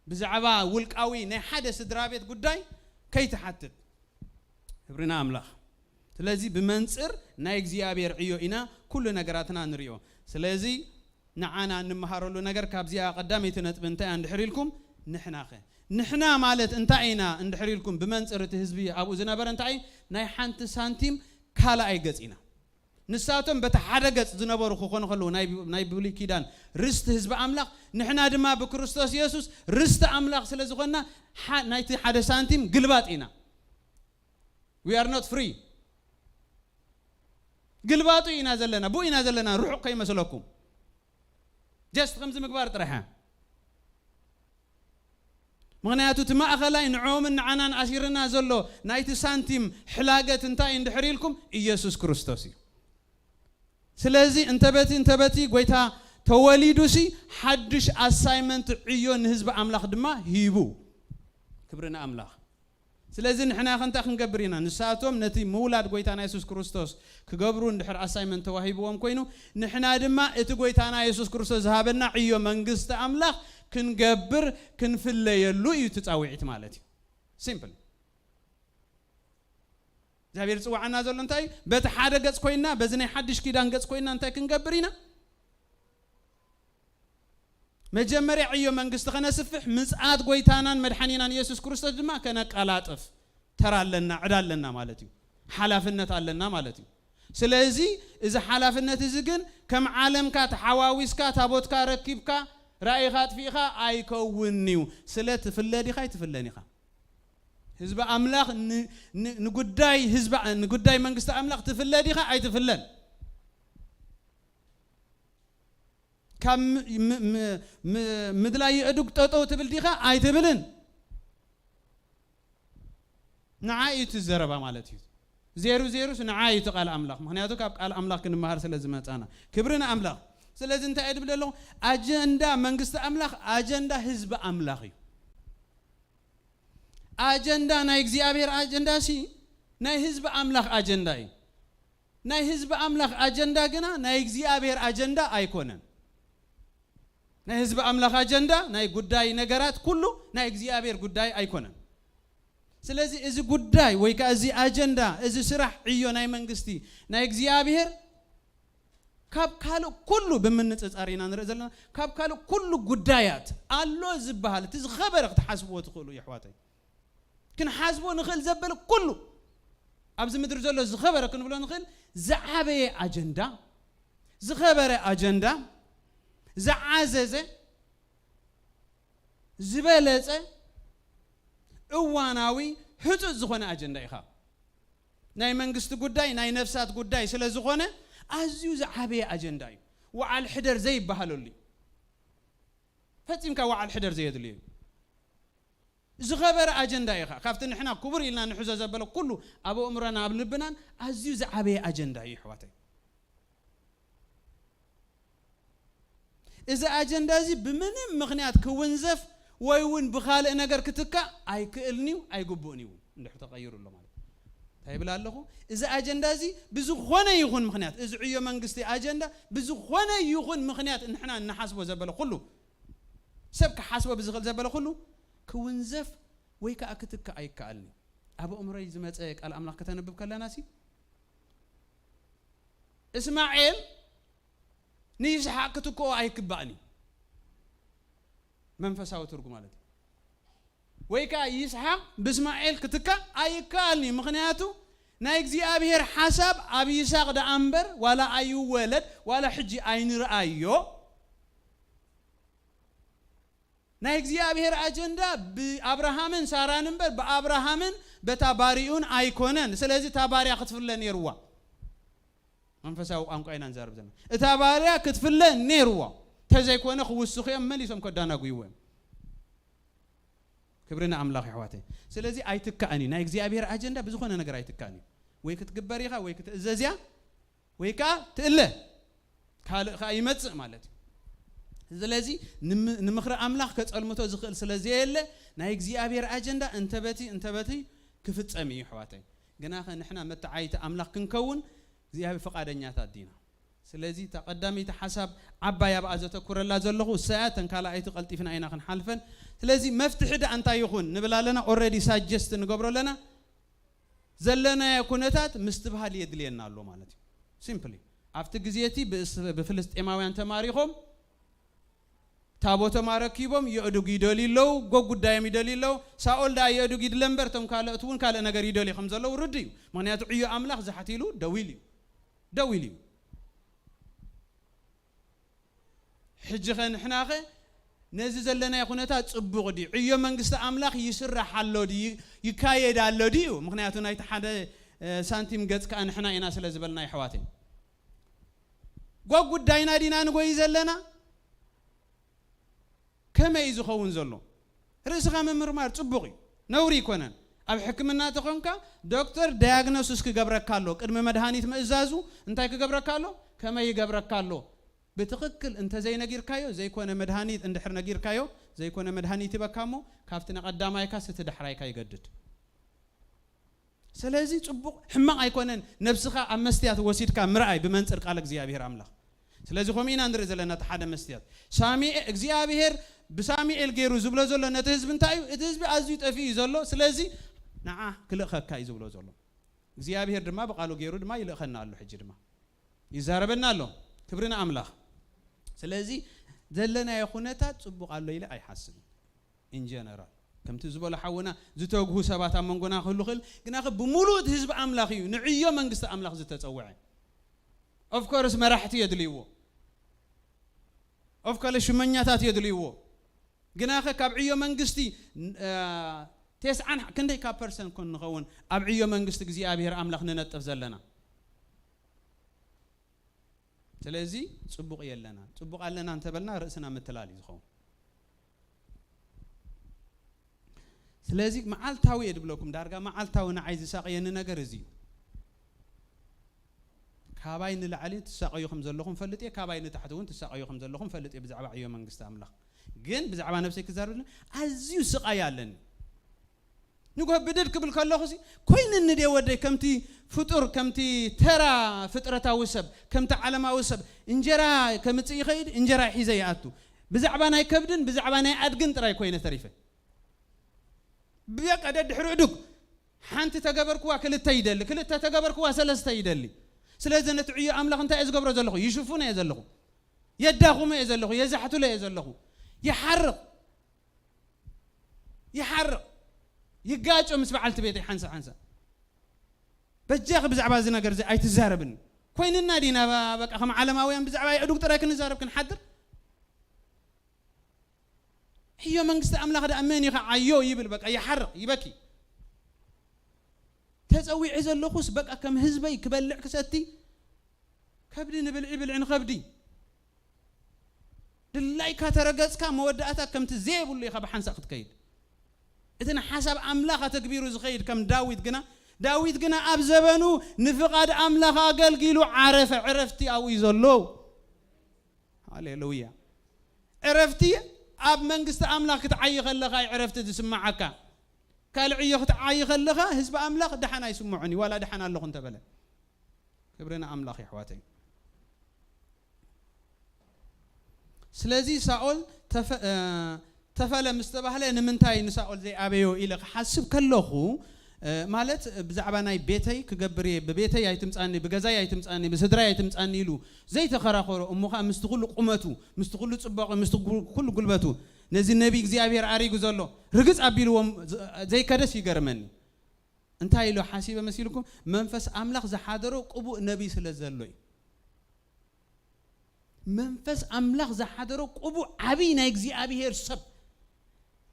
ብዛዕባ ውልቃዊ ናይ ሓደ ስድራ ቤት ጉዳይ ከይትሓትት። ክብሪ ንኣምላኽ። ስለዚ ብመንጽር ናይ እግዚኣብሔር ዕዮ ኢና ኩሉ ነገራትና ንሪኦ። ስለዚ ንዓና እንመሃረሉ ነገር ካብዚኣ ቀዳመይቲ ነጥቢ እንታይ እያ እንድሕር ኢልኩም፣ ንሕናኸ? ንሕና ማለት እንታይ ኢና እንድሕር ኢልኩም፣ ብመንጽር እቲ ህዝቢ ኣብኡ ዝነበረ እንታይ እዩ? ናይ ሓንቲ ሳንቲም ካልኣይ ገጽ ኢና። ንሳቶም በቲ ሓደ ገጽ ዝነበሩ ክኾኑ ከለዉ፣ ናይ፣ ናይ ብሉይ ኪዳን ርስቲ ህዝቢ ኣምላኽ፣ ንሕና ድማ ብክርስቶስ የሱስ ርስቲ ኣምላኽ ስለ ዝኾንና፣ ሓ-፣ ናይቲ ሓደ ሳንቲም ግልባጥ ኢና። We are not free። ግልባጡ ኢና ዘለና፣ ብኡ ኢና ዘለና፣ ርሑቕ ከይመስለኩም። ጀስት ከምዚ ምግባር ጥራሕ እያ። ምኽንያቱ እቲ ማእኸላይ ንዕኦምን ንዓናን ኣሲርና ዘሎ ናይቲ ሳንቲም ሕላገት እንታይ እንድሕር ኢልኩም፣ ኢየሱስ ክርስቶስ እዩ። ስለዚ እንተ በቲ፣ እንተ በቲ ጎይታ ተወሊዱሲ ሓድሽ ኣሳይመንት ዕዮ ንህዝቢ ኣምላኽ ድማ ሂቡ። ክብሪ ንኣምላኽ። ስለዚ ንሕና ከ እንታይ ክንገብር ኢና? ንሳቶም ነቲ ምውላድ ጎይታና የሱስ ክርስቶስ ክገብሩ እንድሕር ኣሳይመንት ተዋሂብዎም ኮይኑ፣ ንሕና ድማ እቲ ጎይታና የሱስ ክርስቶስ ዝሃበና ዕዮ መንግስቲ ኣምላኽ ክንገብር፣ ክንፍለየሉ እዩ እቲ ጻውዒት ማለት እዩ። ሲምፕል። እግዚኣብሔር ዝጽውዓና ዘሎ እንታይ እዩ? በቲ ሓደ ገጽ ኮይና፣ በዚ ናይ ሓድሽ ኪዳን ገጽ ኮይና እንታይ ክንገብር ኢና? መጀመርያ ዕዮ መንግስቲ ከነስፍሕ፣ ምጽኣት ጎይታናን መድሓኒናን ኢየሱስ ክርስቶስ ድማ ከነቀላጥፍ ተራ ኣለና፣ ዕዳ ኣለና ማለት እዩ። ሓላፍነት ኣለና ማለት እዩ። ስለዚ እዚ ሓላፍነት እዚ ግን ከም ዓለምካ ተሓዋዊስካ፣ ታቦትካ ረኪብካ፣ ራእይኻ ኣጥፊእኻ ኣይከውንን እዩ። ስለ ትፍለ ዲኻ ኣይትፍለን ኢኻ? ህዝቢ ኣምላኽ ን-፣ ን-፣ ንጉዳይ ህዝቢ፣ ንጉዳይ መንግስቲ ኣምላኽ ትፍለ ዲኻ ኣይትፍለን? ካብ ም-፣ ም-፣ ም-፣ ም-፣ ምድላይ የእዱግ ጠጠው ትብል ዲኻ ኣይትብልን? ንዓ እዩ እቲ ዘረባ ማለት እዩ። ዜሩ ዜሩስ ንዓ እዩ እቲ ቃል ኣምላኽ። ምኽንያቱ ካብ ቃል ኣምላኽ ክንመሃር ስለ ዝመጻና። ክብሪ ንኣምላኽ። ስለዚ እንታይ እየ ድብል ኣለኹ? ኣጀንዳ መንግስቲ ኣምላኽ ኣጀንዳ ህዝቢ ኣምላኽ እዩ። ኣጀንዳ ናይ እግዚኣብሔር ኣጀንዳ ሲ ናይ ህዝቢ ኣምላኽ ኣጀንዳ እዩ። ናይ ህዝቢ ኣምላኽ ኣጀንዳ ግና ናይ እግዚኣብሔር ኣጀንዳ ኣይኮነን። ናይ ህዝቢ ኣምላኽ ኣጀንዳ፣ ናይ ጉዳይ ነገራት ኩሉ ናይ እግዚኣብሔር ጉዳይ ኣይኮነን። ስለዚ እዚ ጉዳይ ወይ ከኣ እዚ ኣጀንዳ፣ እዚ ስራሕ ዕዮ ናይ መንግስቲ ናይ እግዚኣብሔር ካብ ካልእ ኩሉ ብምንጽጻር ኢና ንርኢ ዘለና። ካብ ካልእ ኩሉ ጉዳያት ኣሎ ዝበሃል እቲ ዝኸበረ ክትሓስብዎ ትኽእሉ የሕዋተይ። ክንሓስቦ ንኽእል ዘበለ ኩሉ ኣብዚ ምድሪ ዘሎ ዝኸበረ ክንብሎ ንኽእል ዝዓበየ ኣጀንዳ፣ ዝኸበረ ኣጀንዳ፣ ዝዓዘዘ፣ ዝበለጸ፣ እዋናዊ፣ ህጹጽ ዝኾነ ኣጀንዳ ኢኻ። ናይ መንግስቲ ጉዳይ፣ ናይ ነፍሳት ጉዳይ ስለ ዝኾነ ኣዝዩ ዝዓበየ ኣጀንዳ እዩ። ወዓል ሕደር ዘይበሃለሉ እዩ። ፈጺምካ ወዓል ሕደር ዘየድልዮ እዩ። ዝኸበረ ኣጀንዳ ኢኻ። ካብቲ ንሕና ክቡር ኢልና ንሕዞ ዘበለ ኩሉ ኣብ ኣእምሮና ኣብ ልብናን ኣዝዩ ዝዓበየ ኣጀንዳ እዩ ኣሕዋተይ። እዚ ኣጀንዳ እዚ ብምንም ምኽንያት ክውንዘፍ ወይ እውን ብኻልእ ነገር ክትካእ ኣይክእልን እዩ፣ ኣይግብእን እዩ እውን። እንድሕር ተቐይሩ ኣሎ ማለት እዩ። እንታይ ይብል ኣለኹ? እዚ ኣጀንዳ እዚ ብዝኾነ ይኹን ምኽንያት፣ እዚ ዕዮ መንግስቲ ኣጀንዳ ብዝኾነ ይኹን ምኽንያት ንሕና እንሓስቦ ዘበለ ኩሉ፣ ሰብ ክሓስቦ ብዝኽእል ዘበለ ኩሉ ክውንዘፍ ወይ ከዓ ክትካእ ኣይከኣልን እዩ። ኣብ ኣእምሮይ ዝመፀ ቃል ኣምላኽ ከተንብብ ከለና ሲ እስማኤል ንይስሓቅ ክትክኦ ኣይግባእን እዩ። መንፈሳዊ ትርጉም ማለት እዩ። ወይ ከዓ ይስሓቅ ብእስማኤል ክትካእ ኣይከኣልን እዩ። ምኽንያቱ ናይ እግዚኣብሔር ሓሳብ ኣብ ይስሓቅ ደኣ እምበር ዋላ ኣይወለድ ዋላ ሕጂ ኣይንርኣዮ። ናይ እግዚኣብሔር ኣጀንዳ ብኣብርሃምን ሳራን እምበር ብኣብርሃምን በታ ባሪኡን ኣይኮነን። ስለዚ እታ ባርያ ክትፍለ ነይርዋ። መንፈሳዊ ቋንቋ ኢና ንዛረብ ዘለና። እታ ባርያ ክትፍለ ነይርዋ። ዘይኮነ ክውስኹ እዮም፣ መሊሶም ከዳናጉይዎ እዮም። ክብሪ ንኣምላኽ፣ ኣሕዋተይ። ስለዚ ኣይትካእን እዩ፣ ናይ እግዚኣብሔር ኣጀንዳ ብዝኾነ ነገር ኣይትካእን እዩ። ወይ ክትግበር ኢኻ፣ ወይ ክትእዘዝ እያ፣ ወይ ከዓ ትእለ፣ ካልእ ከዓ ይመጽእ ማለት እዩ። ስለዚ ንም-፣ ንምኽሪ ኣምላኽ ከጸልምቶ ዝኽእል ስለ ዘየለ፣ ናይ እግዚኣብሔር ኣጀንዳ እንተበቲ እንተበቲ ክፍጸም እዩ፣ ኣሕዋተይ። ግናኸ ንሕና መተዓይቲ ኣምላኽ ክንከውን እግዚኣብሔር ፍቓደኛታት ዲና? ስለዚ እታ ቀዳመይቲ ሓሳብ ዓባይ ኣብኣ ዘተኩረላ ዘለኹ እሳ እያ። እተን ካልኣይቲ ቀልጢፍና ኢና ክንሓልፈን። ስለዚ መፍትሒ ደኣ እንታይ ይኹን ንብል ኣለና፣ ኦልሬዲ ሳጀስት ንገብሮ ኣለና። ዘለናዮ ኩነታት ምስትብሃል የድልየና ኣሎ ማለት እዩ። ሲምፕሊ ኣብቲ ግዜ እቲ ብእስ-፣ ብፍልስጤማውያን ተማሪኾም ታቦቶም ኣረኪቦም የእዱግ ይደልዩ ኣለዉ፣ ጎ ጉዳዮም ይደልዩ ኣለዉ። ሳኦል ደኣ የእዱግ ይድለ እምበር እቶም ካልኦት እውን ካልእ ነገር ይደልዩ ከም ዘለዉ ርዱእ እዩ። ምኽንያቱ ዕዮ ኣምላኽ ዛሕት ኢሉ ደው ኢሉ እዩ። ደው ኢሉ እዩ። ሕጂ ኸ ንሕና ኸ ነዚ ዘለናዮ ኩነታት ጽቡቕ ድዩ? ዕዮ መንግስቲ ኣምላኽ ይስራሕ ኣሎ ድዩ? ይካየድ ኣሎ ድዩ? ምኽንያቱ ናይቲ ሓደ፣ እ፣ ሳንቲም ገጽ ከኣ ንሕና ኢና ስለ ዝበልና፣ ኣሕዋተይ። ጓ ጉዳይና ዲና ንጎይ ዘለና? ከመይ እዩ ዝኸውን ዘሎ? ርእስኻ ምምርማር ጽቡቕ እዩ፣ ነውሪ ኣይኮነን። ኣብ ሕክምና ተኾንካ ዶክተር ዳያግኖሲስ ክገብረካ ኣሎ። ቅድሚ መድሃኒት ምእዛዙ እንታይ ክገብረካ ኣሎ? ከመይ ይገብረካ ኣሎ? ብትኽክል እንተዘይነጊርካዮ፣ ዘይኮነ መድሃኒት እንድሕር ነጊርካዮ፣ ዘይኮነ መድሃኒት ይበካ እሞ፣ ካብቲ ንቐዳማይካስ እቲ ዳሕራይካ ይገድድ። ስለዚ ጽቡቕ፣ ሕማቕ ኣይኮነን፣ ነብስኻ ኣብ መስትያት ወሲድካ ምርኣይ ብመንጽር ቃል እግዚኣብሔር ኣምላኽ። ስለዚ ከምኡ ኢና ንርኢ ዘለና፣ እቲ ሓደ መስትያት። ሳሙኤ-፣ እግዚኣብሔር ብሳሙኤል ገይሩ ዝብሎ ዘሎ ነቲ ህዝቢ እንታይ እዩ? እቲ ህዝቢ ኣዝዩ ጠፊኡ እዩ ዘሎ፣ ስለዚ ንዓ ክልእኸካ እዩ ዝብሎ ዘሎ። እግዚኣብሔር ድማ ብቃሉ ገይሩ ድማ ይልእኸና ኣሎ፣ ሕጂ ድማ ይዛረበና ኣሎ። ክብሪ ንኣምላኽ። ስለዚ ዘለናዮ ኩነታት ጽቡቕ ኣሎ ኢለ ኣይሓስብን። ኢን ጀነራል፣ ከምቲ ዝበሎ ሓውና፣ ዝተግሁ ሰባት ኣብ መንጎና ክህሉ ክእል፣ ግናኸ ብምሉእ እቲ ህዝቢ ኣምላኽ እዩ ንዕዮ መንግስቲ ኣምላኽ ዝተጸውዐ። ኦፍኮርስ መራሕቲ የድልይዎ፣ ኦፍኮርስ ሽመኛታት የድልይዎ። ግናኸ ካብ ዕዮ መንግስቲ፣ እ፣ ተስዓን ክንደይ ካብ ፐርሰንት ኮን ንኸውን ኣብ ዕዮ መንግስቲ እግዚኣብሔር ኣምላኽ ንነጥፍ ዘለና? ስለዚ ጽቡቕ የለና። ጽቡቕ ኣለና እንተበልና ርእስና ምትላል እዩ ዝኸውን። ስለዚ መዓልታዊ እየ ድብለኩም፣ ዳርጋ መዓልታዊ ንዓይ ዝሳቐየኒ ነገር እዚ እዩ። ካባይ ንላዕሊ ትሳቐዩ ከም ዘለኹም ፈልጥ እየ፣ ካባይ ንታሕቲ እውን ትሳቐዩ ከም ዘለኹም ፈልጥ እየ ብዛዕባ ዕዮ መንግስቲ ኣምላኽ። ግን ብዛዕባ ነብሰይ ክዛረብ፣ ኣዝዩ ስቓይ ኣለኒ። ንጎ ብድድ ክብል ከለኹ ሲ፣ ኮይንኒ ድየ ወደይ? ከምቲ ፍጡር፣ ከምቲ ተራ ፍጥረታዊ ሰብ፣ ከምቲ ዓለማዊ ሰብ፣ እንጀራ ከምጽእ ይኸይድ፣ እንጀራ ሒዘ ይኣቱ። ብዛዕባ ናይ ከብድን ብዛዕባ ናይ ኣድግን ጥራይ ኮይነ ተሪፈ። በቃ ደድሕሪ እዱግ፣ ሓንቲ ተገበርክዋ ክልተ ይደሊ፣ ክልተ ተገበርክዋ ሰለስተ ይደሊ። ስለዚ ነቲ ዕዮ ኣምላኽ እንታይ እየ ዝገብሮ ዘለኹ? ይሽፍኖ እየ ዘለኹ። የዳኹሞ እየ ዘለኹ፣ የዛሕትሎ እየ ዘለኹ። ይሓርቕ፣ ይሓርቕ፣ ይጋጮ ምስ በዓልቲ ቤተይ ሓንሳእ ሓንሳእ። በጃኺ ብዛዕባ እዚ ነገር እዚ ኣይትዛረብኒ። ኮይንና ዲና በ-፣ በቃ ከም ዓለማውያን ብዛዕባ የዕዱግ ጥራይ ክንዛረብ ክንሓድር? ዕዮ መንግስቲ ኣምላኽ ደኣ መን እዩ ከዓዮ ይብል፣ በቃ ይሓርቕ፣ ይበኪ። ተጸዊዐ ዘለኹስ በቃ ከም ህዝበይ ክበልዕ ክሰቲ፣ ከብዲ ንብልዒ ብልዒ ንኸብዲ። ድላይካ ተረገጽካ መወዳእታ ከምቲ ዘየብሉ ኢኻ ብሓንሳእ ክትከይድ። እቲ ንሓሳብ ኣምላኽ ኣተግቢሩ ዝኸይድ ከም ዳዊት ግና፣ ዳዊት ግና ኣብ ዘበኑ ንፍቓድ ኣምላኽ ኣገልጊሉ ዓረፈ። ዕረፍቲ ኣብኡ እዩ ዘሎ። ሃሌሉያ። ዕረፍቲ ኣብ መንግስቲ ኣምላኽ ክትዓዪ ከለኻ እዩ ዕረፍቲ ዝስምዓካ። ካልእ ዕዮ ክትዓዪ ከለኻ ህዝቢ ኣምላኽ ደሓን ኣይስምዖን እዩ፣ ዋላ ደሓን ኣለኹ እንተበለ። ክብሪ ንኣምላኽ የሕዋተይ። ስለዚ ሳኦል ተፈ-፣ እ፣ ተፈለ ምስ ተባህለ ንምንታይ ንሳኦል ዘይኣበዮ ኢለ ክሓስብ ከለኹ፣ እ፣ ማለት ብዛዕባ ናይ ቤተይ ክገብር እየ፣ ብቤተይ ኣይትምጻኒ፣ ብገዛይ ኣይትምጻኒ፣ ብስድራይ ኣይትምጻኒ ኢሉ ዘይተኸራኸሮ፣ እሞ ኸኣ ምስቲ ኩሉ ቁመቱ፣ ምስቲ ኩሉ ጽባቐ፣ ምስቲ ኩ-፣ ኩሉ ጉልበቱ ነዚ ነቢ እግዚኣብሔር ኣሪጉ ዘሎ ርግጽ ኣቢልዎም ዘ-፣ ዘይከደስ ይገርመኒ። እንታይ ኢሉ ሓሲበ መሲልኩም? መንፈስ ኣምላኽ ዝሓደሮ ቅቡእ ነቢይ ስለ ዘሎ እዩ። መንፈስ ኣምላኽ ዝሓደሮ ቅቡእ ዓብዪ ናይ እግዚኣብሔር ሰብ፣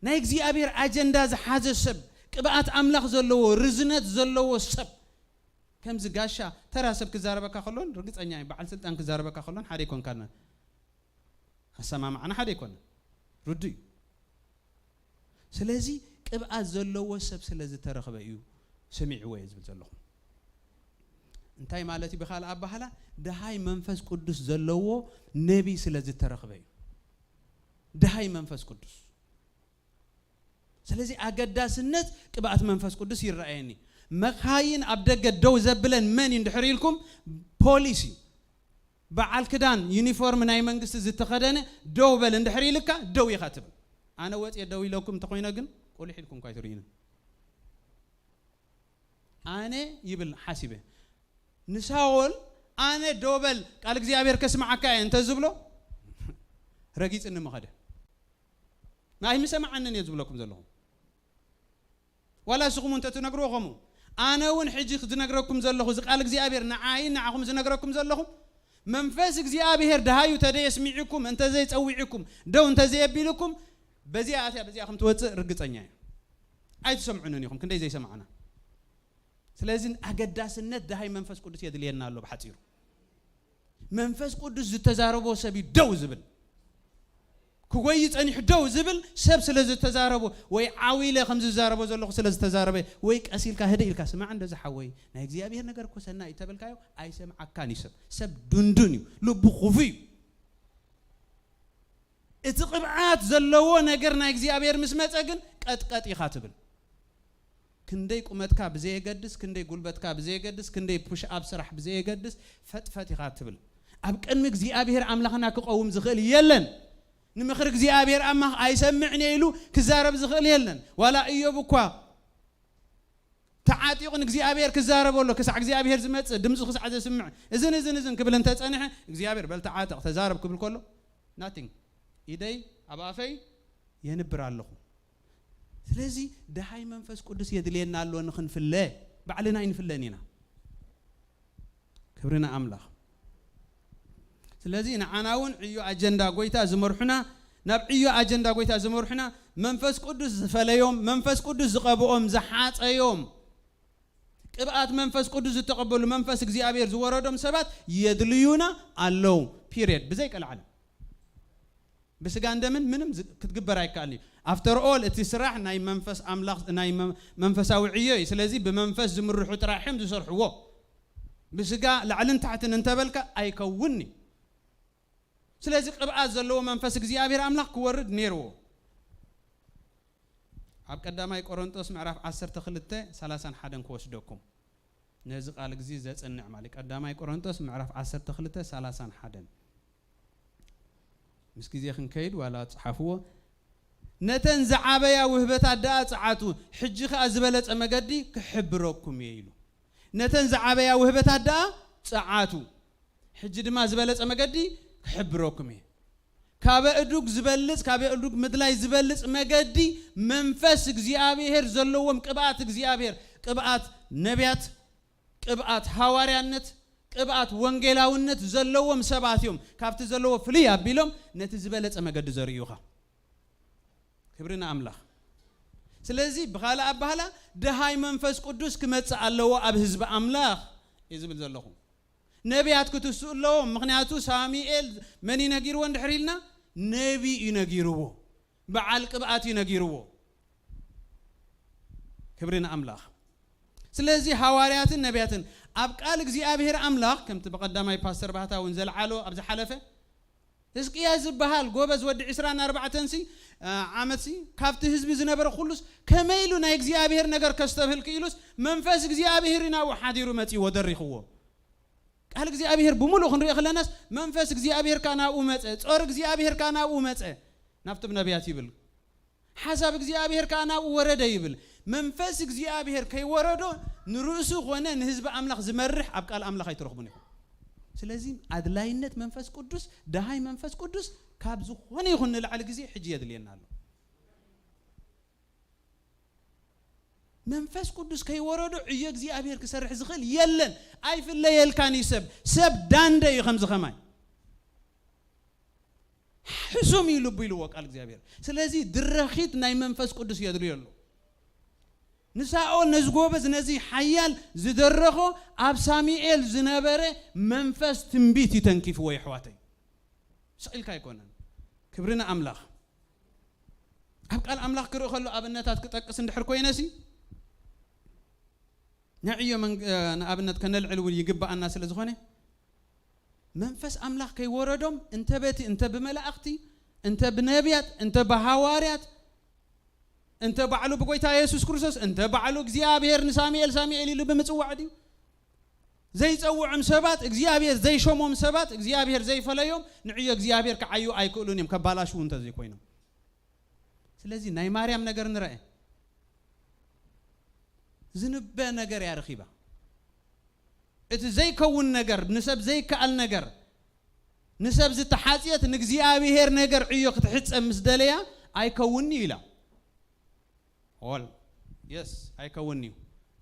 ናይ እግዚኣብሔር ኣጀንዳ ዝሓዘ ሰብ፣ ቅብኣት ኣምላኽ ዘለዎ፣ ርዝነት ዘለዎ ሰብ። ከምዚ ጋሻ ተራ ሰብ ክዛረበካ ከሎን፣ ርግጸኛ እየ፣ በዓል ስልጣን ክዛረበካ ከሎን ሓደ ኣይኮንካን። ኣሰማምዓና ሓደ ኣይኮነን፣ ርዱእ እዩ። ስለዚ ቅብኣት ዘለዎ ሰብ ስለ ዝተረኽበ እዩ ሰሚዕዎ እየ ዝብል ዘለኹ። እንታይ ማለት እዩ? ብኻልእ ኣባህላ፣ ደሃይ መንፈስ ቅዱስ ዘለዎ ነቢይ ስለ ዝተረኽበ እዩ። ደሃይ መንፈስ ቅዱስ። ስለዚ ኣገዳስነት ቅብኣት መንፈስ ቅዱስ ይረኣየኒ። መኻይን ኣብ ደገ ደው ዘብለን መን እዩ እንድሕር ኢልኩም፣ ፖሊስ እዩ። በዓል ክዳን ዩኒፎርም ናይ መንግስቲ ዝተኸደነ ደው በል እንድሕር ኢልካ ደው ኢኻ ትብል። ኣነ ወፅየ ደው ኢለኩም እንተኾይነ ግን ቁልሕ ኢልኩም እኳ ኣይትርእዩንን። ኣነ ይብል ሓሲበ፣ ንሳኦል ኣነ ደው በል ቃል እግዚኣብሔር ከስምዓካ እየ እንተዝብሎ ረጊፅኒ ምኸደ። ኣይምሰማዓንን እየ ዝብለኩም ዘለኹ። ዋላ ንስኹም እውን እንተትነግርዎ ከምኡ፣ ኣነ እውን ሕጂ ዝነግረኩም ዘለኹ፣ እዚ ቃል እግዚኣብሔር ንዓይን ንዓኹም ዝነግረኩም ዘለኹ፣ መንፈስ እግዚኣብሔር ደሃዩ ተደየስሚዕኩም፣ እንተዘይጸዊዕኩም፣ ደው እንተዘየቢልኩም፣ በዚኣ ኣትያ በዚኣ ከም ትወጽእ ርግጸኛ እየ። ኣይትሰምዑንን ኢኹም፣ ክንደይ ዘይሰማዕና። ስለዚ ኣገዳስነት ደሃይ መንፈስ ቅዱስ የድልየና ኣሎ። ብሓጺሩ መንፈስ ቅዱስ ዝተዛረቦ ሰብ እዩ ደው ዝብል። ክጎይ ጸኒሑ ደው ዝብል ሰብ ስለ ዝተዛረቦ፣ ወይ ዓው ኢለ ከም ዝዛረቦ ዘለኹ ስለ ዝተዛረበ፣ ወይ ቀስ ኢልካ ህድእ ኢልካ፣ "ስማዕ እንዶ ዝሓወይ፣ ናይ እግዚኣብሔር ነገር እኮ ሰናይ" እዩ ተበልካዮ፣ ኣይሰምዓካን እዩ ሰብ። ሰብ ዱንዱን እዩ፣ ልቡ ክፉ እዩ። እቲ ቅብኣት ዘለዎ ነገር ናይ እግዚኣብሔር ምስ መጸ ግን ቀጥቀጥ ኢኻ ትብል። ክንደይ ቁመትካ ብዘየገድስ፣ ክንደይ ጉልበትካ ብዘየገድስ፣ ክንደይ ፑሽ ኣፕ ስራሕ ብዘየገድስ፣ ፈጥፈጥ ኢኻ ትብል። ኣብ ቅድሚ እግዚኣብሔር ኣምላኽና ክቐውም ዝኽእል የለን። ንምኽሪ እግዚኣብሔር ኣምላኽ ኣይሰምዕን እየ ኢሉ ክዛረብ ዝኽእል የለን። ዋላ እዮብ እኳ ተዓጢቑ ንእግዚኣብሔር ክዛረብ ኣሎ፣ ክሳዕ እግዚኣብሔር ዝመጽእ፣ ድምፁ ክሳዕ ዘስምዕ፣ እዝን እዝን እዝን ክብል እንተጸንሐ፣ እግዚኣብሔር በል ተዓጠቕ፣ ተዛረብ ክብል ከሎ፣ ናቲንግ፣ ኢደይ ኣብ ኣፈይ የንብር ኣለኹ። ስለዚ ደሃይ መንፈስ ቅዱስ የድልየና ኣሎ ንኽንፍለ፣ ባዕልና ኣይንፍለን ኢና። ክብሪ ንኣምላኽ። ስለዚ ንዓና እውን ዕዮ ኣጀንዳ ጎይታ ዝመርሑና፣ ናብ ዕዮ ኣጀንዳ ጎይታ ዝመርሑና፣ መንፈስ ቅዱስ ዝፈለዮም፣ መንፈስ ቅዱስ ዝቐብኦም፣ ዝሓጸዮም፣ ቅብኣት መንፈስ ቅዱስ ዝተቐበሉ፣ መንፈስ እግዚኣብሔር ዝወረዶም ሰባት የድልዩና ኣለዉ። ፒሪየድ። ብዘይ ቀልዓለም። ብስጋን ደምን ምንም ዝ-፣ ክትግበር ኣይከኣልን እዩ። ኣፍተር ኦል፣ እቲ ስራሕ ናይ መንፈስ ኣምላኽ፣ ናይ መ-፣ መንፈሳዊ ዕዮ እዩ። ስለዚ ብመንፈስ ዝምርሑ ጥራሕ እዮም ዝሰርሕዎ። ብስጋ ላዕልን ታሕትን እንተበልካ ኣይከውን እዩ። ስለዚ ቅብኣት ዘለዎ መንፈስ እግዚኣብሔር ኣምላኽ ክወርድ ነይርዎ። ኣብ ቀዳማይ ቆሮንጦስ ምዕራፍ ዓሰርተ ክልተ ሰላሳን ሓደን ክወስደኩም። ነዚ ቃል ግዜ ዘጽንዕ ማለት እዩ። ቀዳማይ ቆሮንጦስ ምዕራፍ ዓሰርተ ክልተ ሰላሳን ሓደን። ምስ ግዜ ክንከይድ ዋላ ጸሓፍዎ። "ነተን ዝዓበያ ውህበታት ደኣ ጸዓቱ፣ ሕጂ ከኣ ዝበለጸ መገዲ ክሕብረኩም እየ" ኢሉ። "ነተን ዝዓበያ ውህበታት ደኣ ጸዓቱ፣ ሕጂ ድማ ዝበለጸ መገዲ ክሕብረኩም እየ።" ካብ ኣእዱግ ዝበልጽ፣ ካብ ኣእዱግ ምድላይ ዝበልጽ መገዲ መንፈስ እግዚኣብሔር ዘለዎም፣ ቅብኣት እግዚኣብሔር፣ ቅብኣት ነቢያት፣ ቅብኣት ሃዋርያነት፣ ቅብኣት ወንጌላውነት ዘለዎም ሰባት እዮም። ካብቲ ዘለዎ ፍልይ ኣቢሎም ነቲ ዝበለጸ መገዲ ዘርእዩኻ። ክብሪ ንኣምላኽ። ስለዚ ብኻልእ ኣባህላ ደሃይ መንፈስ ቅዱስ ክመጽእ ኣለዎ ኣብ ህዝቢ ኣምላኽ እየ ዝብል ዘለኹ። ነቢያት ክትስኡ ኣለዎም። ምኽንያቱ ሳሙኤል መን እዩ ነጊርዎ እንድሕር ኢልና፣ ነቢ እዩ ነጊርዎ፣ በዓል ቅብኣት እዩ ነጊርዎ። ክብሪ ንኣምላኽ። ስለዚ ሃዋርያትን ነቢያትን ኣብ ቃል እግዚኣብሔር ኣምላኽ፣ ከምቲ ብቐዳማይ ፓስተር ባህታ እውን ዘልዓሎ ኣብ ዝሓለፈ፣ ህዝቅያስ ዝበሃል ጎበዝ ወዲ ዕስራን ኣርባዕተን ሲ፣ አ፣ ዓመት ሲ፣ ካብቲ ህዝቢ ዝነበረ ኩሉስ ከመይ ኢሉ ናይ እግዚኣብሔር ነገር ከስተብህል ክኢሉስ፣ መንፈስ እግዚኣብሔር ናብኡ ሓዲሩ መጺዎ ደሪኽዎ። ቃል እግዚኣብሔር ብምሉእ ክንሪኦ ከለናስ፣ መንፈስ እግዚኣብሔር ከኣ ናብኡ መጸ፣ ጾር እግዚኣብሔር ከኣ ናብኡ መጸ፣ ናብቶም ነቢያት ይብል። ሓሳብ እግዚኣብሔር ከኣ ናብኡ ወረደ ይብል። መንፈስ እግዚኣብሔር ከይወረዶ ንርእሱ ኾነ ንህዝቢ ኣምላኽ ዝመርሕ ኣብ ቃል ኣምላኽ ኣይትረኽቡን ኢኹም። ስለዚ ኣድላይነት መንፈስ ቅዱስ፣ ደሃይ መንፈስ ቅዱስ ካብ ዝኾነ ይኹን ንላዕሊ ግዜ ሕጂ የድልየና ኣሎ። መንፈስ ቅዱስ ከይወረዶ ዕዮ እግዚኣብሔር ክሰርሕ ዝኽእል የለን። ኣይፍለየልካን እዩ ሰብ። ሰብ ዳንደ እዩ ከምዚ ከማይ። ሕሱም እዩ ልቡ ኢልዎ ቃል እግዚኣብሔር። ስለዚ ድረኺት ናይ መንፈስ ቅዱስ የድልዮ ኣሎ። ንሳኦል ነዚ ጎበዝ፣ ነዚ ሓያል ዝደረኾ ኣብ ሳሙኤል ዝነበረ መንፈስ ትንቢት እዩ ተንኪፍዎ፣ የሕዋተይ። ስቕ ኢልካ ኣይኮነን። ክብሪ ንኣምላኽ። ኣብ ቃል ኣምላኽ ክርኢ ከሎ ኣብነታት ክጠቅስ እንድሕር ኮይነሲ፣ ንዕዮ መንግ-፣ እ፣ ንኣብነት ከነልዕል እውን ይግብኣና ስለ ዝኾነ፣ መንፈስ ኣምላኽ ከይወረዶም እንተ በቲ፣ እንተ ብመላእኽቲ፣ እንተ ብነቢያት፣ እንተ ብሃዋርያት፣ እንተ ባዕሉ ብጎይታ የሱስ ክርስቶስ፣ እንተ ባዕሉ እግዚኣብሔር ንሳሙኤል ሳሙኤል ኢሉ ብምጽዋዕ ድዩ? ዘይጸውዖም ሰባት፣ እግዚኣብሔር ዘይሸሞም ሰባት፣ እግዚኣብሔር ዘይፈለዮም፣ ንዕዮ እግዚኣብሔር ክዓዩ ኣይክእሉን እዮም፣ ከባላሽዉ እንተዘይኮይኖም። ስለዚ ናይ ማርያም ነገር ንረአ። ዝንበ ነገር እያ ረኺባ። እቲ ዘይከውን ነገር፣ ንሰብ ዘይከኣል ነገር፣ ንሰብ ዝተሓጽየት ንእግዚኣብሔር ነገር ዕዮ ክትሕጸብ ምስ ደለያ፣ ኣይከውን'ዩ ኢላ። ኦል፣ የስ፣ ኣይከውን'ዩ።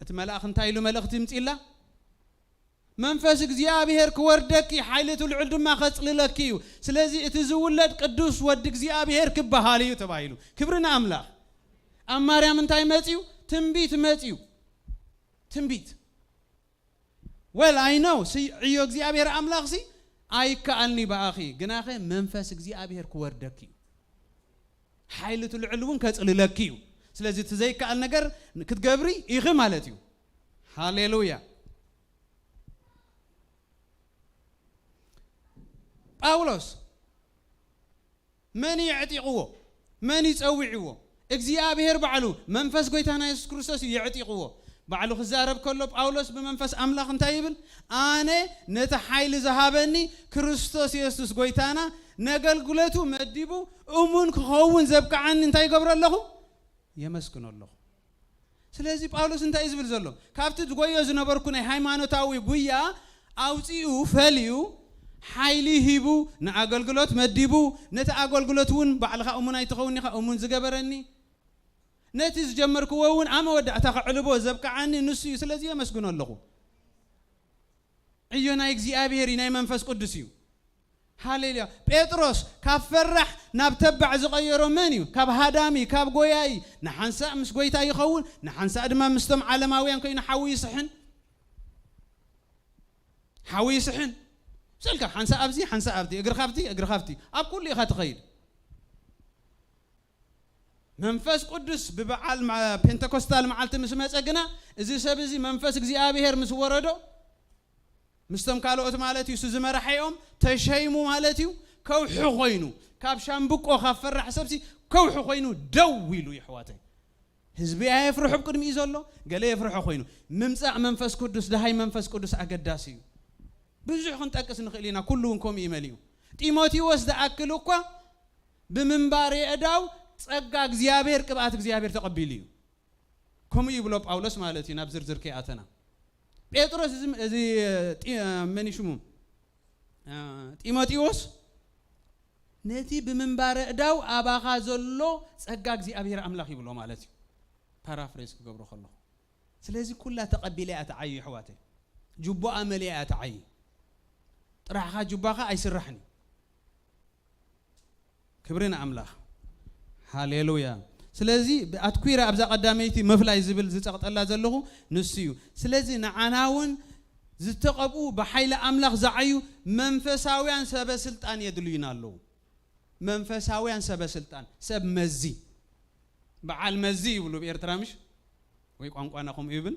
እቲ መልኣኽ እንታይ ኢሉ መልእኽቲ ይምጽእላ? መንፈስ እግዚኣብሔር ክወርደኪ፣ ሓይሊ እቲ ልዑል ድማ ከጽልለኪ እዩ። ስለዚ እቲ ዝውለድ ቅዱስ ወዲ እግዚኣብሔር ክበሃል እዩ ተባሂሉ። ክብሪ ንኣምላኽ። ኣብ ማርያም እንታይ መጽዩ? ትንቢት መጽዩ። ትንቢት። Well, I know፣ ሲ-፣ ዕዮ እግዚኣብሔር ኣምላኽ ሲ ኣይከኣልኒ ብኣኺ፣ ግናኸ መንፈስ እግዚኣብሔር ክወርደኪ እዩ። ሓይሊ እቲ ልዑል እውን ከጽልለኪ እዩ። ስለዚ እቲ ዘይከኣል ነገር ክትገብሪ ኢኺ ማለት እዩ። ሃሌሉያ። ጳውሎስ መን እዩ ኣዕጢቕዎ? መን እዩ ጸዊዕዎ? እግዚኣብሔር ባዕሉ፣ መንፈስ ጎይታና የሱስ ክርስቶስ እዩ የዕጢቕዎ። ባዕሉ ክዛረብ ከሎ ጳውሎስ ብመንፈስ ኣምላኽ እንታይ ይብል? ኣነ ነቲ ሓይሊ ዝሃበኒ ክርስቶስ የሱስ ጎይታና ነገልግለቱ መዲቡ እሙን ክኸውን ዘብቅዓኒ እንታይ ይገብሮ ኣለኹ? የመስግኖ ኣለኹ። ስለዚ ጳውሎስ እንታይ እዩ ዝብል ዘሎ? ካብቲ ዝጎዮ ዝነበርኩ ናይ ሃይማኖታዊ ጉያ ኣውጺኡ፣ ፈልዩ፣ ሓይሊ ሂቡ፣ ንኣገልግሎት መዲቡ፣ ነቲ ኣገልግሎት እውን ባዕልኻ እሙን ኣይትኸውን ኢኻ፣ እሙን ዝገበረኒ፣ ነቲ ዝጀመርክዎ እውን ኣብ መወዳእታ ከዕልቦ ዘብቅዓኒ ንሱ እዩ። ስለዚ የመስግኖ ኣለኹ። ዕዮ ናይ እግዚኣብሔር እዩ፣ ናይ መንፈስ ቅዱስ እዩ። ሃሌሉያ። ጴጥሮስ ካብ ፈራሕ ናብ ተባዕ ዝቐየሮ መን እዩ? ካብ ሃዳሚ፣ ካብ ጎያይ፣ ንሓንሳእ ምስ ጎይታ ይኸውን፣ ንሓንሳእ ድማ ምስቶም ዓለማውያን ኮይኑ ሓዊ ይስሕን። ሓዊ ይስሕን። ስልካ ሓንሳእ ኣብዚ፣ ሓንሳእ ኣብቲ፣ እግርኻ ኣብቲ፣ እግርኻ ኣብቲ። ኣብ ኩሉ ኢኻ ትኸይድ። መንፈስ ቅዱስ ብበዓል መ-፣ ፔንተኮስታል መዓልቲ ምስ መጸ ግና፣ እዚ ሰብ እዚ መንፈስ እግዚኣብሔር ምስ ወረዶ፣ ምስቶም ካልኦት ማለት እዩ፣ እሱ ዝመራሐኦም ተሸይሙ ማለት እዩ፣ ከውሒ ኮይኑ፣ ካብ ሻምብቆ፣ ካብ ፈራሕ ሰብሲ ከውሒ ኮይኑ ደው ኢሉ፣ የሕዋተይ። ህዝቢ ኣየፍርሑ፣ ኣብ ቅድሚኡ ዘሎ ገለ የፍርሖ ኮይኑ። ምምጻእ መንፈስ ቅዱስ፣ ደሃይ መንፈስ ቅዱስ ኣገዳሲ እዩ። ብዙሕ ክንጠቅስ ንኽእል ኢና፣ ኩሉ እውን ከምኡ ይመል እዩ። ጢሞቴዎስ ዝኣክል እኳ ብምንባር የእዳው ጸጋ እግዚኣብሔር፣ ቅብኣት እግዚኣብሔር ተቐቢሉ እዩ። ከምኡ ይብሎ ጳውሎስ ማለት እዩ፣ ናብ ዝርዝር ከይኣተና። ጴጥሮስ እዚ፣ እዚ ጢ-፣ መን እዩ ሽሙ? አ፣ ጢሞቴዎስ ነቲ ብምንባር የእዳው ኣባኻ ዘሎ ጸጋ እግዚኣብሔር ኣምላኽ ይብሎ ማለት እዩ። ፓራፍሬዝ ክገብሮ ከለኹ። ስለዚ ኩላ ተቐቢላ እያ ትዓዩ፣ የሕዋተይ። ጁቦኣ መሊኣ እያ ትዓዩ። ጥራሕኻ ጁባኻ ኣይስራሕን እዩ። ክብሪ ንኣምላኽ። ሃሌሉያ። ስለዚ ኣትኲረ ኣብዛ ቀዳመይቲ ምፍላይ ዝብል ዝጸቕጠላ ዘለኹ ንሱ እዩ። ስለዚ ንዓና እውን ዝተቐብኡ ብሓይሊ ኣምላኽ ዝዓዩ መንፈሳውያን ሰበ ስልጣን የድልዩና ኣለዉ። መንፈሳውያን ሰበ ስልጣን፣ ሰብ መዚ፣ በዓል መዚ ይብሉ ብኤርትራ፣ ምሽ? ወይ ቋንቋና ከምኡ ይብል።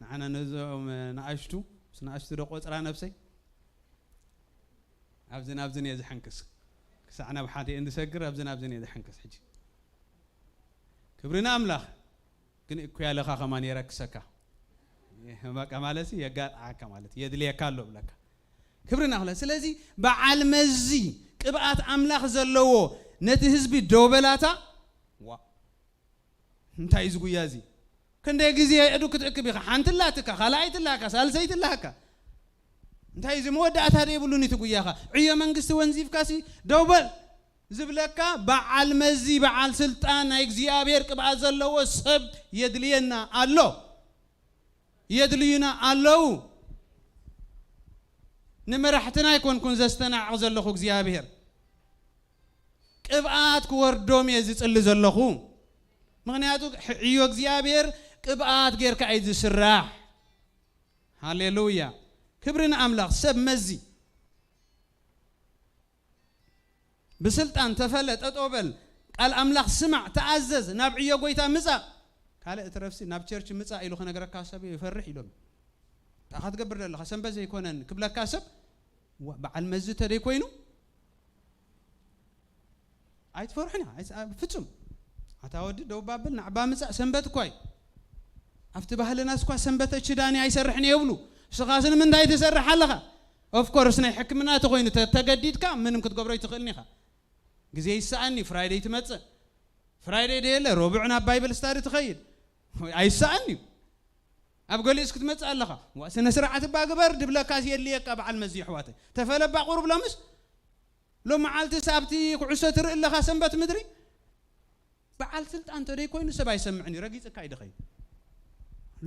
ንዓና ነዞም ንኣሽቱ፣ ምስ ንኣሽቱ ዶ ቆጽራ ነብሰይ? ኣብዝን ኣብዝን እየ ዝሕንክስ። ክሳዕ ናብ ሓደ እየ እንድሰግር፣ ኣብዝን ኣብዝን እየ ዝሕንክስ ሕጂ። ክብሪ ንኣምላኽ። ግን እኩያለኻ ከማን የረክሰካ። በቃ ማለት የጋጥዓካ ማለት የድልየካ ኣሎ ብለካ። ክብሪ ንኣምላኽ። ስለዚ በዓል መዚ ቅብኣት ኣምላኽ ዘለዎ ነቲ ህዝቢ ዶበላታ፣ ዋ፣ እንታይ እዩ ዝጉያ እዚ? ክንደይ ግዜ የእዱ ክትእክብ ኢኻ? ሓንቲ ላትካ፣ ካልኣይቲ ላካ፣ ሳልሰይቲ ላካ። እንታይ እዩ እዚ? መወዳእታ ዶ የብሉን እቲ ጉያኻ? ዕዮ መንግስቲ ወንዚፍካሲ ደው በል ዝብለካ በዓል መዚ፣ በዓል ስልጣን፣ ናይ እግዚኣብሔር ቅብኣት ዘለዎ ሰብ የድልየና ኣሎ። የድልዩና ኣለዉ። ንመራሕትና ኣይኮንኩን ዘስተናዕቕ ዘለኹ፣ እግዚኣብሔር ቅብኣት ክወርዶም እየ ዝጽሊ ዘለኹ። ምኽንያቱ ዕዮ እግዚኣብሔር ቅብኣት ጌርካ እዩ ዝስራሕ። ሃሌሉያ። ክብሪ ንኣምላኽ። ሰብ መዚ ብስልጣን ተፈለ፣ ጠጠው በል፣ ቃል ኣምላኽ ስማዕ፣ ተኣዘዝ፣ ናብ ዕዮ ጎይታ ምጻእ። ካልእ እትረፍሲ ናብ ቸርች ምጻእ ኢሉ ክነግረካ ሰብ ይፈርሕ ኢሎም። እንታይ ክትገብር ዘለኻ? ሰንበት ዘይኮነን ክብለካ ሰብ፣ ዋ፣ በዓል መዚ ተደይ ኮይኑ ኣይትፈርሑና። ኣይስ-፣ ኣ-፣ ፍጹም። ኣታ ወዲ ደው ባብል፣ ናዕባ ምጻእ ሰንበት እኳ እዩ። ኣብቲ ባህልናስ እኳ ሰንበት ችዳኒ ኣይሰርሕን እየ ይብሉ። ንስኻስ ንምንታይ ትሰርሕ ኣለኻ? ኦፍ ኮርስ ናይ ሕክምና ተኾይኑ ተ-፣ ተገዲድካ ምንም ክትገብሮ ኣይትኽእልን ኢኻ። ግዜ ይሰኣኒ፣ ፍራይደይ ትመጽእ። ፍራይደይ ደየለ፣ ረቡዕ ናብ ባይብል ስታዲ ትኸይድ። ኣይሰኣን እዩ። ኣብ ገሊኡስ ክትመጽእ ኣለኻ። ዋ፣ ስነ ስርዓት እባ ግበር ድብለካስ የድልየካ በዓል መዚ ኣሕዋተይ። ተፈለባ ቁሩብ ሎምስ፣ ሎም መዓልትስ ኣብቲ ኩዕሶ ትርኢ ኣለኻ ሰንበት ምድሪ። በዓል ስልጣን ተደይ ኮይኑ ሰብ ኣይሰምዕን እዩ፣ ረጊጽካ እዩ ድኸይድ።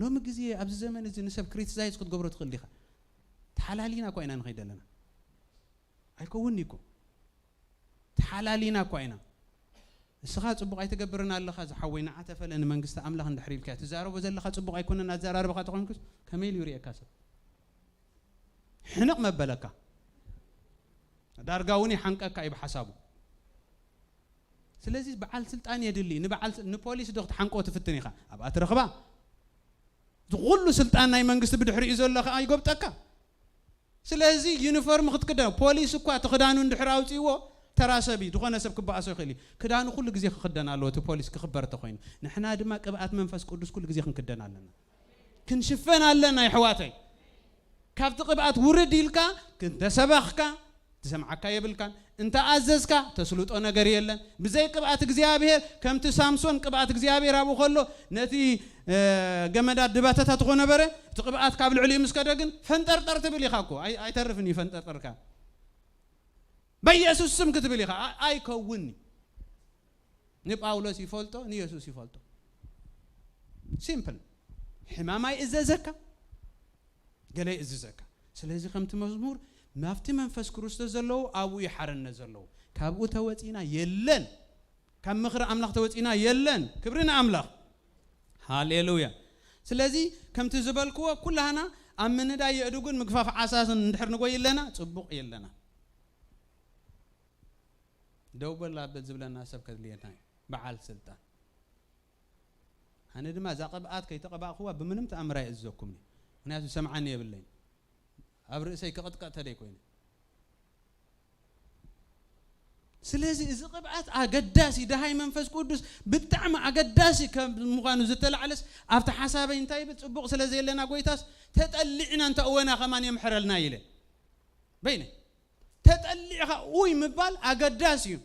ሎሚ ግዜ ኣብዚ ዘመን እዚ ንሰብ ክሪቲሳይዝ ክትገብሮ ትኽእል ዲኻ? ተሓላሊና እኳ ኢና ንኸይድ ኣለና። ኣይከውን'ዩ እኮ። ተሓላሊና እኳ ኢና። እስኻ ጽቡቕ ኣይትገብርን ኣለኻ ዝሓወይ፣ ንዓ ተፈለ ንመንግስቲ ኣምላኽ እንድሕር ኢልካ ትዛረቦ ዘለኻ ጽቡቕ ኣይኮነን ኣዘራርባኻ ተኾይንኩስ ከመይ ኢሉ ይርእየካ ሰብ? ሕንቕ መበለካ። ዳርጋ እውን ይሓንቀካ እዩ ብሓሳቡ። ስለዚ በዓል ስልጣን የድሊ። ንበዓል ስ-፣ ንፖሊስ ዶ ክትሓንቆ ትፍትን ኢኻ? ኣብኣ ትረኽባ። እዚ ኩሉ ስልጣን ናይ መንግስቲ ብድሕሪኡ ዘሎ ከኣ ይጎብጠካ። ስለዚ ዩኒፎርም ክትክደን፣ ፖሊስ እኳ እቲ ክዳኑ እንድሕር ኣውጺእዎ ተራ ሰብ እዩ፣ ዝኾነ ሰብ ክበኣሶ ይኽእል እዩ። ክዳኑ ኩሉ ግዜ ክኽደን ኣለዎ፣ እቲ ፖሊስ ክኽበር እንተኾይኑ። ንሕና ድማ ቅብኣት መንፈስ ቅዱስ ኩሉ ግዜ ክንክደን ኣለና። ክንሽፈን ኣለና የሕዋተይ። ካብቲ ቅብኣት ውርድ ኢልካ፣ እንተሰበኽካ፣ ዝሰምዓካ የብልካን። እንተ ኣዘዝካ፣ ተስልጦ ነገር የለን። ብዘይ ቅብኣት እግዚኣብሔር፣ ከምቲ ሳምሶን ቅብኣት እግዚኣብሔር ኣብኡ ከሎ፣ ነቲ፣ እ፣ ገመዳት ድባተታትኾ ነበረ። እቲ ቅብኣት ካብ ልዕሊኡ ምስ ከደ ግን፣ ፈንጠርጠር ትብል ኢኻ እኮ። ኣይ-፣ ኣይተርፍን እዩ ፈንጠርጠርካ። በኢየሱስ ስም ክትብል ኢኻ። ኣ-፣ ኣይከውን። ንጳውሎስ ይፈልጦ፣ ንየሱስ ይፈልጦ። ሲምፕል። ሕማም ኣይእዘዘካ፣ ገለ ይእዝዘካ። ስለዚ ከምቲ መዝሙር፣ ናብቲ መንፈስ ክርስቶስ ዘለዉ ኣብኡ እዩ ሓርነት ዘለዉ። ካብኡ ተወጺና የለን። ካብ ምኽሪ ኣምላኽ ተወጺና የለን። ክብሪ ንኣምላኽ። ሃሌሉያ። ስለዚ ከምቲ ዝበልክዎ፣ ኩላህና ኣብ ምንዳይ የእዱግን ምግፋፍ ዓሳስን እንድሕር ንጎይ ኣለና፣ ጽቡቕ የለና። ደው በል ኣበል ዝብለና ሰብ ከድልየና እዩ፣ በዓል ስልጣን። ኣነ ድማ እዛ ቅብኣት ከይተቐባእክዋ ብምንም ተኣምር ኣይእዝዘኩምን እዩ። ምኽንያቱ ዝሰምዓኒ የብለይን። ኣብ ርእሰይ ክቕጥቀጥ ተደይ ኮይነ። ስለዚ እዚ ቅብኣት ኣገዳሲ፣ ደሃይ መንፈስ ቅዱስ ብጣዕሚ ኣገዳሲ ከም ምዃኑ ዝተላዕለስ፣ ኣብቲ ሓሳበይ እንታይ ይብል? ጽቡቕ ስለ ዘየለና ጎይታስ ተጠሊዕና እንተእወና ከማን የምሕረልና ኢለ። በይነ ተጠሊዕኻ ኡይ ምባል ኣገዳሲ እዩ።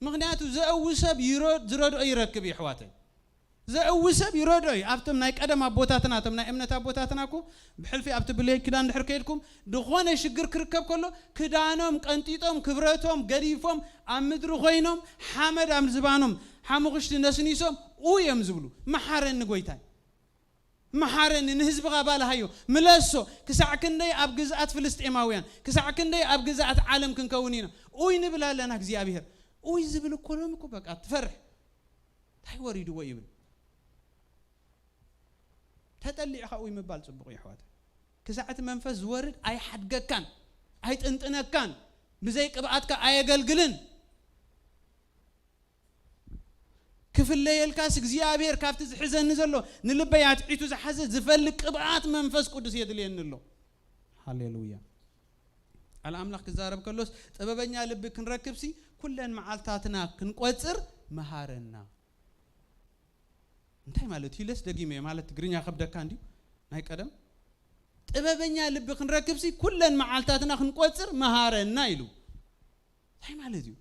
ምኽንያቱ ዘእዊ ሰብ ይረ-፣ ዝረድኦ ይረክብ እዩ፣ ኣሕዋተይ። ዘእዊ ሰብ ይረድኦ እዩ። ኣብቶም ናይ ቀደም ኣቦታትና፣ እቶም ናይ እምነት ኣቦታትና እኮ ብሕልፊ ኣብቲ ብሉይ ኪዳን ድሕር ከይድኩም፣ ዝኾነ ሽግር ክርከብ ከሎ፣ ክዳኖም ቀንጢጦም፣ ክብረቶም ገዲፎም፣ ኣብ ምድሪ ኮይኖም፣ ሓመድ ኣብ ዝባኖም፣ ሓሙኽሽቲ ነስኒሶም፣ ኡይ እዮም ዝብሉ። መሓረኒ ጎይታይ። መሓረኒ፣ ንህዝብኻ ባልሃዮ፣ ምለሶ። ክሳዕ ክንደይ ኣብ ግዝኣት ፍልስጤማውያን፣ ክሳዕ ክንደይ ኣብ ግዝኣት ዓለም ክንከውን ኢና? ኡይ ንብል ኣለና እግዚኣብሔር። ኡይ ዝብል እኮ ሎሚ እኮ በቃ ትፈርሕ። እንታይ ወሪድዎ ይብል። ተጠሊዕኻ ኡይ ምባል ጽቡቕ እዩ ኣሕዋት። ክሳዕ እቲ መንፈስ ዝወርድ ኣይሓድገካን፣ ኣይጥንጥነካን፣ ብዘይ ቅብኣትካ ኣየገልግልን። ክፍለየልካስ እግዚኣብሔር ካብቲ ዝሕዘኒ ዘሎ ንልበይ ኣትዒቱ ዝሓዘ ዝፈልግ ቅብኣት መንፈስ ቅዱስ የድልየኒ ኣሎ። ሃሌሉያ። ቃል ኣምላኽ ክዛረብ ከሎስ ጥበበኛ ልቢ ክንረክብሲ ኩለን መዓልታትና ክንቆጽር መሃረና። እንታይ ማለት እዩ? ኢለስ ደጊመ ማለት ትግርኛ ከብደካ እንዲዩ ናይ ቀደም። ጥበበኛ ልቢ ክንረክብሲ ኩለን መዓልታትና ክንቆጽር መሃረና ኢሉ። እንታይ ማለት እዩ?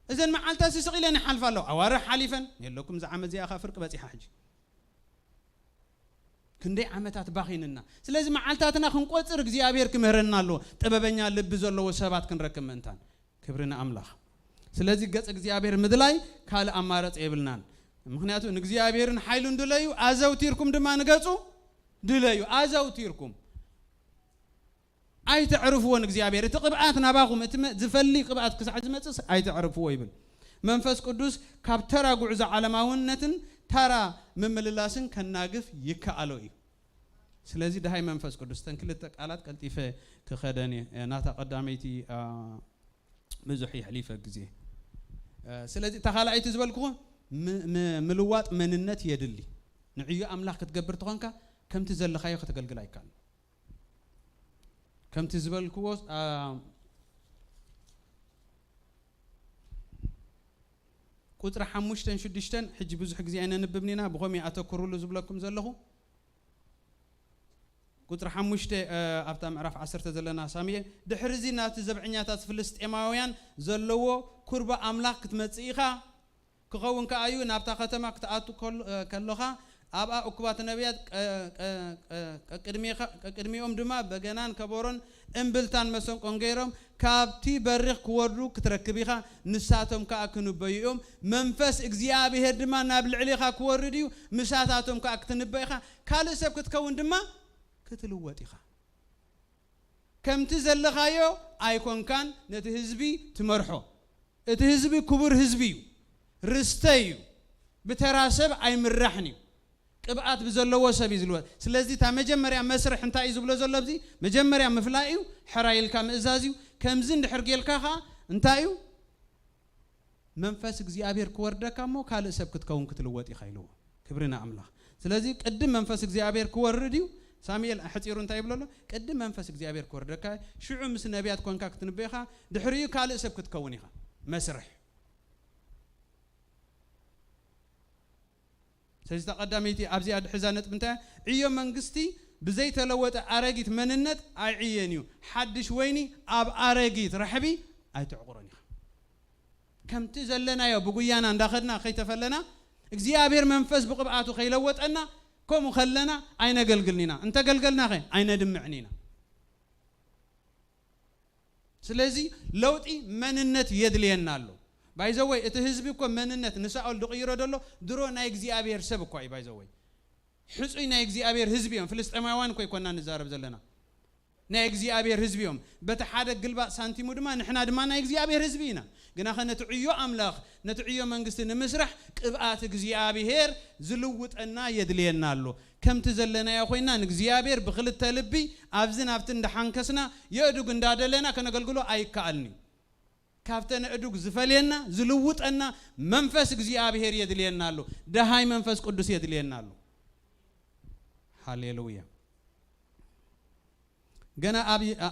እዘን መዓልታት ስቕ ኢለን ይሓልፋ ኣለዋ። ኣዋርሕ ሓሊፈን፣ የለኩም፣ እዛ ዓመት እዚኣ ኸኣ ፍርቂ በጺሓ ሕጂ። ክንደይ ዓመታት ባኺንና። ስለዚ መዓልታትና ክንቆጽር እግዚኣብሔር ክምህረና ኣለዎ። ጥበበኛ ልቢ ዘለዎ ሰባት ክንረክብ ምእንታን። ክብሪ ንኣምላኽ። ስለዚ ገጽ እግዚኣብሔር ምድላይ ካልእ ኣማራጺ የብልናን። ምኽንያቱ ንእግዚኣብሔርን ሓይሉን ድለዩ፣ ኣዘውቲርኩም ድማ ንገጹ ድለዩ። ኣዘውቲርኩም። ኣይተዕርፍዎ ንእግዚኣብሔር። እቲ ቅብኣት ናባኹም፣ እቲ መ-፣ ዝፈሊ ቅብኣት ክሳዕ ዝመጽእ ኣይተዕርፍዎ ይብል። መንፈስ ቅዱስ ካብ ተራ ጉዕዞ ዓለማውነትን ተራ ምምልላስን ከናግፍ ይከኣሎ እዩ። ስለዚ ደሃይ መንፈስ ቅዱስ፣ እተን ክልተ ቃላት ቀልጢፈ ክኸደን እየ። ናታ ቀዳመይቲ፣ ኣ፣ ብዙሕ የሕሊፈ ግዜ። ስለዚ እታ ካልኣይቲ ዝበልኩኹ ምልዋጥ መንነት የድሊ። ንዕዮ ኣምላኽ ክትገብር ተኾንካ ከምቲ ዘለኻዮ ከተገልግል ኣይካል። ከምቲ ዝበልክዎ ቁፅሪ ሓሙሽተን ሽዱሽተን ሕጂ ብዙሕ ግዜ ኣይነንብብን ኢና፣ ብኸምኡ ኣተኩሩሉ ዝብለኩም ዘለኹ። ቁፅሪ ሓሙሽተ ኣብታ ምዕራፍ ዓሰርተ ዘለና ሳሚኤ፣ ድሕሪ እዚ ናብቲ ዘብዐኛታት ፍልስጤማውያን ዘለዎ ኩርባ ኣምላኽ ክትመጽእ ኢኻ፣ ክኸውን ከኣ እዩ፣ ናብታ ከተማ ክትኣቱ ከለኻ ኣብኣ እኩባት ነቢያት ቀቅድሚኦም ድማ በገናን ከበሮን እምብልታን መሰንቆን ገይሮም ካብቲ በሪኽ ክወርዱ ክትረክብ ኢኻ፣ ንሳቶም ከኣ ክንበዩ እዮም፣ መንፈስ እግዚኣብሔር ድማ ናብ ልዕሊኻ ክወርድ እዩ፣ ምሳታቶም ከኣ ክትንበ ኢኻ፣ ካልእ ሰብ ክትከውን ድማ ክትልወጥ ኢኻ። ከምቲ ዘለኻዮ ኣይኮንካን፣ ነቲ ህዝቢ ትመርሖ። እቲ ህዝቢ ክቡር ህዝቢ እዩ፣ ርስተይ እዩ፣ ብተራ ሰብ ኣይምራሕን እዩ። ቅብኣት ብዘለዎ ሰብ እዩ ዝልወጥ። ስለዚ እታ መጀመርያ መስርሕ እንታይ እዩ ዝብሎ ዘሎ ኣብዚ? መጀመርያ ምፍላይ እዩ፣ ሕራይ ኢልካ ምእዛዝ እዩ። ከምዚ እንድሕር ጌልካ ኸኣ እንታይ እዩ? መንፈስ እግዚኣብሔር ክወርደካ እሞ ካልእ ሰብ ክትከውን ክትልወጥ ኢኻ ኢልዎ። ክብሪ ንኣምላኽ። ስለዚ ቅድም መንፈስ እግዚኣብሔር ክወርድ እዩ። ሳሙኤል ኣሕጺሩ እንታይ ይብሎ ኣሎ? ቅድም መንፈስ እግዚኣብሔር ክወርደካ፣ ሽዑ ምስ ነቢያት ኮንካ ክትንበኻ፣ ድሕሪኡ ካልእ ሰብ ክትከውን ኢኻ። መስርሕ። ስለዚ እታ ቀዳመይቲ ኣብዚኣ ድሕዛ ነጥቢ እንታይ? ዕዮ መንግስቲ ብዘይተለወጠ ኣረጊት መንነት ኣይዕየን እዩ። ሓድሽ ወይኒ ኣብ ኣረጊት ራሕቢ ኣይትዕቑሮን ኢኻ። ከምቲ ዘለናዮ ብጉያና እንዳኸድና ከይተፈለና፣ እግዚኣብሔር መንፈስ ብቕብኣቱ ከይለወጠና፣ ከምኡ ከለና ኣይነገልግልን ኢና። እንተገልገልናኸ ኣይነድምዕን ኢና። ስለዚ ለውጢ መንነት የድልየና ኣሎ። ባይዘወይ እቲ ህዝቢ እኮ መንነት ንሳኦል ዝቕይሮ ዘሎ ድሮ ናይ እግዚኣብሔር ሰብ እኳ እዩ። ባይዘወይ ሕጹይ ናይ እግዚኣብሔር ህዝቢ እዮም። ፍልስጤማውያን እኮ ይኮና ንዛረብ ዘለና፣ ናይ እግዚኣብሔር ህዝቢ እዮም። በቲ ሓደ ግልባጥ ሳንቲሙ ድማ ንሕና ድማ ናይ እግዚኣብሔር ህዝቢ ኢና። ግናኸ ነቲ ዕዮ ኣምላኽ፣ ነቲ ዕዮ መንግስቲ ንምስራሕ ቅብኣት እግዚኣብሔር ዝልውጠና የድልየና ኣሎ። ከምቲ ዘለናዮ ኮይና ንእግዚኣብሔር ብክልተ ልቢ ኣብዚ ናብቲ እንዳሓንከስና የእዱግ እንዳደለና ከነገልግሎ ኣይከኣልን እዩ። ካብተን እዱግ ዝፈልየና ዝልውጠና መንፈስ እግዚኣብሔር የድልየና ኣሎ። ደሃይ መንፈስ ቅዱስ የድልየና ኣሎ። ሃሌሉያ። ገና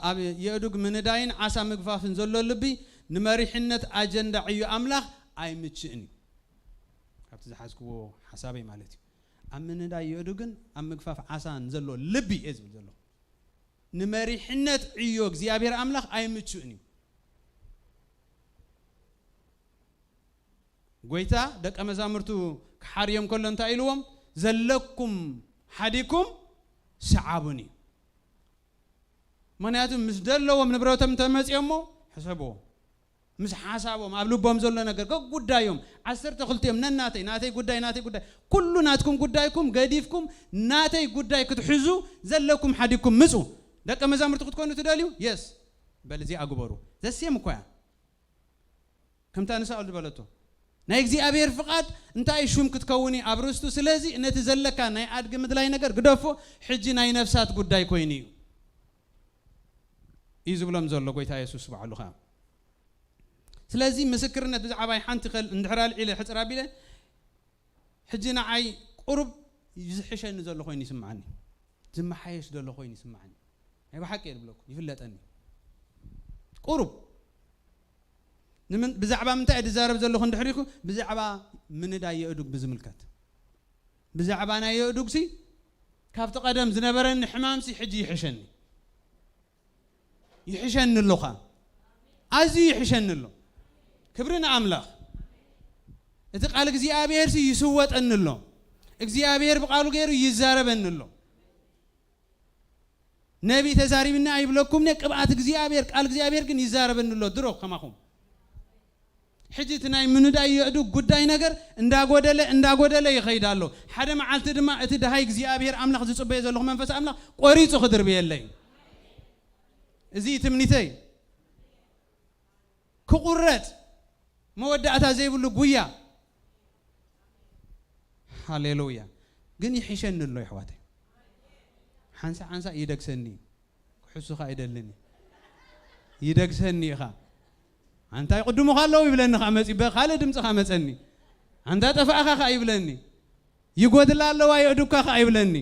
ኣብ የእዱግ ምንዳይን ዓሳ ምግፋፍን ዘሎ ልቢ ንመሪሕነት ኣጀንዳ ዕዮ ኣምላኽ ኣይምችእን እዩ። ካብቲ ዝሓዝክዎ ሓሳበይ ማለት እዩ። ኣብ ምንዳይ የእዱግን ኣብ ምግፋፍ ዓሳን ዘሎ ልቢ እየ ዝብል ዘለኹ። ንመሪሕነት ዕዮ እግዚኣብሔር ኣምላኽ ኣይምችእን እዩ። ጎይታ ደቀ መዛሙርቱ ክሓርዮም ከሎ እንታይ ኢልዎም? ዘለኩም ሓዲኩም ሰዓቡኒ። ምኽንያቱ ምስ ደለዎም ንብረቶም እንተመፅኦሞ ሕሰብዎ። ምስ ሓሳቦም ኣብ ልቦም ዘሎ ነገር ገጉዳዮም ዓሰርተ ክልቲኦም ነናተይ ናተይ ጉዳይ ናተይ ጉዳይ ኩሉ ናትኩም ጉዳይኩም ገዲፍኩም ናተይ ጉዳይ ክትሕዙ ዘለኩም ሓዲኩም ምፁ። ደቀ መዛሙርቲ ክትኮኑ ትደልዩ? የስ በል እዚኣ ግበሩ። ዘሴም እኮ እያ። ከምታ ንሳኦል ዝበለቶ ናይ እግዚኣብሔር ፍቓድ እንታይ ሹም ክትከውን እዩ ኣብ ርስቱ። ስለዚ ነቲ ዘለካ ናይ ኣድጊ ምድላይ ነገር ግደፎ፣ ሕጂ ናይ ነፍሳት ጉዳይ ኮይኑ እዩ እዩ ዝብሎም ዘሎ ጎይታ የሱስ ባዕሉ ኸዓ። ስለዚ ምስክርነት ብዛዕባይ ሓንቲ ከል እንድሕር ኣልዒለ ሕፅር ኣቢለ ሕጂ ንዓይ ቁሩብ ዝሕሸኒ ዘሎ ኮይኑ ይስምዓኒ፣ ዝመሓየሽ ዘሎ ኮይኑ ይስምዓኒ። ናይ ብሓቂ እየ ዝብለኩም ይፍለጠኒ። ቁሩብ ብዛዕባ ምንታይ እየ ዝዛረብ ዘለኹ እንድሕር ኢልኩ ብዛዕባ ምንዳይ የእዱግ ብዝምልከት ብዛዕባ ናይ የእዱግሲ ካብቲ ቀደም ዝነበረኒ ሕማምሲ ሕጂ ይሕሸኒ። ይሕሸኒ ኣሎ ኸዓ ኣዝዩ ይሕሸኒ ኣሎ። ክብሪ ንኣምላኽ። እቲ ቃል እግዚኣብሔር ሲ ይስወጠኒ ኣሎ። እግዚኣብሔር ብቃሉ ገይሩ ይዛረበኒ ኣሎ። ነቢ ተዛሪብኒ ኣይብለኩም ነ ቅብኣት እግዚኣብሔር ቃል እግዚኣብሔር ግን ይዛረበኒ ኣሎ ድሮ ከማኹም። ሕጂ እቲ ናይ ምንዳይ የእዱግ ጉዳይ ነገር እንዳጎደለ እንዳጎደለ ይኸይድ ኣሎ። ሓደ መዓልቲ ድማ እቲ ደሃይ እግዚኣብሔር ኣምላኽ ዝፅበዮ ዘለኹ መንፈስ ኣምላኽ ቆሪፁ ክድርብየለይ። እዚ ትምኒተይ ክቁረፅ መወዳእታ ዘይብሉ ጉያ። ሃሌሉያ። ግን ይሕሸኒ ኣሎ ይሕዋተይ። ሓንሳ ሓንሳ ይደግሰኒ እዩ። ክሕሱኻ ይደልን እዩ። ይደግሰኒ ኢኻ። ኣንታ ይቕድሙኻ ኣለዉ ይብለኒ፣ ከኣ መጺኡ ብኻልእ ድምጺ ከኣ መጸኒ። ኣንታ ጠፋእኻ ከኣ ይብለኒ። ይጎድላ ኣለዋ የእዱካ ከኣ ይብለኒ።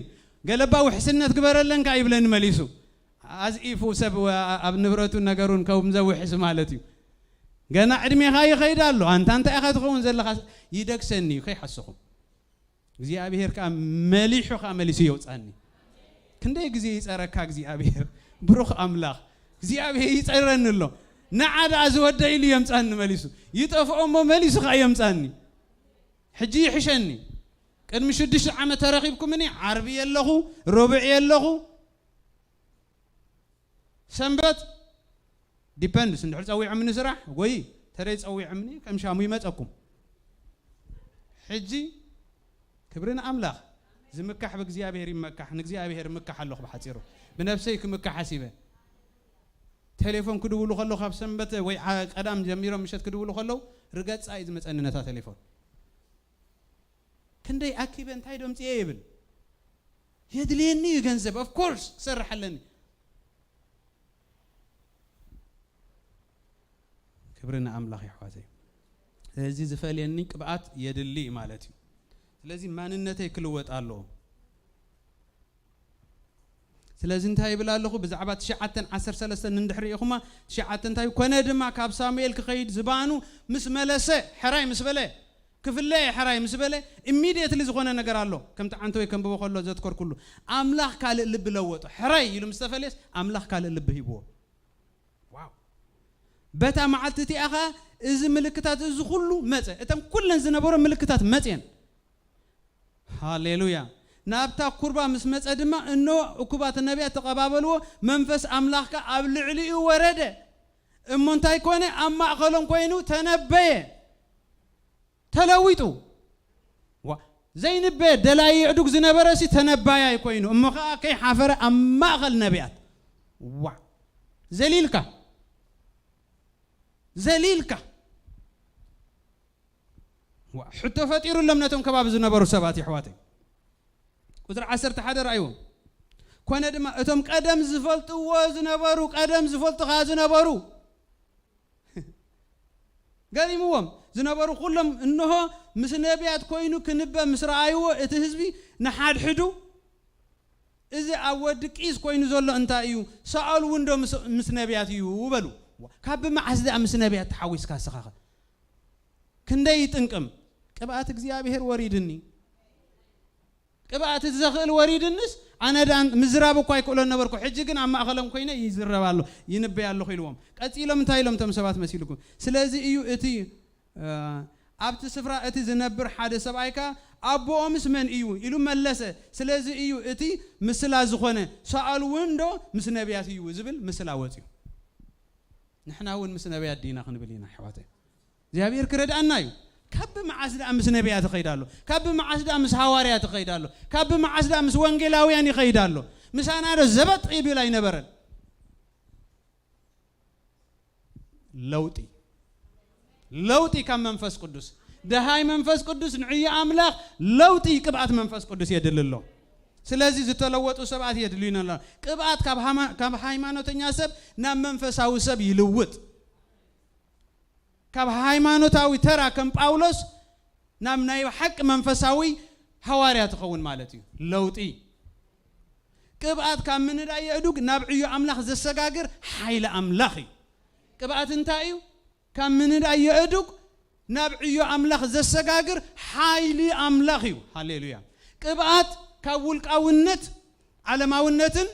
ገለባ ውሕስነት ግበረለን ከኣ ይብለኒ መሊሱ። ኣዝኢፉ ሰብ ኣብ ንብረቱን ነገሩን ከም ዘውሕስ ማለት እዩ። ገና ዕድሜኻ ይኸይድ ኣሎ። ኣንታ እንታይ ኢኻ ትኸውን ዘለኻ? ይደግሰኒ እዩ፣ ከይሓስኹም። እግዚኣብሔር ከኣ መሊሑ ከኣ መሊሱ የውጻኒ። ክንደይ ግዜ ይጸረካ እግዚኣብሔር፣ ብሩኽ ኣምላኽ። እግዚኣብሔር ይጸረኒ ኣሎ። ንዓ ደኣ ዝወደ ኢሉ የምጻኒ መሊሱ። ይጠፍኦ እሞ መሊሱ ከኣ የምጻኒ። ሕጂ ይሕሸኒ። ቅድሚ ሽዱሽተ ዓመት ተረኺብኩምኒ፣ ዓርቢ የለኹ፣ ረቡዕ የለኹ፣ ሰንበት ዲፐንድስ፣ እንድሕር ጸዊዖምኒ ስራሕ ወይ ተረይ ጸዊዖምኒ ከም ሻሙ ይመጸኩም። ሕጂ ክብሪ ንኣምላኽ። ዝምካሕ ብእግዚኣብሔር ይመካሕ፣ ንእግዚኣብሔር እምካሕ ኣለኹ። ብሓጺሩ ብነብሰይ ክምካሕ ሓሲበ። ቴሌፎን ክድውሉ ከለዉ፣ ካብ ሰንበት ወይ ዓ-፣ ቀዳም ጀሚሮም ምሸት ክድውሉ ከለዉ፣ ርገጻ እዩ ዝመጸኒ ነታ ቴሌፎን። ክንደይ ኣኪበ እንታይ ዶ ኣምጽኤ ይብል። የድልየኒ እዩ ገንዘብ፣ of course ክሰርሕ ኣለኒ። ክብሪ ንኣምላኽ የሕዋተይ። ስለዚ ዝፈልየኒ ቅብኣት የድሊ ማለት እዩ። ስለዚ ማንነተይ ክልወጥ ኣለዎ። ስለዚ እንታይ ይብል ኣለኹ? ብዛዕባ ትሽዓተን ዓሰርተ ሰለስተን እንድሕር ርኢኹማ፣ ትሽዓተ እንታይ ኮነ ድማ ካብ ሳሙኤል ክኸይድ ዝባኑ ምስ መለሰ፣ ሕራይ ምስ በለ፣ ክፍለ ሕራይ ምስ በለ፣ ኢሚድየትሊ ዝኾነ ነገር ኣሎ። ከምቲ ዓንተወይ ከንብቦ ከሎ ዘትኮርኩሉ፣ ኣምላኽ ካልእ ልቢ ለወጦ። ሕራይ ኢሉ ምስ ተፈልየስ፣ ኣምላኽ ካልእ ልቢ ሂብዎ። ዋው! በታ መዓልቲ እቲኣ ኸኣ እዚ ምልክታት እዚ ኩሉ መጸ። እተን ኩለን ዝነበሮ ምልክታት መጽየን። ሃሌሉያ! ናብታ ኩርባ ምስ መጸ ድማ፣ እንሆ፣ እኩባት ነቢያት ተቐባበልዎ፣ መንፈስ ኣምላኽ ከኣ ኣብ ልዕሊኡ ወረደ። እሞ እንታይ ኮነ? ኣብ ማእከሎም ኮይኑ ተነበየ። ተለዊጡ። ዋ፣ ዘይንበ ደላይ የዕዱግ ዝነበረ ሲ ተነባያይ ኮይኑ፣ እሞ ኸኣ ከይሓፈረ ኣብ ማእከል ነቢያት። ዋ፣ ዘሊልካ። ዘሊልካ። ዋ፣ ሕቶ ፈጢሩሎም ነቶም ከባቢ ዝነበሩ ሰባት፣ የሕዋተይ። ቁጽሪ ዓሰርተ ሓደ ረኣይዎ። ኮነ ድማ እቶም ቀደም ዝፈልጥዎ ዝነበሩ፣ ቀደም ዝፈልጡ ኸኣ ዝነበሩ፣ ገሪምዎም ዝነበሩ ኩሎም፣ እንሆ፣ ምስ ነቢያት ኮይኑ ክንበ ምስ ረኣይዎ፣ እቲ ህዝቢ ንሓድሕዱ፣ "እዚ ኣብ ወዲ ቂስ ኮይኑ ዘሎ እንታይ እዩ? ሳኦል እውን ዶ ምስ፣ ምስ ነቢያት እዩ?" በሉ። ካብ ብመዓስ ደኣ ምስ ነቢያት ተሓዊስካ እስኻ ኸ? ክንደይ ይጥንቅም? ቅብኣት እግዚኣብሔር ወሪድኒ። ቅብኣት እቲ ዘኽእል ወሪድንስ፣ ኣነ ደኣ ምዝራብ እኳ ኣይክእሎን ነበርኩ። ሕጂ ግን ኣብ ማእከሎም ኮይነ ይዝረብ ኣሎ፣ ይንበይ ኣለኹ ኢልዎም። ቀጺሎም እንታይ ኢሎም እቶም ሰባት መሲልኩም? ስለዚ እዩ እቲ፣ እ፣ ኣብቲ ስፍራ እቲ ዝነብር ሓደ ሰብኣይ ከኣ፣ "ኣቦኦምስ መን እዩ?" ኢሉ መለሰ። ስለዚ እዩ እቲ ምስላ ዝኾነ፣ "ሳኦል እውን ዶ ምስ ነቢያት እዩ?" ዝብል ምስላ ወጽዩ። ንሕና እውን ምስ ነቢያት ዲና ክንብል ኢና፣ ኣሕዋተይ። እግዚኣብሔር ክረድኣና እዩ። ካብ መዓስ ደኣ ምስ ነቢያት ይኸይድ ኣሎ? ካብ መዓስ ደኣ ምስ ሃዋርያት ይኸይድ ኣሎ? ካብ መዓስ ደኣ ምስ ወንጌላውያን ይኸይድ ኣሎ? ምሳና ዶ ዘበጥ ይብል ኣይነበረን? ለውጢ፣ ለውጢ ካብ መንፈስ ቅዱስ። ደሃይ መንፈስ ቅዱስ ንዕዮ ኣምላኽ ለውጢ፣ ቅብኣት መንፈስ ቅዱስ የድሊ ኣሎ። ስለዚ ዝተለወጡ ሰባት የድልዩና ኣሎ። ቅብኣት ካብ ሃማ-፣ ካብ ሃይማኖተኛ ሰብ ናብ መንፈሳዊ ሰብ ይልውጥ። ካብ ሃይማኖታዊ ተራ ከም ጳውሎስ ናብ ናይ ሓቂ መንፈሳዊ ሃዋርያ ትኸውን ማለት እዩ። ለውጢ። ቅብኣት ካብ ምንዳይ የእዱግ ናብ ዕዮ ኣምላኽ ዘሰጋግር ሓይሊ ኣምላኽ እዩ። ቅብኣት እንታይ እዩ? ካብ ምንዳይ የእዱግ ናብ ዕዮ ኣምላኽ ዘሰጋግር ሓይሊ ኣምላኽ እዩ። ሃሌሉያ። ቅብኣት ካብ ውልቃውነት፣ ዓለማውነትን፣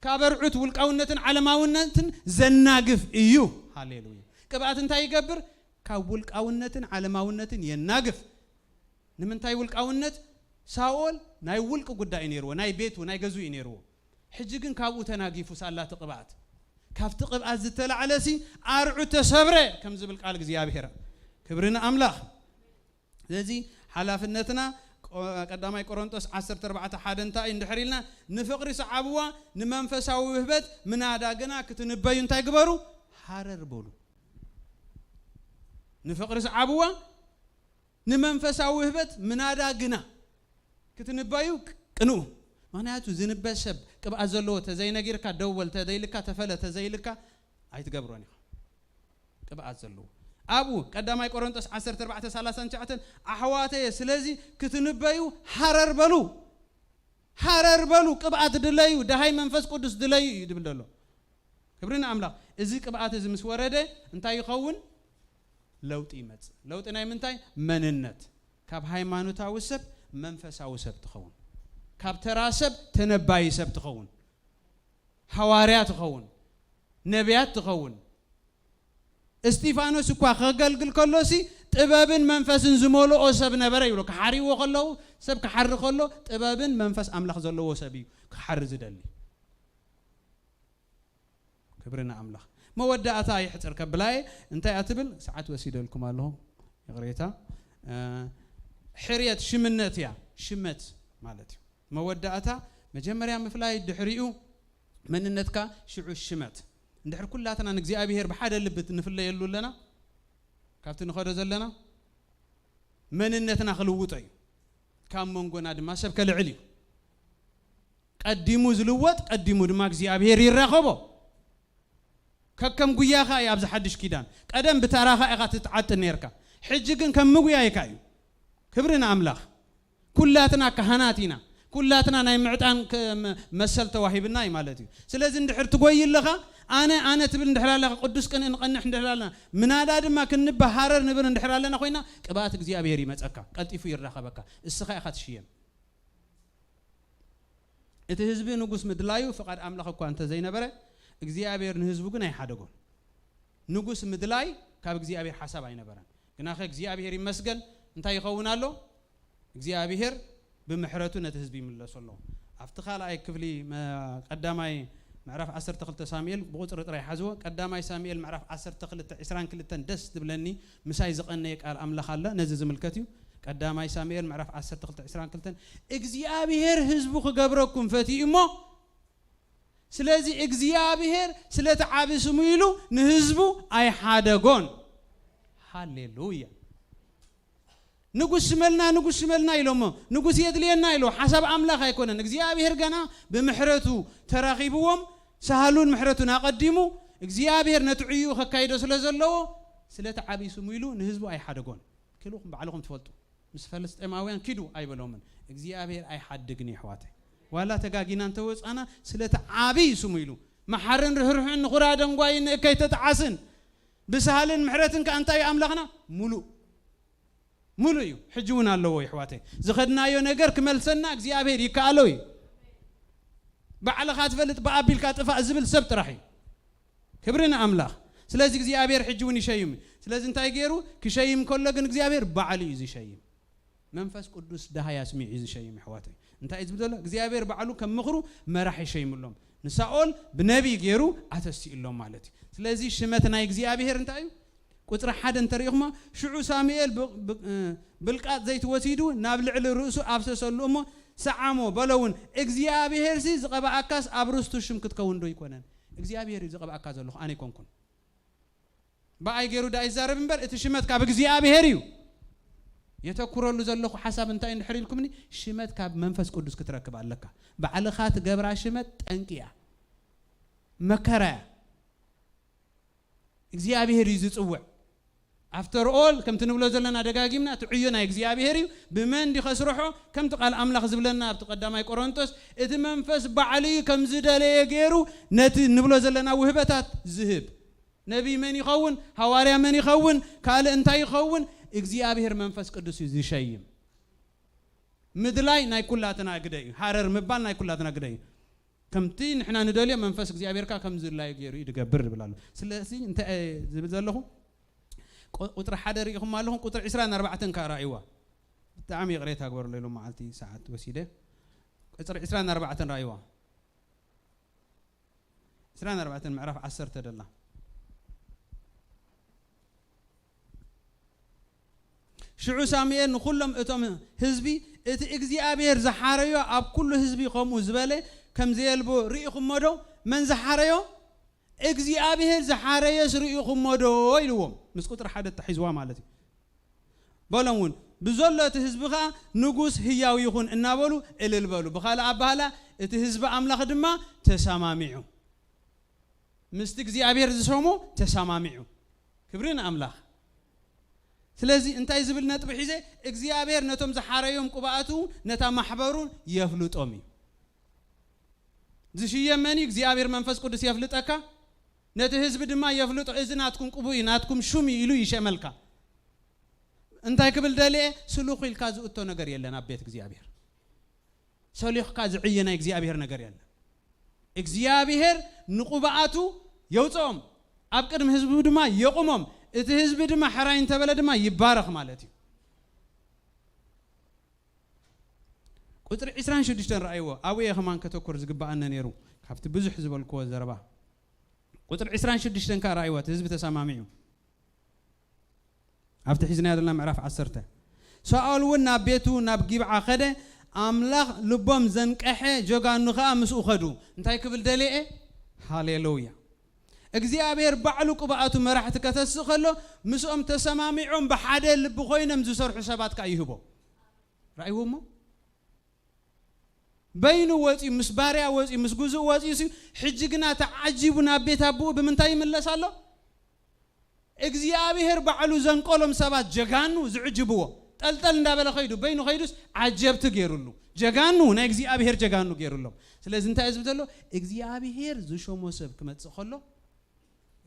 ካብ ኣርዑት ውልቃውነትን ዓለማውነትን ዘናግፍ እዩ። ሃሌሉያ። ቅብኣት እንታይ ይገብር? ካብ ውልቃውነትን ዓለማውነትን የናግፍ። ንምንታይ ውልቃውነት? ሳኦል ናይ ውልቂ ጉዳይ እዩ ነይርዎ፣ ናይ ቤቱ፣ ናይ ገዝኡ እዩ ነይርዎ። ሕጂ ግን ካብኡ ተናጊፉ ሳላ እቲ ቅብኣት። ካብቲ ቅብኣት ዝተላዕለሲ ኣርዑት ተሰብረ፣ ከም ዝብል ቃል እግዚኣብሔር። ክብሪ ንኣምላኽ። ስለዚ ሓላፍነትና፣ ቆ-፣ ቀዳማይ ቆሮንቶስ ዓሰርተ ኣርባዕተ ሓደ እንታይ እዩ እንድሕር ኢልና፣ "ንፍቕሪ ሰዓብዋ፣ ንመንፈሳዊ ውህበት ምናዳ ግና ክትንበዩ እንታይ ግበሩ? ሃረር በሉ።" ንፍቕሪ ሰዓብዋ፣ ንመንፈሳዊ ውህበት ምናዳ ግና ክትንበዩ ቅንኡ። ምኽንያቱ ዝንበ ሰብ፣ ቅብኣት ዘለዎ፣ ተዘይነጊርካ ደው በል፣ ተዘይልካ ተፈለ፣ ተዘይልካ ኣይትገብሮን ኢኻ። ቅብኣት ዘለዎ። ኣብኡ ቀዳማይ ቆሮንቶስ ዓሰርተ ኣርባዕተ ሰላሳ ትሽዓተ፣ ኣሕዋተየ፣ ስለዚ ክትንበዩ ሃረር በሉ፣ ሃረር በሉ፣ ቅብኣት ድለዩ፣ ደሃይ መንፈስ ቅዱስ ድለዩ እዩ ድብል ዘሎ። ክብሪ ንኣምላኽ። እዚ ቅብኣት እዚ ምስ ወረደ እንታይ ይኸውን? ለውጢ ይመጽእ። ለውጢ ናይ ምንታይ? መንነት። ካብ ሃይማኖታዊ ሰብ መንፈሳዊ ሰብ ትኸውን። ካብ ተራ ሰብ ተነባዪ ሰብ ትኸውን። ሃዋርያ ትኸውን። ነቢያት ትኸውን። እስጢፋኖስ እኳ ከገልግል ከሎሲ ጥበብን መንፈስን ዝመልኦ ሰብ ነበረ ይብሎ። ክሓርይዎ ከለዉ፣ ሰብ ክሓሪ ከሎ ጥበብን መንፈስ ኣምላኽ ዘለዎ ሰብ እዩ ክሓሪ ዝደሊ። ክብሪ ንኣምላኽ። መወዳእታ ይሕጽር ከብላየ እንታይ እያ ትብል? ሰዓት ወሲደልኩም ኣለኹ። ይቕሬታ። እ፣ ሕርየት ሽምነት እያ። ሽመት ማለት እዩ። መወዳእታ መጀመርያ ምፍላይ፣ ድሕሪኡ መንነትካ፣ ሽዑ ሽመት። እንድሕር ኩላትና ንእግዚኣብሔር ብሓደ ልቢ ንፍለየሉ ኣለና፣ ካብቲ ንኸዶ ዘለና መንነትና ክልውጦ እዩ። ካብ መንጎና ድማ ሰብ ከልዕል እዩ። ቀዲሙ ዝልወጥ፣ ቀዲሙ ድማ እግዚኣብሔር ይራኸቦ። ከከም ጉያኻ እዩ ኣብዚ ሓድሽ ኪዳን። ቀደም ብተራኻ ኢኻ ትትዓጥን ነርካ። ሕጂ ግን ከም ምጉያይካ እዩ። ክብሪ ንኣምላኽ። ኩላትና ካህናት ኢና። ኩላትና ናይ ምዕጣን ከ-፣ መ-፣ መሰል ተዋሂብና እዩ ማለት እዩ። ስለዚ እንድሕር ትጎይ ኣለኻ፣ ኣነ፣ ኣነ ትብል እንድሕር ኣለኻ፣ ቅዱስ ቅንኢ ንቐንሕ እንድሕር ኣለና፣ ምናዳ ድማ ክንበሃረር ንብል እንድሕር ኣለና ኮይና፣ ቅብኣት እግዚኣብሔር ይመጸካ፣ ቀልጢፉ ይራኸበካ። እስኻ ኢኻ ትሽየም። እቲ ህዝቢ ንጉስ ምድላዩ ፍቓድ ኣምላኽ እኳ እንተ ዘይነበረ፣ እግዚኣብሔር ንህዝቡ ግን ኣይሓደጎን። ንጉስ ምድላይ ካብ እግዚኣብሔር ሓሳብ ኣይነበረን። ግናኸ እግዚኣብሔር ይመስገን፣ እንታይ ይኸውን ኣሎ? እግዚኣብሔር ብምሕረቱ ነቲ ህዝቢ ይምለሶ ኣሎ። ኣብቲ ካልኣይ ክፍሊ መ-፣ ቀዳማይ ምዕራፍ ዓሰርተ ክልተ ሳሙኤል ብቑጽሪ ጥራይ ሓዝዎ። ቀዳማይ ሳሙኤል ምዕራፍ ዓሰርተ ክልተ ዕስራን ክልተን ደስ ትብለኒ፣ ምሳይ ዝቐነየ ቃል ኣምላኽ ኣላ፣ ነዚ ዝምልከት እዩ። ቀዳማይ ሳሙኤል ምዕራፍ ዓሰርተ ክልተ ዕስራን ክልተን፣ እግዚኣብሔር ህዝቡ ክገብረኩም ፈትዩ እሞ፣ ስለዚ እግዚኣብሔር ስለቲ ዓቢ ስሙ ኢሉ ንህዝቡ ኣይሓደጎን። ሃሌሉያ። ንጉስ ሽመልና፣ ንጉስ ሽመልና ኢሎሞ፣ ንጉስ የድልየና ኢሎ። ሓሳብ ኣምላኽ ኣይኮነን። እግዚኣብሔር ገና ብምሕረቱ ተራኺብዎም፣ ሳህሉን ምሕረቱን ኣቐዲሙ፣ እግዚኣብሔር ነቲ ዕዩኡ ከካይዶ ስለ ዘለዎ፣ ስለቲ ዓቢ ስሙ ኢሉ ንህዝቡ ኣይሓደጎን። ክልኹም ባዕልኹም ትፈልጡ። ምስ ፈለስጤማውያን ኪዱ ኣይበሎምን። እግዚኣብሔር ኣይሓድግን እዩ፣ ኣሕዋተይ። ዋላ ተጋጊና እንተወጻና፣ ስለቲ ዓቢ ስሙ ኢሉ፣ መሓርን ርህሩሕን ንኹራ ደንጓይን ንእከይ ተጠዓስን፣ ብሳህልን ምሕረትን ከኣ እንታይ እዩ ኣምላኽና? ሙሉእ። ሙሉእ እዩ። ሕጂ እውን ኣለዎ፣ ኣሕዋተይ። ዝኸድናዮ ነገር ክመልሰና እግዚኣብሔር ይከኣሎ እዩ። ባዕልኻ ትፈልጥ፣ ብኣቢልካ ጥፋእ ዝብል ሰብ ጥራሕ እዩ። ክብሪ ንኣምላኽ። ስለዚ እግዚኣብሔር ሕጂ እውን ይሸይም እዩ። ስለዚ እንታይ ገይሩ? ክሸይም ከሎ ግን እግዚኣብሔር ባዕሉ እዩ ዝሸይም። መንፈስ ቅዱስ ደሃይ ኣስሚዑ እዩ ዝሸይም፣ ኣሕዋተይ። እንታይ እዩ ዝብል ዘሎ? እግዚኣብሔር ባዕሉ ከም ምኽሩ መራሒ ይሸይምሎም። ንሳኦል ብነቢይ ገይሩ ኣተሲኡሎም ማለት እዩ። ስለዚ ሽመት ናይ እግዚኣብሔር እንታይ እዩ? ቁጽሪ ሓደ እንተሪኢኹሞ፣ ሽዑ ሳሙኤል ብ-፣ ብ-፣ እ፣ ብልቃጥ ዘይቲ ወሲዱ ናብ ልዕሊ ርእሱ ኣፍሰሰሉ እሞ ሰዓሞ፣ በሎ እውን፣ እግዚኣብሔርሲ ዝቐብኣካስ ኣብ ርስቱ ሽም ክትከውን ዶ ኣይኮነን? እግዚኣብሔር እዩ ዝቐብኣካ ዘለኹ፣ ኣነ ኣይኮንኩን። ብኣይ ገይሩ ደኣ ይዛረብ እምበር፣ እቲ ሽመት ካብ እግዚኣብሔር እዩ። የተኩረሉ ዘለኹ ሓሳብ እንታይ እንድሕር ኢልኩምኒ፣ ሽመት ካብ መንፈስ ቅዱስ ክትረክብ ኣለካ። ባዕልኻ ትገብራ ሽመት ጠንቂ እያ፣ መከራ እያ። እግዚኣብሔር እዩ ዝጽውዕ። ኣፍተር ኦል፣ ከምቲ ንብሎ ዘለና ደጋጊምና፣ እቲ ዕዮ ናይ እግዚኣብሔር እዩ። ብመን ድዩ ከስርሖ? ከምቲ ቃል ኣምላኽ ዝብለና ኣብቲ ቀዳማይ ቆሮንቶስ፣ እቲ መንፈስ ባዕሉ እዩ ከም ዝደለየ ገይሩ ነቲ ንብሎ ዘለና ውህበታት ዝህብ። ነቢይ መን ይኸውን? ሃዋርያ መን ይኸውን? ካልእ እንታይ ይኸውን? እግዚኣብሔር መንፈስ ቅዱስ እዩ ዝሸይም። ምድላይ ናይ ኩላትና ግደ እዩ። ሃረር ምባል ናይ ኩላትና ግደ እዩ። ከምቲ ንሕና ንደልዮ መንፈስ እግዚኣብሔር ከኣ ከም ዝድላዩ ገይሩ እዩ ዝገብር ዝብል ኣሎ። ስለዚ እንታይ እየ ዝብል ዘለኹ? ቆ-፣ ቁጽሪ ሓደ ርኢኹም ኣለኹም፣ ቁጽሪ ዕስራን ኣርባዕተን ከኣ ራእይዋ። ብጣዕሚ ይቕሬታ ግበሩለይ፣ ሎም መዓልቲ ሰዓት ወሲደ። ቁጽሪ ዕስራን ኣርባዕተን ራእይዋ። ዕስራን ኣርባዕተን ምዕራፍ ዓሰርተ ደላ። ሽዑ ሳሙኤል ንኹሎም እቶም ህዝቢ፣ "እቲ እግዚኣብሔር ዝሓረዮ ኣብ ኩሉ ህዝቢ ከምኡ ዝበለ ከም ዘየልቦ ርኢኹሞ ዶ? መን ዝሓረዮ? እግዚኣብሔር ዝሓረየስ ርኢኹሞ ዶ?" ኢልዎም። ምስ ቁጽሪ ሓደ ተታሒዝዋ ማለት እዩ። በሎም እውን፣ "ብዘሎ እቲ ህዝቢ ኸኣ ንጉስ ህያው ይኹን" እናበሉ እልል በሉ። ብኻልእ ኣባህላ፣ እቲ ህዝቢ ኣምላኽ ድማ ተሰማሚዑ። ምስቲ እግዚኣብሔር ዝሰሞ ተሰማሚዑ። ክብሪ ንኣምላኽ። ስለዚ እንታይ ዝብል ነጥቢ ሒዘ? እግዚኣብሔር ነቶም ዝሓረዮም ቅብኣቱ ነታ ማሕበሩ የፍልጦም እዩ። ዝሽየም መን እዩ? እግዚኣብሔር መንፈስ ቅዱስ የፍልጠካ፣ ነቲ ህዝቢ ድማ የፍልጦ። እዚ ናትኩም ቅቡእ እዩ፣ ናትኩም ሹም እዩ ኢሉ ይሸመልካ። እንታይ ክብል ደልየ? ስሉኽ ኢልካ ዝእቶ ነገር የለን ኣብ ቤት እግዚኣብሔር። ሰሊኽካ ዝዕየ ናይ እግዚኣብሔር ነገር የለን። እግዚኣብሔር ንቅብኣቱ የውፅኦም፣ ኣብ ቅድሚ ህዝቡ ድማ የቁሞም። እቲ ህዝቢ ድማ ሕራይ እንተበለ ድማ ይባረኽ ማለት እዩ። ቁፅሪ ዕስራን ሽዱሽተን ረኣይዎ። ኣብኡ እየ ከማን ከተኩር ዝግበኣኒ ነይሩ፣ ካብቲ ብዙሕ ዝበልክዎ ዘረባ። ቁፅሪ ዕስራን ሽዱሽተን ከዓ ረኣይዎ፣ እቲ ህዝቢ ተሰማሚዑ። ኣብቲ ሒዝናዮ ዘለና ምዕራፍ ዓሰርተ። ሳኦል እውን ናብ ቤቱ ናብ ጊብዓ ኸደ፣ ኣምላኽ ልቦም ዘንቀሐ ጀጋኑ ኸኣ ምስኡ ኸዱ። እንታይ ክብል ደልየ? ሃሌሉያ። እግዚኣብሔር ባዕሉ ቅብኣቱ መራሕቲ ከተስእ ከሎ፣ ምስኦም ተሰማሚዖም ብሓደ ልቢ ኮይኖም ዝሰርሑ ሰባት ከኣ ይህቦ። ረኣይዎ እሞ? በይኑ ወፂኡ፣ ምስ ባርያ ወፂኡ፣ ምስ ግዙእ ወፂኡ ሲ፣ ሕጂ ግና ተዓጂቡ ናብ ቤት ኣቦኡ ብምንታይ ይምለስ ኣሎ? እግዚኣብሔር ባዕሉ ዘንቀሎም ሰባት ጀጋኑ ዝዕጅብዎ። ጠልጠል እንዳበለ ኸይዱ፣ በይኑ ኸይዱስ ዓጀብቲ ገይሩሉ። ጀጋኑ፣ ናይ እግዚኣብሔር ጀጋኑ ገይሩሎም። ስለዚ እንታይ እዩ ዝብል ዘሎ? እግዚኣብሔር ዝሾሞ ሰብ ክመጽእ ከሎ፣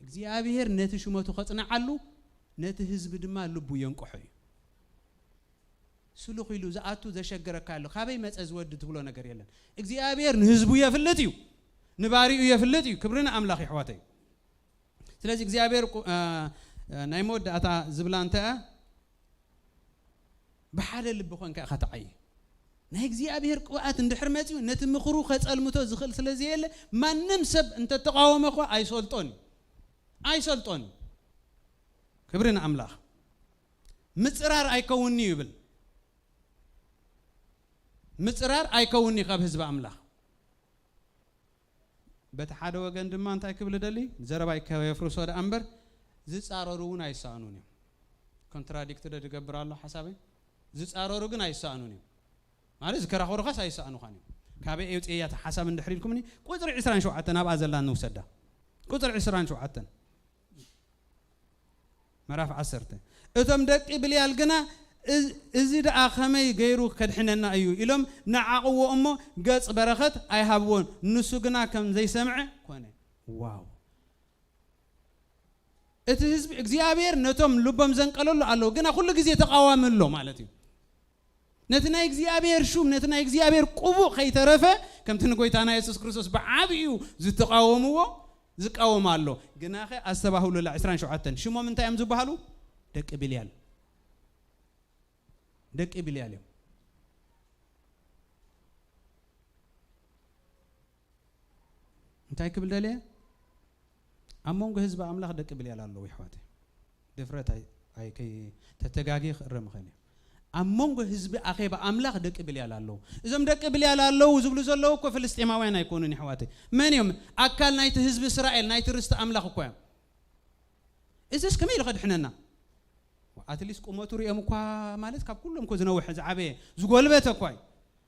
እግዚኣብሔር ነቲ ሽመቱ ከጽንዓሉ፣ ነቲ ህዝቢ ድማ ልቡ የንቅሖ እዩ። ስሉኽ ኢሉ ዝኣቱ ዘሸገረካ ኣሎ። ካበይ መጸ ዝወዲ ትብሎ ነገር የለን። እግዚኣብሔር ንህዝቡ የፍልጥ እዩ፣ ንባሪኡ የፍልጥ እዩ። ክብሪ ንኣምላኽ፣ የሕዋተይ። ስለዚ እግዚኣብሔር ቁ-፣ አ፣ አ፣ ናይ መወዳእታ ዝብላ እንተ ብሓደ ልቢ ኮንካ ኢኻ ትዓዪ። ናይ እግዚኣብሔር ቅብኣት እንድሕር መጺኡ ነቲ ምኽሩ ከጸልምቶ ዝኽእል ስለ ዘየለ፣ ማንም ሰብ እንተተቃወመ እኳ ኣይሰልጦን እዩ። ኣይሰልጦን እዩ። ክብሪ ንኣምላኽ። ምጽራር ኣይከውን'ዩ ይብል። ምጽራር ኣይከውን'ዩ ካብ ህዝቢ ኣምላኽ። በቲ ሓደ ወገን ድማ እንታይ ክብል ደሊ፣ ዘረባይ ከየፍርሶ ደኣ እምበር፣ ዝጻረሩ እውን ኣይሰኣኑን እዮም። ኮንትራዲክት ዶ ዝገብር ኣሎ ሓሳበይ? ዝጻረሩ ግን ኣይሰኣኑን እዮም። ማለት ዝከራኸሩኻስ ኣይሰኣኑኻን እዮም። ካበይ የውፅእያ እታ ሓሳብ እንድሕር ኢልኩምኒ፣ ቁፅሪ ዕስራን ሸውዓተን ኣብኣ ዘላ ንውሰዳ። ቁፅሪ ዕስራን ሸውዓተን። ምዕራፍ ዓሰርተ። እቶም ደቂ ብልያል ግና፣ "እዝ-፣ እዚ ደኣ ኸመይ ገይሩ ከድሕነና እዩ?" ኢሎም ነዓቕዎ እሞ፣ ገጽ በረኸት ኣይሃብዎን። ንሱ ግና ከም ዘይሰምዐ ኮነ። ዋው! እቲ ህዝቢ እግዚኣብሔር ነቶም ልቦም ዘንቀለሉ ኣለዉ፣ ግና ኩሉ ግዜ ተቃዋሚ ኣሎ ማለት እዩ። ነቲ ናይ እግዚኣብሔር ሹም፣ ነቲ ናይ እግዚኣብሔር ቅቡእ ከይተረፈ፣ ከምቲ ንጎይታና የሱስ ክርስቶስ ብዓብዩ ዝተቃወምዎ፣ ዝቃወም ኣሎ። ግናኸ ኣስተባህሉላ፣ ዕስራን ሸውዓተን፣ ሽሞም እንታይ እዮም ዝበሃሉ? ደቂ ብልያል። ደቂ ብልያል እዮም። እንታይ ክብል ደልየ? ኣብ መንጎ ህዝቢ ኣምላኽ ደቂ ብልያል ኣለዉ፣ የሕዋተይ። ድፍረት ኣይ-፣ ኣይ-፣ ከይ-፣ ተተጋግየ ክእረም እኽእል እየ። ኣብ መንጎ ህዝቢ ኣኼባ ኣምላኽ ደቂ ብልያል ኣለዉ። እዞም ደቂ ብልያል ኣለዉ ዝብሉ ዘለዉ እኮ ፍልስጤማውያን ኣይኮኑን፣ የሕዋተይ። መን እዮም? ኣካል ናይቲ ህዝቢ እስራኤል፣ ናይቲ ርስቲ ኣምላኽ እኮ እዮም። እዚስ ከመይ ኢሉ ከድሕነና? ኣትሊስት ቁመቱ ሪኦም እኳ፣ ማለት ካብ ኩሎም እኮ ዝነውሐ፣ ዝዓበየ፣ ዝጎልበተ እኳ እዩ።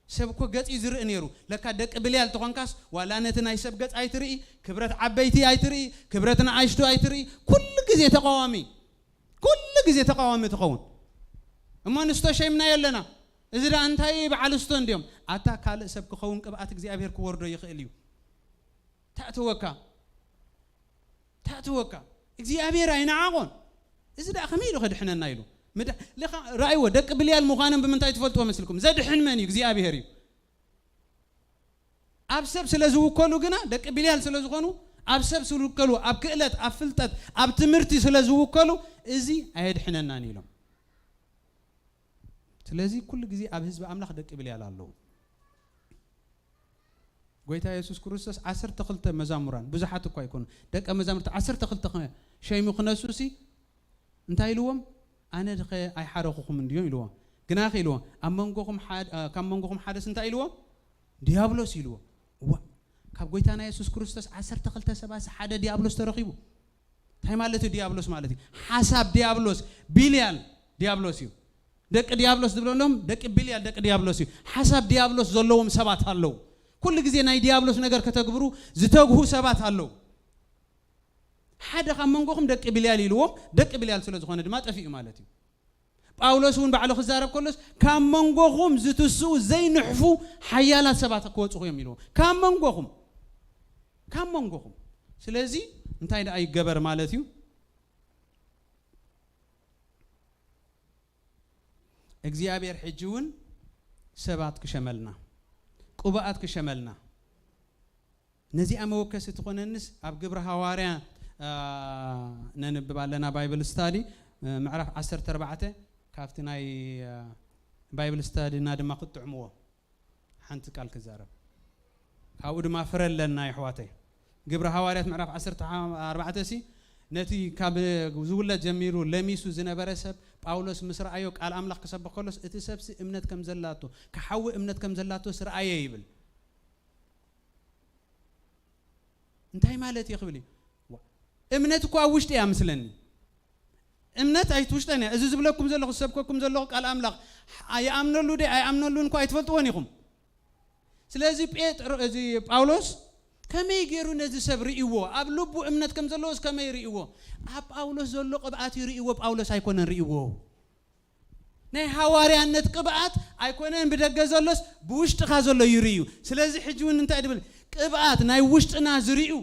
ሰብ እኮ ገጽ እዩ ዝርኢ ነይሩ። ለካ ደቂ ብልያል ተኾንካስ፣ ዋላ ነቲ ናይ ሰብ ገጽ ኣይትርኢ፣ ክብረት ዓበይቲ ኣይትርኢ፣ ክብረት ንኣሽቱ ኣይትርኢ። ኩሉ ግዜ ተቃዋሚ፣ ኩሉ ግዜ ተቃዋሚ ትኸውን። እሞ ንስቶ ሸይምናዮ ኣለና። እዚ ደኣ እንታይ በዓል ስቶ እንድዮም? ኣታ ካልእ ሰብ ክኸውን ቅብኣት እግዚኣብሔር ክወርዶ ይኽእል እዩ። ታእተወካ፣ ታእተወካ። እግዚኣብሔር ኣይነዓቖን። እዚ ደኣ ከመይ ኢሉ ከድሕነና ኢሉ? ምዳ-፣ ለኻ ረኣይዎ፣ ደቂ ብልያል ምዃኖም ብምንታይ ትፈልጥዎ መስልኩም? ዘድሕን መን እዩ? እግዚኣብሔር እዩ። ኣብ ሰብ ስለ ዝውከሉ ግና፣ ደቂ ብልያል ስለ ዝኾኑ፣ ኣብ ሰብ ዝውከሉ፣ ኣብ ክእለት፣ ኣብ ፍልጠት፣ ኣብ ትምህርቲ ስለ ዝውከሉ፣ እዚ ኣየድሕነናን ኢሎም። ስለዚ ኩሉ ግዜ ኣብ ህዝቢ ኣምላኽ ደቂ ብልያል ኣለዉ። ጎይታ የሱስ ክርስቶስ ዓሰርተ ክልተ መዛሙራን፣ ብዙሓት እኳ ኣይኮኑ፣ ደቀ መዛሙርቲ ዓሰርተ ክልተ ኸ-፣ ሸይሙ ክነሱ ሲ፣ እንታይ ኢልዎም? "ኣነ ድኸ ኣይሓረኹኹም እንድዮም?" ኢልዎም። "ግናኸ" ኢልዎም፣ "ኣብ መንጎኹም ሓደ፣ እ፣ ካብ መንጎኹም ሓደስ" እንታይ ኢልዎም? "ዲያብሎስ" ኢልዎም። ዋ፣ ካብ ጎይታና የሱስ ክርስቶስ ዓሰርተ ክልተ ሰባትሲ ሓደ ዲያብሎስ ተረኺቡ? እንታይ ማለት እዩ ዲያብሎስ ማለት እዩ? ሓሳብ ዲያብሎስ፣ ቢልያል ዲያብሎስ እዩ። ደቂ ዲያብሎስ ዝብለሎም ደቂ ቢልያል፣ ደቂ ዲያብሎስ እዩ። ሓሳብ ዲያብሎስ ዘለዎም ሰባት ኣለዉ። ኩሉ ግዜ ናይ ዲያብሎስ ነገር ከተግብሩ ዝተግሁ ሰባት ኣለዉ። ሓደ ካብ መንጎኹም ደቂ ብልያል ኢልዎም፣ ደቂ ብልያል ስለ ዝኾነ ድማ ጠፊኡ ማለት እዩ። ጳውሎስ እውን ባዕሉ ክዛረብ ከሎስ ካብ መንጎኹም ዝትስኡ ዘይንሕፉ ሓያላት ሰባት ክወጽኹ እዮም ኢልዎም። ካብ መንጎኹም፣ ካብ መንጎኹም። ስለዚ እንታይ ደኣ ይገበር ማለት እዩ? እግዚኣብሔር ሕጂ እውን ሰባት ክሸመልና፣ ቅቡኣት ክሸመልና። ነዚኣ መወከሲ ትኾነንስ ኣብ ግብሪ ሃዋርያ፣ አ፣ ነንብብ ኣለና ባይብል ስታዲ፣ እ፣ ምዕራፍ ዓሰርተ ኣርባዕተ ካብቲ ናይ፣ እ፣ ባይብል ስታዲና ድማ ክትጥዕምዎ ሓንቲ ቃል ክዛረብ። ካብኡ ድማ ፍረ ኣለና የሕዋተይ። ግብሪ ሃዋርያት ምዕራፍ ዓሰርተ ኣርባዕተ ሲ ነቲ ካብ ዝውለድ ጀሚሩ ለሚሱ ዝነበረ ሰብ ጳውሎስ ምስ ረኣዮ ቃል ኣምላኽ ክሰብኽ ከሎስ እቲ ሰብሲ እምነት ከም ዘላቶ፣ ክሓዊ እምነት ከም ዘላቶስ ረኣየ ይብል። እንታይ ማለት እዩ ክብል እዩ? ዋ፣ እምነት እኮ ኣብ ውሽጢ እያ ምስለኒ። እምነት ኣይትውሽጠን እያ። እዚ ዝብለኩም ዘለኹ፣ ዝሰብከኩም ዘለኹ ቃል ኣምላኽ፣ ኣይኣምነሉ ደ ኣይኣምነሉን እኮ ኣይትፈልጥዎን ኢኹም። ስለዚ ጴጥሮ፣ እዚ ጳውሎስ ከመይ ገይሩ ነዚ ሰብ ርእይዎ? ኣብ ልቡ እምነት ከም ዘለዎስ ከመይ ርእይዎ? ኣብ ጳውሎስ ዘሎ ቅብኣት እዩ ርእይዎ፣ ጳውሎስ ኣይኮነን ርእይዎ። ናይ ሃዋርያነት ቅብኣት ኣይኮነን ብደገ ዘሎስ ብውሽጥኻ ዘሎ እዩ ርእዩ። ስለዚ ሕጂ እውን እንታይ ድብል? ቅብኣት ናይ ውሽጥና ዝርእዩ፣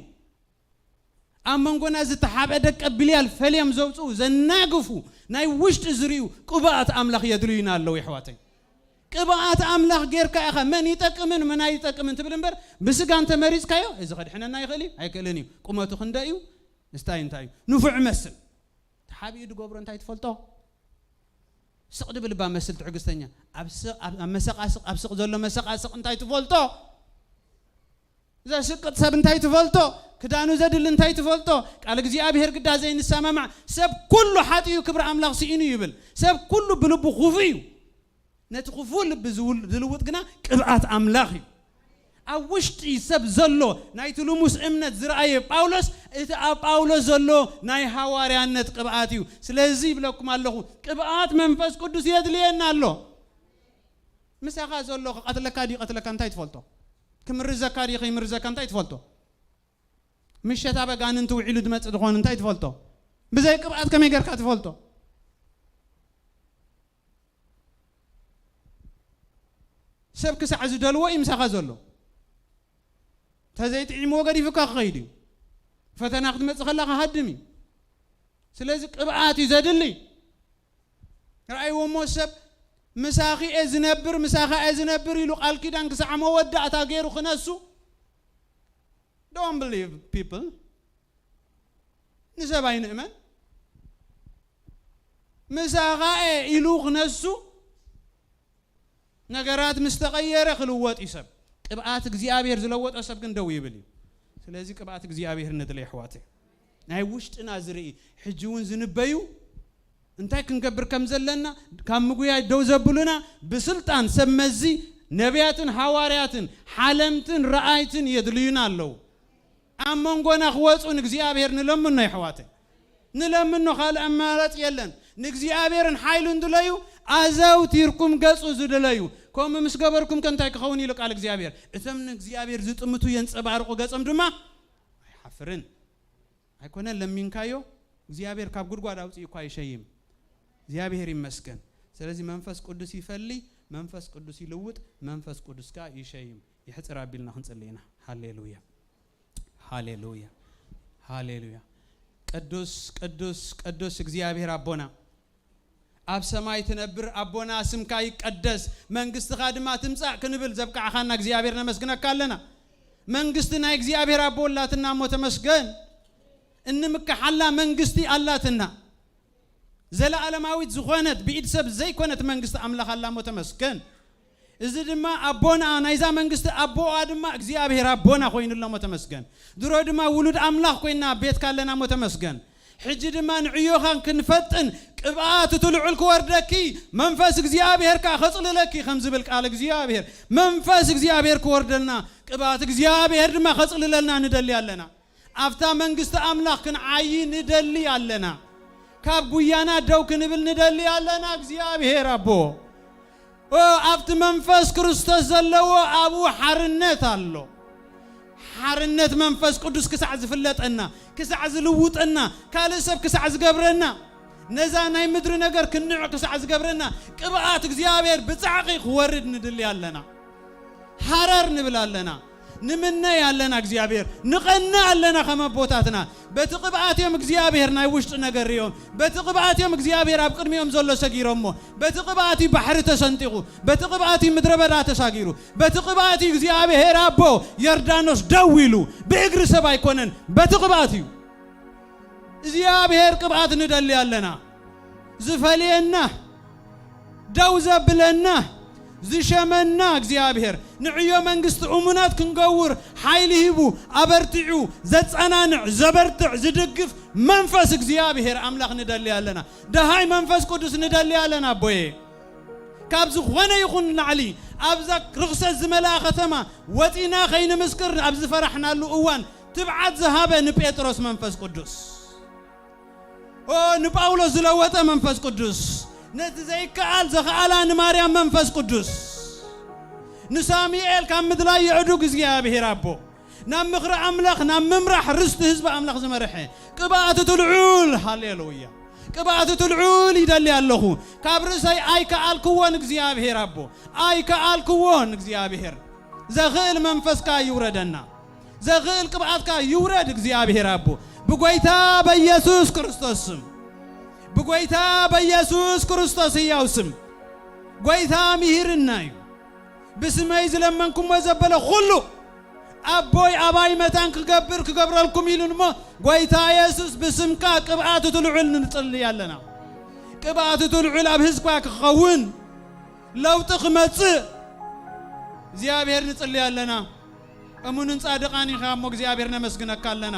ኣብ መንጎና ዝተሓብአ ደቀ ብልያል ፈልዮም ዘውፅኡ፣ ዘናግፉ፣ ናይ ውሽጢ ዝርእዩ ቅብኣት ኣምላኽ የድልዩና ኣለዉ የሕዋተይ። ቅብኣት ኣምላኽ ጌርካ ኢኻ መን ይጠቅምን መን ኣይጠቅምን ትብል እምበር፣ ብስጋ እንተመሪጽካዮ፣ እዚ ከድሕነና ይኽእል እዩ? ኣይክእልን እዩ። ቁመቱ ክንደይ እዩ? እስታይ እንታይ እዩ? ንፉዕ መስል። ተሓቢኡ ድገብሮ እንታይ ትፈልጦ? ስቕ ድብል እባ መስል ትዕግስተኛ። ኣብ ስቕ፣ ኣብ፣ ኣብ መሰቓስቕ፣ ኣብ ስቕ ዘሎ መሰቓስቕ እንታይ ትፈልጦ? ዘስቅጥ ሰብ እንታይ ትፈልጦ? ክዳኑ ዘድሊ እንታይ ትፈልጦ? ቃል እግዚኣብሔር ግዳ ዘይንሰማማዕ። ሰብ ኩሉ ሓጢኡ ክብሪ ኣምላኽ ስኢኑ ይብል። ሰብ ኩሉ ብልቡ ክፉእ እዩ። ነቲ ክፉእ ልቢ ዝውል-፣ ዝልውጥ ግና ቅብኣት ኣምላኽ እዩ። ኣብ ውሽጢ ሰብ ዘሎ ናይቲ ልሙስ እምነት ዝረኣየ ጳውሎስ፣ እቲ ኣብ ጳውሎስ ዘሎ ናይ ሃዋርያነት ቅብኣት እዩ። ስለዚ ይብለኩም ኣለኹ፣ ቅብኣት መንፈስ ቅዱስ የድልየና ኣሎ። ምሳኻ ዘሎ ክቐትለካ ድዩ ይቐትለካ እንታይ ትፈልጦ? ክምርዘካ ድዩ ከይምርዘካ እንታይ ትፈልጦ? ምሸት ኣብ ኣጋንንቲ ውዒሉ ዝመጽእ ዝኾነ እንታይ ትፈልጦ? ብዘይ ቅብኣት ከመይ ጌርካ ትፈልጦ? ሰብ ክሳዕ ዝደልዎ እዩ ምሳኻ ዘሎ። እንተዘይጥዒምዎ ገዲፉካ ክኸይድ እዩ። ፈተና ክትመጽእ ከላ ክሃድም እዩ። ስለዚ ቅብኣት እዩ ዘድሊ። ረኣይዎ እሞ ሰብ ምሳኺ እየ ዝነብር፣ ምሳኻ እየ ዝነብር ኢሉ ቃል ኪዳን ክሳዕ መወዳእታ ገይሩ ክነሱ። Don't believe people። ንሰብ ኣይንእመን። ምሳኻ እየ ኢሉ ክነሱ። ነገራት ምስ ተቐየረ ክልወጥ እዩ ሰብ። ቅብኣት እግዚኣብሔር ዝለወጦ ሰብ ግን ደው ይብል እዩ። ስለዚ ቅብኣት እግዚኣብሔር ንድለ የሕዋተይ። ናይ ውሽጥና ዝርኢ ሕጂ እውን ዝንበዩ እንታይ ክንገብር ከም ዘለና ካብ ምጉያይ ደው ዘብሉና ብስልጣን ሰብ መዚ ነቢያትን ሃዋርያትን ሓለምትን ረኣይትን የድልዩና ኣለዉ። ኣብ መንጎና ክወፁ ንእግዚኣብሔር ንለምኖ የሕዋተይ። ንለምኖ ካልእ ኣማራፂ የለን። ንእግዚኣብሔርን ሓይሉን ድለዩ ኣዘውቲርኩም ገፁ ዝድለዩ። ከምኡ ምስ ገበርኩም ከ እንታይ ክኸውን ኢሉ ቃል እግዚኣብሔር? እቶም ንእግዚኣብሔር ዝጥምቱ የንፀባርቑ ገፆም ድማ ኣይሓፍርን። ኣይኮነን ለሚንካዮ እግዚኣብሔር ካብ ጉድጓድ ኣውፅኡ እኳ ይሸይም። እግዚኣብሔር ይመስገን። ስለዚ መንፈስ ቅዱስ ይፈሊ፣ መንፈስ ቅዱስ ይልውጥ፣ መንፈስ ቅዱስ ከኣ ይሸይም። ይሕፅር ኣቢልና ክንፅሊ ኢና። ሃሌሉያ፣ ሃሌሉያ፣ ሃሌሉያ። ቅዱስ፣ ቅዱስ፣ ቅዱስ እግዚኣብሔር ኣቦና፣ ኣብ ሰማይ ትነብር ኣቦና፣ ስምካ ይቀደስ፣ መንግስትኻ ድማ ትምጻእ ክንብል ዘብቃዕኻና እግዚኣብሔር ነመስግነካ ኣለና። መንግስቲ ናይ እግዚኣብሔር ኣቦ ኣላትና እሞ ተመስገን። እንምክሓላ መንግስቲ ኣላትና። ዘለዓለማዊት ዝኾነት ብኢድ ሰብ ዘይኮነት መንግስቲ ኣምላኽ ኣላ እሞ ተመስገን። እዚ ድማ ኣቦና ናይዛ መንግስቲ ኣቦኣ ድማ እግዚኣብሔር ኣቦና ኮይኑ ኣሎ እሞ ተመስገን። ድሮ ድማ ውሉድ ኣምላኽ ኮይና ኣብ ቤትካ ኣለና እሞ ተመስገን። ሕጂ ድማ ንዕዮኻ ክንፈጥን ቅብኣት እቲ ልዑል ክወርደኪ መንፈስ እግዚኣብሔር ከኣ ከጽልለኪ ከም ዝብል ቃል እግዚኣብሔር መንፈስ እግዚኣብሔር ክወርደልና ቅብኣት እግዚኣብሔር ድማ ከጽልለልና ንደሊ ኣለና። ኣብታ መንግስቲ ኣምላኽ ክንዓዪ ንደሊ ኣለና። ካብ ጉያና ደው ክንብል ንደሊ ኣለና። እግዚኣብሔር ኣቦ፣ ኦ፣ ኣብቲ መንፈስ ክርስቶስ ዘለዎ ኣብኡ ሓርነት ኣሎ። ሓርነት መንፈስ ቅዱስ ክሳዕ ዝፍለጠና፣ ክሳዕ ዝልውጠና፣ ካልእ ሰብ ክሳዕ ዝገብረና፣ ነዛ ናይ ምድሪ ነገር ክንዕ ክሳዕ ዝገብረና፣ ቅብኣት እግዚኣብሔር ብጻዕቒ ክወርድ ንድሊ ኣለና። ሃረር ንብል ኣለና። ንምነይ ኣለና እግዚኣብሔር። ንቐንእ ኣለና ከም ኣቦታትና። በቲ ቅብኣት እዮም እግዚኣብሔር ናይ ውሽጢ ነገር ሪኦም። በቲ ቅብኣት እዮም እግዚኣብሔር ኣብ ቅድሚኦም ዘሎ ሰጊሮሞ። በቲ ቅብኣት እዩ ባሕሪ ተሰንጢቑ። በቲ ቅብኣት እዩ ምድረ በዳ ተሳጊሩ። በቲ ቅብኣት እዩ እግዚኣብሔር ኣቦ ዮርዳኖስ ደው ኢሉ። ብእግሪ ሰብ ኣይኮነን። በቲ ቅብኣት እዩ። እግዚኣብሔር ቅብኣት ንደሊ ኣለና። ዝፈልየና፣ ደው ዘብለና፣ ዝሸመና እግዚኣብሔር ንዕዮ መንግስቲ እሙናት ክንገብር ሓይሊ ሂቡ፣ ኣበርቲዑ፣ ዘጸናንዕ፣ ዘበርትዕ፣ ዝድግፍ መንፈስ እግዚኣብሔር ኣምላኽ ንደሊ ኣለና። ደሃይ መንፈስ ቅዱስ ንደሊ ኣለና ኣቦየ። ካብ ዝኾነ ይኹን ላዕሊ ኣብዛ ርኽሰት ዝመልኣ ከተማ ወጺና ከይንምስክር ኣብ ዝፈራሕናሉ እዋን ትብዓት ዝሃበ ንጴጥሮስ መንፈስ ቅዱስ። ኦ፣ ንጳውሎስ ዝለወጠ መንፈስ ቅዱስ፣ ነቲ ዘይከኣል ዘኸኣላ ንማርያም መንፈስ ቅዱስ፣ ንሳሙኤል ካብ ምድላይ የዕዱግ እግዚኣብሔር ኣቦ፣ ናብ ምኽሪ ኣምላኽ፣ ናብ ምምራሕ ርስቲ ህዝቢ ኣምላኽ ዝመርሐ ቅብኣት እቲ ልዑል፣ ሃሌሉያ፣ ቅብኣት እቲ ልዑል ይደሊ ኣለኹ። ካብ ርእሰይ ኣይከኣልክዎን እግዚኣብሔር ኣቦ፣ ኣይከኣልክዎን እግዚኣብሔር። ዘኽእል መንፈስካ ይውረደና። ዘኽእል ቅብኣትካ ይውረድ እግዚኣብሔር ኣቦ። ብጎይታ በኢየሱስ ክርስቶስ ስም። ብጎይታ በኢየሱስ ክርስቶስ ህያው ስም። ጎይታ ምሂርና እዩ። ብስመይ ዝለመንኩሞ ዘበለ ኩሉ ኣቦይ ኣባይ መታን ክገብር ክገብረልኩም ኢሉን እሞ፣ ጎይታ የሱስ ብስምካ ቅብኣት እቲ ልዑል ንጽሊ ኣለና። ቅብኣት እቲ ልዑል ኣብ ህዝብካ ክኸውን፣ ለውጢ ክመጽእ እግዚኣብሔር ንጽሊ ኣለና። እሙንን ጻድቓን ኢኻ እሞ እግዚኣብሔር ነመስግነካ ኣለና።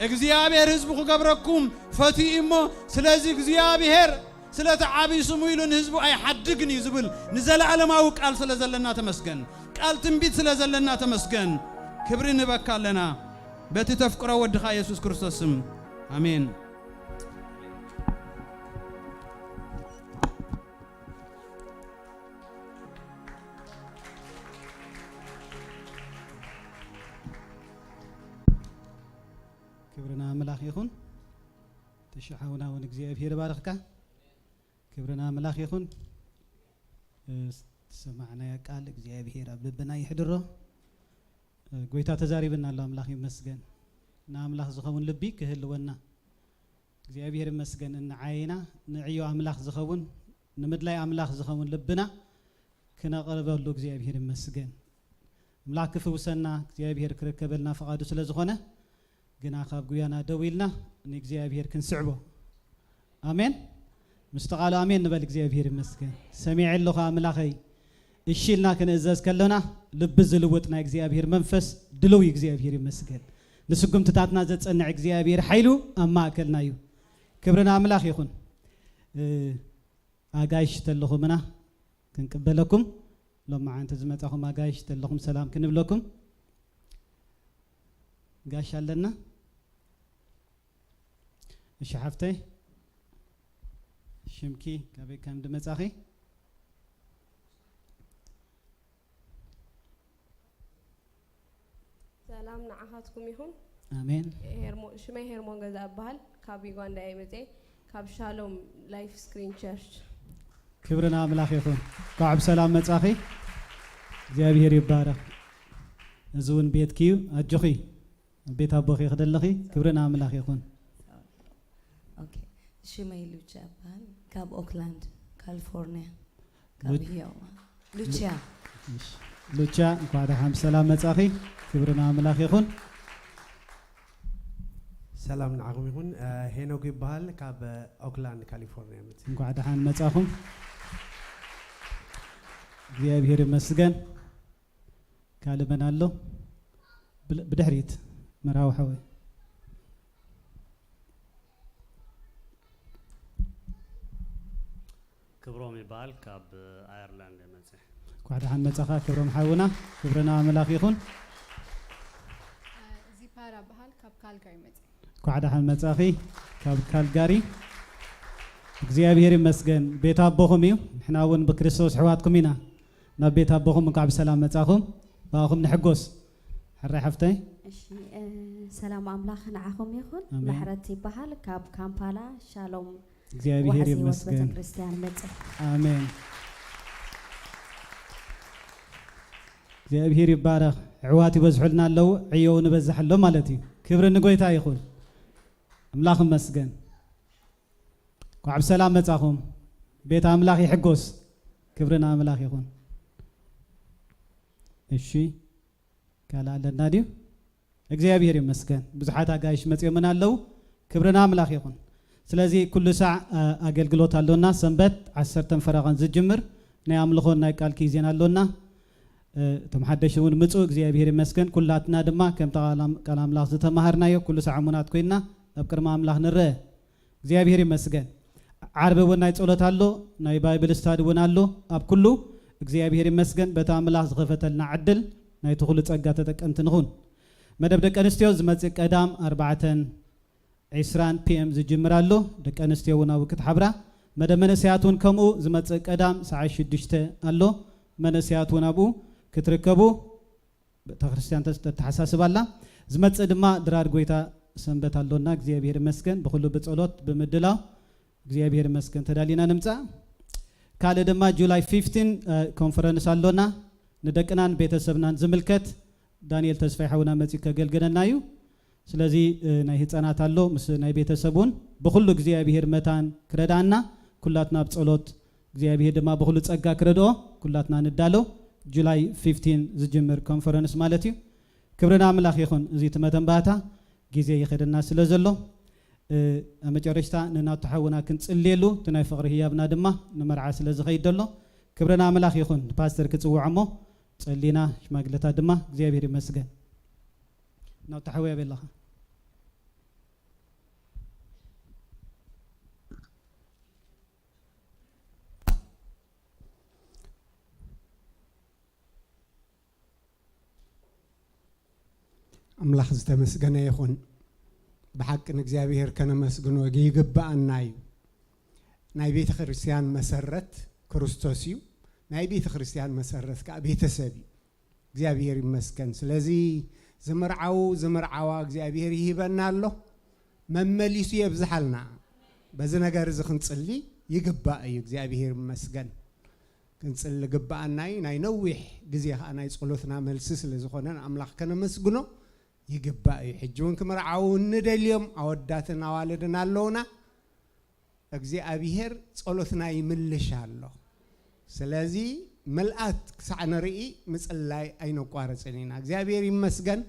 እግዚኣብሔር ህዝቡ ክገብረኩም ፈትዩ እሞ፣ ስለዚ እግዚኣብሔር ስለቲ ዓብዪ ስሙ ኢሉ ንህዝቡ ኣይሓድግን እዩ ዝብል ንዘለኣለማዊ ቃል ስለ ዘለና ተመስገን። ቃል ትንቢት ስለ ዘለና ተመስገን። ክብሪ ንበካ ኣለና በቲ ተፍቅሮ ወድኻ የሱስ ክርስቶስ ስም። ኣሜን። ክብርና ኣምላኽ ይኹን። ተሽሓውና እውን እግዚኣብሔር ባርኽካ። ክብርና ኣምላኽ ይኹን። እ፣ ዝሰማዕናዮ ቃል እግዚኣብሔር ኣብ ልብና ይሕድሮ። እ፣ ጎይታ ተዛሪብና ኣሎ። ኣምላኽ ይመስገን። ንኣምላኽ ዝኸውን ልቢ ክህልወና እግዚኣብሔር ይመስገን። እንዓይና ንዕዮ ኣምላኽ ዝኸውን፣ ንምድላይ ኣምላኽ ዝኸውን ልብና ክነቕርበሉ እግዚኣብሔር ይመስገን። ኣምላኽ ክፍውሰና እግዚኣብሔር ክርከበልና ፍቓዱ ስለ ዝኾነ፣ ግና ካብ ጉያና ደው ኢልና ንእግዚኣብሔር ክንስዕቦ። ኣሜን። ምስቲ ቃሉ ኣሜን ንበል። እግዚኣብሔር ይመስገን። ሰሚዐ ኣለኹ ኣምላኸይ። እሺ ኢልና ክንእዘዝ ከለና፣ ልቢ ዝልውጥ ናይ እግዚኣብሔር መንፈስ ድልው እዩ። እግዚኣብሔር ይመስገን። ንስጉምትታትና ዘጸንዕ እግዚኣብሔር ሓይሉ ኣብ ማእከልና እዩ። ክብሪ ንኣምላኽ ይኹን። እ፣ ኣጋይሽ ተለኹምና ክንቅበለኩም፣ ሎማዓንቲ ዝመጻኹም ኣጋይሽ ተለኹም ሰላም ክንብለኩም። ጋሽ ኣለና። እሺ ሓፍተይ፣ ሽምኪ፣ ካበይ ከም ድመጻኺ? ሰላም ንዓኻትኩም ይኹን። ኣሜን። ሄርሞ-፣ ሽመይ ሄርሞን ገዛ እበሃል። ካብ ዩጋንዳ እየ መፅየ። ካብ ሻሎም ላይፍ ስክሪን ቸርች። ክብሪ ንኣምላኽ ይኹን። እንኳዕ ብሰላም መጻኺ። እግዚኣብሔር ይባረኽ። እዚ እውን ቤትኪ እዩ። ኣጆኺ። ኣብ ቤት ኣቦኺ ክደለኺ። ክብሪ ንኣምላኽ ይኹን። ኦኬ። ሽመይ ሉቻ እበሃል። ካብ ኦክላንድ፣ ካሊፎርኒያ። ካብ ሉ-፣ ህያው ማ-፣ ሉቻ። እሺ። ሉቻ፣ እንኳዕ ደሓን ብሰላም መጻኺ። ክብሪ ንኣምላኽ ይኹን። ሰላም ንዓኹም ይኹን። እ፣ ሄኖክ ይበሃል። ካብ ኦክላንድ፣ ካሊፎርኒያ መጽእ። እንኳዕ ደሓን መጻኹም። እግዚኣብሔር ይመስገን። ካልእ መን ኣሎ? ብል-፣ ብድሕሪት መርሃዊ ሓወይ። ክብሮም ይበሃል፣ ካብ ኣየርላንድ እየ መፅእ። እንኳዕ ደሓን መጻኻ ክብሮም ሓውና፣ ክብሪ ንኣምላኽ ይኹን። ዚፓራ በሃል፣ ካብ ካልጋሪ መፅእ። እንኳዕ ደሓን መጻኺ፣ ካብ ካልጋሪ። እግዚኣብሔር ይመስገን፣ ቤት ኣቦኹም እዩ። ንሕና እውን ብክርስቶስ ኣሕዋትኩም ኢና። ናብ ቤት ኣቦኹም እንኳዕ ብሰላም መጻኹም። ብኣኹም ንሕጎስ። ሕራይ ሓፍተይ። እሺ፣ እ፣ ሰላም ኣምላኽ ንዓኹም ይኹን። ኣሜን። ምሕረት ይበሃል፣ ካብ ካምፓላ ሻሎም እግዚኣብሔር ዋሕዚ ህይወት ይመስገን። ቤተክርስትያን መጽእ። ኣሜን። እግዚኣብሔር ይባረኽ። ዕዋት ይበዝሑልና ኣለዉ፣ ዕዮ እውን ይበዝሕ ኣሎ ማለት እዩ። ክብሪ ንጎይታ ይኹን። ኣምላኽ ይመስገን። እንኳዕ ብሰላም መጻኹም። ቤት ኣምላኽ ይሕጎስ። ክብሪ ንኣምላኽ ይኹን። እሺ፣ ካልእ ኣለና ድዩ? እግዚኣብሔር ይመስገን። ብዙሓት ኣጋይሽ መጺኦምና ኣለዉ። ክብሪ ንኣምላኽ ይኹን። ስለዚ ኩሉ ሳዕ፣ እ፣ ኣገልግሎት ኣሎና። ሰንበት ዓሰርተ ፈረቓን ዝጅምር ናይ ኣምልኾን ናይ ቃል ኪዜን ኣሎና። እ፣ እቶም ሓደሽ እውን ምጹ፣ እግዚኣብሔር ይመስገን። ኩላትና ድማ ከምቲ ቃል ኣም-፣ ቃል ኣምላኽ ዝተማሃርናዮ ኩሉ ሳዕ እሙናት ኮይንና ኣብ ቅድሚ ኣምላኽ ንረአ። እግዚኣብሔር ይመስገን። ዓርቢ እውን ናይ ጸሎት ኣሎ፣ ናይ ባይብል ስታዲ እውን ኣሎ። ኣብ ኩሉ እግዚኣብሔር ይመስገን በቲ ኣምላኽ ዝኸፈተልና ዕድል ናይቲ ኩሉ ጸጋ ተጠቀምቲ ንኹን። መደብ ደቂ ኣንስትዮ ዝመጽእ ቀዳም ኣርባዕተን ዕስራን ፒ ኤም ዝጅምር ኣሎ። ደቂ ኣንስትዮ እውን ኣብኡ ክትሓብራ። መደብ መንእሰያት እውን ከምኡ ዝመጽእ ቀዳም ሰዓት ሽዱሽተ ኣሎ። መንእሰያት እውን ኣብኡ ክትርከቡ ቤተክርስትያን ተስ-፣ ተተሓሳስብ ኣላ። ዝመጽእ ድማ ድራር ጎይታ ሰንበት ኣሎና። እግዚኣብሔር ይመስገን። ብኹሉ ብጸሎት ብምድላው እግዚኣብሔር ይመስገን ተዳሊና ንምጻእ። ካልእ ድማ ጁላይ ፊፍቲን፣ እ፣ ኮንፈረንስ ኣሎና። ንደቅናን ቤተሰብናን ዝምልከት ዳንኤል ተስፋይ ሓውና መጺኡ ከገልግለና እዩ። ስለዚ፣ እ፣ ናይ ህጻናት ኣሎ፣ ምስ ናይ ቤተሰብ እውን ብኹሉ እግዚኣብሔር መታን ክረድኣና ኩላትና ኣብ ጸሎት እግዚኣብሔር ድማ ብኹሉ ጸጋ ክረድኦ ኩላትና ንዳሎ። ጁላይ ፊፍቲን ዝጅምር ኮንፈረንስ ማለት እዩ። ክብሪ ንኣምላኽ ይኹን። እዚ እቲ መተንባህታ ግዜ ይኸደና ስለ ዘሎ፣ እ፣ ኣብ መጨረሽታ ንናቱ ሓውና ክንጽልየሉ፣ እቲ ናይ ፍቕሪ ህያብና ድማ ንመርዓ ስለ ዝኸይድ ዘሎ፣ ክብሪ ንኣምላኽ ይኹን። ንፓስተር ክጽውዖ እሞ ጸሊና ሽማግለታት ድማ እግዚኣብሔር ይመስገን። ናቱ ሓወይ ኣበይ ኣለኻ? ኣምላኽ ዝተመስገነ ይኹን። ብሓቂ ንእግዚኣብሔር ከነመስግኖ ይግብኣና እዩ። ናይ ቤተ ክርስቲያን መሰረት ክርስቶስ እዩ። ናይ ቤተ ክርስቲያን መሰረት ከኣ ቤተሰብ እዩ። እግዚኣብሔር ይመስገን። ስለዚ ዝምርዓዉ ዝምርዓዋ እግዚኣብሔር ይሂበና ኣሎ። መመሊሱ የብዝሓልና። በዚ ነገር እዚ ክንጽሊ ይግባእ እዩ። እግዚኣብሔር ይመስገን። ክንጽሊ ግብኣና እዩ። ናይ ነዊሕ ግዜ ከኣ ናይ ጸሎትና መልሲ ስለ ዝኾነ ንኣምላኽ ከነመስግኖ ይግባእ እዩ። ሕጂ እውን ክምርዓዉ እንደልዮም ኣወዳትን ኣዋልድን ኣለዉና። እግዚኣብሔር ጸሎትና ይምልሽ ኣሎ። ስለዚ ምልኣት ክሳዕ ንርኢ ምጽላይ ኣይነቋርጽን ኢና። እግዚኣብሔር ይመስገን።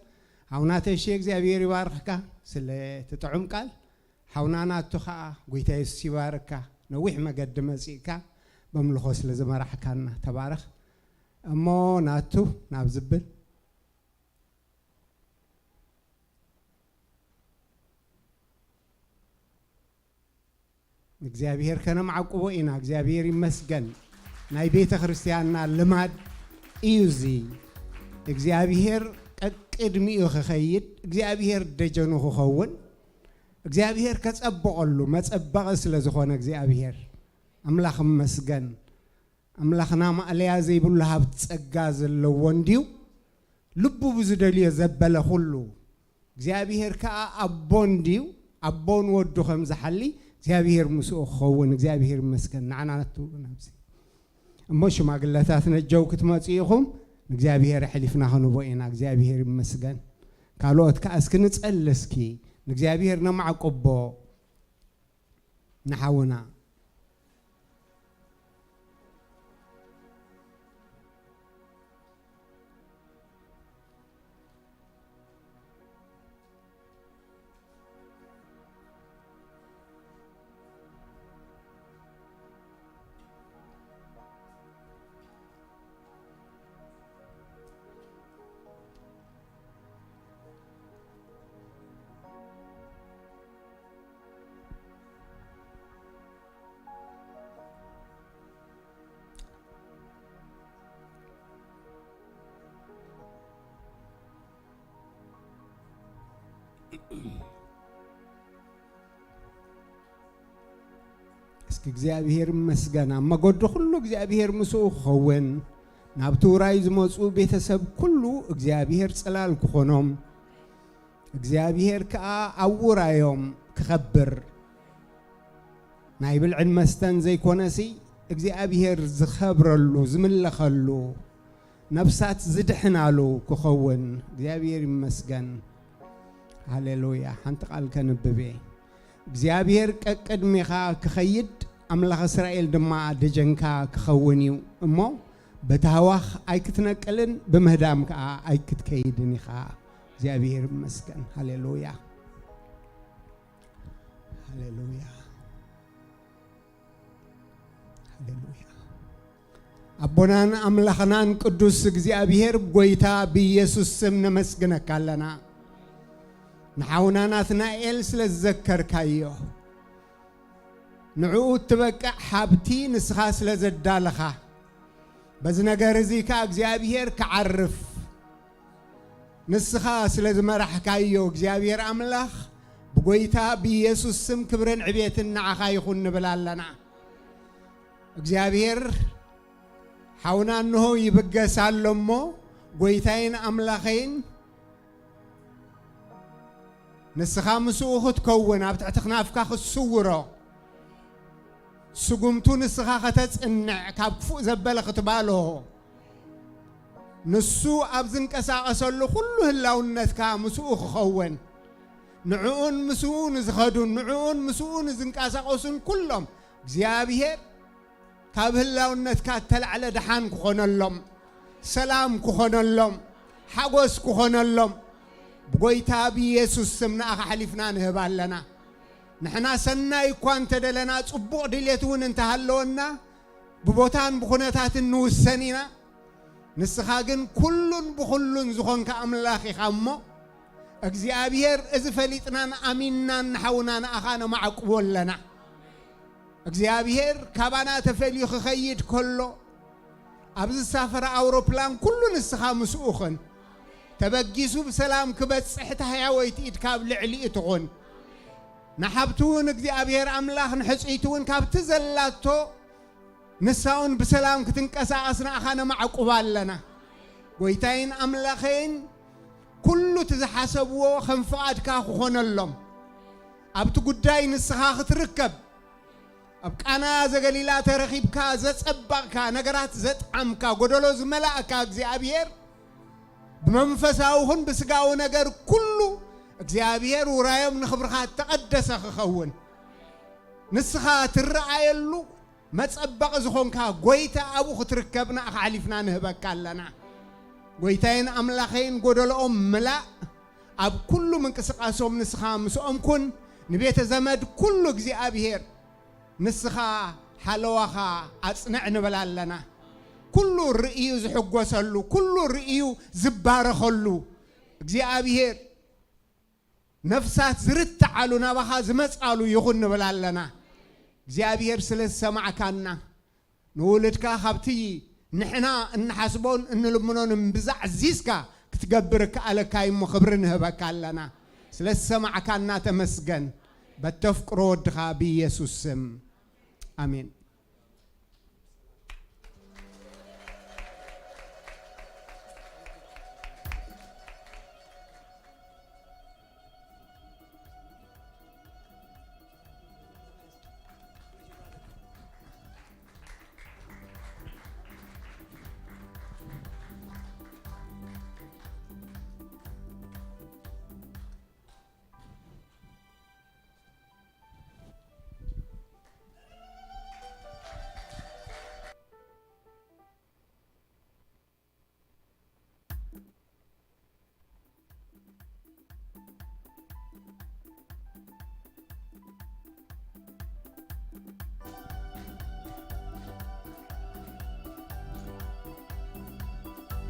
ሓውና ተሼ እግዚኣብሔር ይባርኽካ ስለ እቲ ጥዑም ቃል። ሓውና ናቱ ኸኣ ጎይታ የሱስ ይባርካ። ነዊሕ መገዲ መጺእካ በምልኾ ስለ ዝመራሕካና ተባረኽ። እሞ ናቱ ናብ ዝብል እግዚኣብሔር ከነማዕቁቦ ኢና። እግዚኣብሔር ይመስገን። ናይ ቤተ ክርስቲያንና ልማድ እዩ እዚ። እግዚኣብሔር ቀቅድሚኡ ክኸይድ፣ እግዚኣብሔር ደጀኑ ክኸውን፣ እግዚኣብሔር ከጸብቐሉ መጸበቒ ስለ ዝኾነ እግዚኣብሔር ኣምላኽ ይመስገን። ኣምላኽና ማእለያ ዘይብሉ ሃብቲ ጸጋ ዘለዎ እንድዩ። ልቡ ብዝደልዮ ዘበለ ኩሉ እግዚኣብሔር ከኣ ኣቦ እንድዩ። ኣቦን ወዱ ከም ዝሓሊ እግዚኣብሔር ምስኡ ክኸውን እግዚኣብሔር ይመስገን። ንዓና ነትብሉ ናብዚ እሞ ሽማግለታት ነጀው ክትመጹ ኢኹም። ንእግዚኣብሔር ኣሕሊፍና ክንቦ ኢና። እግዚኣብሔር ይመስገን። ካልኦት ከኣ እስኪ ንጸሊ እስኪ ንእግዚኣብሔር ነማዕቁቦ። ንሓውና እስኪ እግዚኣብሔር ይመስገን። ኣብ መገዱ ኩሉ እግዚኣብሔር ምስኡ ክኸውን፣ ናብቲ ውራይ ዝመጹ ቤተሰብ ኩሉ እግዚኣብሔር ጽላል ክኾኖም፣ እግዚኣብሔር ከኣ ኣብ ውራዮም ክኸብር፣ ናይ ብልዕን መስተን ዘይኮነሲ እግዚኣብሔር ዝኸብረሉ፣ ዝምለኸሉ፣ ነፍሳት ዝድሕናሉ ክኸውን እግዚኣብሔር ይመስገን። ሃሌሉያ። ሓንቲ ቃል ከንብብ እየ። እግዚኣብሔር ቀቅድሜኻ ክኸይድ፣ ኣምላኽ እስራኤል ድማ ደጀንካ ክኸውን እዩ እሞ፣ በቲ ሃዋኽ ኣይክትነቅልን ብምህዳም ከኣ ኣይክትከይድን ኢኻ። እግዚኣብሔር ይመስገን። ሃሌሉያ። ሃሌሉያ። ሃሌሉያ። ኣቦናን ኣምላኽናን ቅዱስ እግዚኣብሔር፣ ብጎይታ ብኢየሱስ ስም ነመስግነካ ኣለና። ንሓውና ናትናኤል ስለ ዝዘከርካዮ፣ ንዕኡ እትበቅዕ ሃብቲ ንስኻ ስለ ዘዳለኻ፣ በዚ ነገር እዚ ከኣ እግዚኣብሔር ክዓርፍ ንስኻ ስለ ዝመራሕካዮ እግዚኣብሔር ኣምላኽ ብጎይታ ብኢየሱስ ስም ክብርን ዕቤትን ንዓኻ ይኹን ንብል ኣለና። እግዚኣብሔር ሓውና እንሆ ይብገስ ኣሎ እሞ፣ ጎይታይን ኣምላኸይን ንስኻ ምስኡ ክትከውን፣ ኣብ ትሕቲ ክናፍካ ክትስውሮ፣ ስጉምቱ ንስኻ ከተጽንዕ፣ ካብ ክፉእ ዘበለ ክትባልሆ፣ ንሱ ኣብ ዝንቀሳቐሰሉ ኩሉ ህላውነትካ ምስኡ ክኸውን፣ ንዕኡን ምስኡ ንዝኸዱን ንዕኡን ምስኡ ንዝንቀሳቐሱን ኩሎም እግዚኣብሔር ካብ ህላውነትካ እተላዕለ ደሓን ክኾነሎም፣ ሰላም ክኾነሎም፣ ሓጎስ ክኾነሎም ብጎይታ ብኢየሱስ ስም ንኣኻ ሓሊፍና ንህብ ኣለና። ንሕና ሰናይ እኳ እንተደለና፣ ጽቡቕ ድሌት እውን እንተሃለወና፣ ብቦታን ብኹነታትን ንውሰን ኢና። ንስኻ ግን ኩሉን ብኹሉን ዝኾንካ ኣምላኽ ኢኻ እሞ፣ እግዚኣብሔር፣ እዚ ፈሊጥናን ኣሚንናን ንሓውና ንኣኻ ነማዕቁቦ ኣለና። እግዚኣብሔር ካባና ተፈልዩ ክኸይድ ከሎ፣ ኣብ ዝሳፈረ ኣውሮፕላን ኩሉ ንስኻ ምስኡ ኹን። ተበጊሱ ብሰላም ክበጽሕ፣ እታ ሕያወይቲ ኢድካ ኣብ ልዕሊኡ ትኹን። ንሓብቲ እውን እግዚኣብሔር ኣምላኽ ንሕጽይቲ እውን ካብቲ ዘላቶ ንሳ እውን ብሰላም ክትንቀሳቐስ ንኣኻ ነማዕቁባ ኣለና። ጎይታይን ኣምላኸይን፣ ኩሉ እቲ ዝሓሰብዎ ከም ፍቓድካ ክኾነሎም፣ ኣብቲ ጉዳይ ንስኻ ክትርከብ፣ ኣብ ቃና ዘገሊላ ተረኺብካ ዘጸበቕካ፣ ነገራት ዘጥዓምካ፣ ጎደሎ ዝመላእካ እግዚኣብሔር፣ ብመንፈሳዊ ኹን ብስጋዊ ነገር ኩሉ እግዚኣብሔር ውራዮም ንኽብርኻ እተቐደሰ ክኸውን፣ ንስኻ ትረኣየሉ መጸበቒ ዝኾንካ ጎይታ ኣብኡ ክትርከብ ንኣኻ ኣሕሊፍና ንህበካ ኣለና። ጎይታይን ኣምላኸይን፣ ጎደሎኦም ምላእ፣ ኣብ ኩሉ ምንቅስቓሶም ንስኻ ምስኦም ኩን፣ ንቤተ ዘመድ ኩሉ እግዚኣብሔር ንስኻ ሓለዋኻ ኣጽንዕ ንብል ኣለና። ኩሉ ርእዩ ዝሕጎሰሉ፣ ኩሉ ርእዩ ዝባረኸሉ እግዚኣብሔር፣ ነፍሳት ዝርትዓሉ፣ ናባኻ ዝመጻሉ ይኹን ንብል ኣለና። እግዚኣብሔር ስለ ዝሰማዕካና፣ ንውሉድካ ካብቲ ንሕና እንሓስቦን እንልምኖን እምብዛ ኣዕዚዝካ ክትገብር እከኣለካ እዩ እሞ ክብሪ ንህበካ ኣለና። ስለ ዝሰማዕካና ተመስገን። በተፍቅሮ ወድኻ ብኢየሱስ ስም፣ ኣሜን።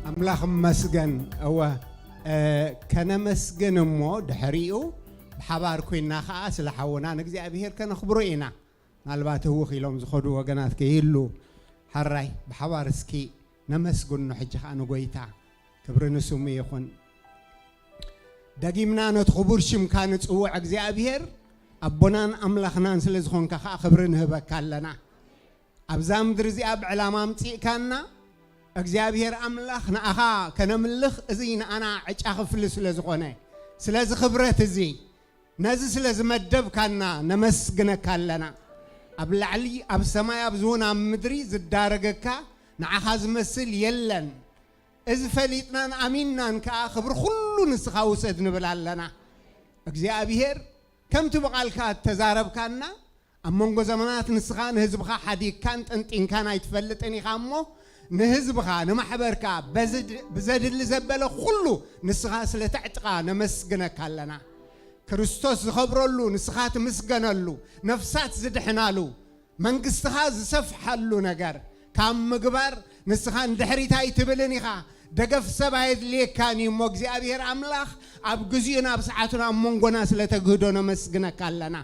ኣምላኽ እመስገን። እወ፣ እ፣ ከነመስግን እሞ ድሕሪኡ ብሓባር ኮይና ኸኣ ስለ ሓውና ንእግዚኣብሔር ከነኽብሮ ኢና። ምናልባት ህውኽ ኢሎም ዝኸዱ ወገናት ከይህሉ፣ ሕራይ ብሓባር እስኪ ነመስግኖ። ሕጂ ኸኣ ንጎይታ ክብሪ ንስሙ ይኹን። ደጊምና ነቲ ክቡር ሽምካ ንጽውዕ እግዚኣብሔር፣ ኣቦናን ኣምላኽናን ስለ ዝኾንካ ኸኣ ክብሪ ንህበካ ኣለና። ኣብዛ ምድሪ እዚኣ ብዕላማ ኣምጺእካና፣ እግዚኣብሔር ኣምላኽ ንኣኻ ከነምልኽ፣ እዚ ንኣና ዕጫ ክፍሊ ስለ ዝኾነ፣ ስለዚ ክብረት እዚ፣ ነዚ ስለ ዝመደብካና ነመስግነካ ኣለና። ኣብ ላዕሊ ኣብ ሰማይ፣ ኣብዚ እውን ኣብ ምድሪ ዝዳረገካ ንዓኻ ዝመስል የለን። እዚ ፈሊጥናን ኣሚንናን ከኣ፣ ክብሪ ኩሉ ንስኻ ውሰድ ንብል ኣለና። እግዚኣብሔር፣ ከምቲ ብቓልካ እተዛረብካና፣ ኣብ መንጎ ዘመናት ንስኻ ንህዝብኻ ሓዲግካን ጠንጢንካን ኣይትፈልጥን ኢኻ እሞ፣ ንህዝብኻ፣ ንማሕበርካ በዝድ-፣ ብዘድሊ ዘበለ ኩሉ ንስኻ ስለ ተዕጥቓ ነመስግነካ ኣለና። ክርስቶስ ዝኸብረሉ፣ ንስኻ ትምስገነሉ፣ ነፍሳት ዝድሕናሉ፣ መንግስትኻ ዝሰፍሓሉ ነገር ካብ ምግባር ንስኻ ንድሕሪት ኣይትብልን ኢኻ። ደገፍ ሰብ ኣየድልየካን እዩ እሞ፣ እግዚኣብሔር ኣምላኽ ኣብ ግዜኡን ኣብ ሰዓቱን ኣብ መንጎና ስለ ተግህዶ ነመስግነካ ኣለና።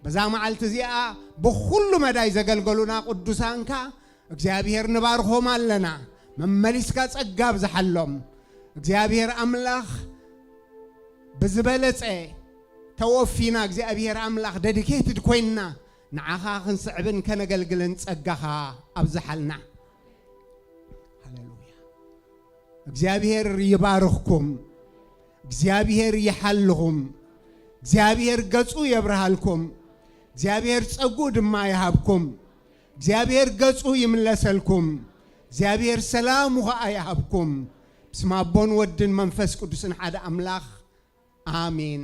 በዛ መዓልቲ እዚኣ ብኹሉ መዳይ ዘገልገሉና ቅዱሳንካ እግዚኣብሔር ንባርኾም ኣለና። መመሊስካ ጸጋ ኣብዝሓሎም። እግዚኣብሔር ኣምላኽ ብዝበለጸ ተወፊና፣ እግዚኣብሔር ኣምላኽ ደዲኬትድ ኮይንና ንዓኻ ክንስዕብን ከነገልግልን ጸጋኻ ኣብዝሓልና። ሃሌሉያ። እግዚኣብሔር ይባርኽኩም። እግዚኣብሔር ይሓልኹም። እግዚኣብሔር ገጹ የብርሃልኩም። እግዚኣብሔር ጸጉኡ ድማ ይሃብኩም። እግዚኣብሔር ገጹ ይምለሰልኩም። እግዚኣብሔር ሰላሙ ኸኣ ይሃብኩም። ብስም ኣቦን ወድን መንፈስ ቅዱስን ሓደ ኣምላኽ፣ ኣሜን።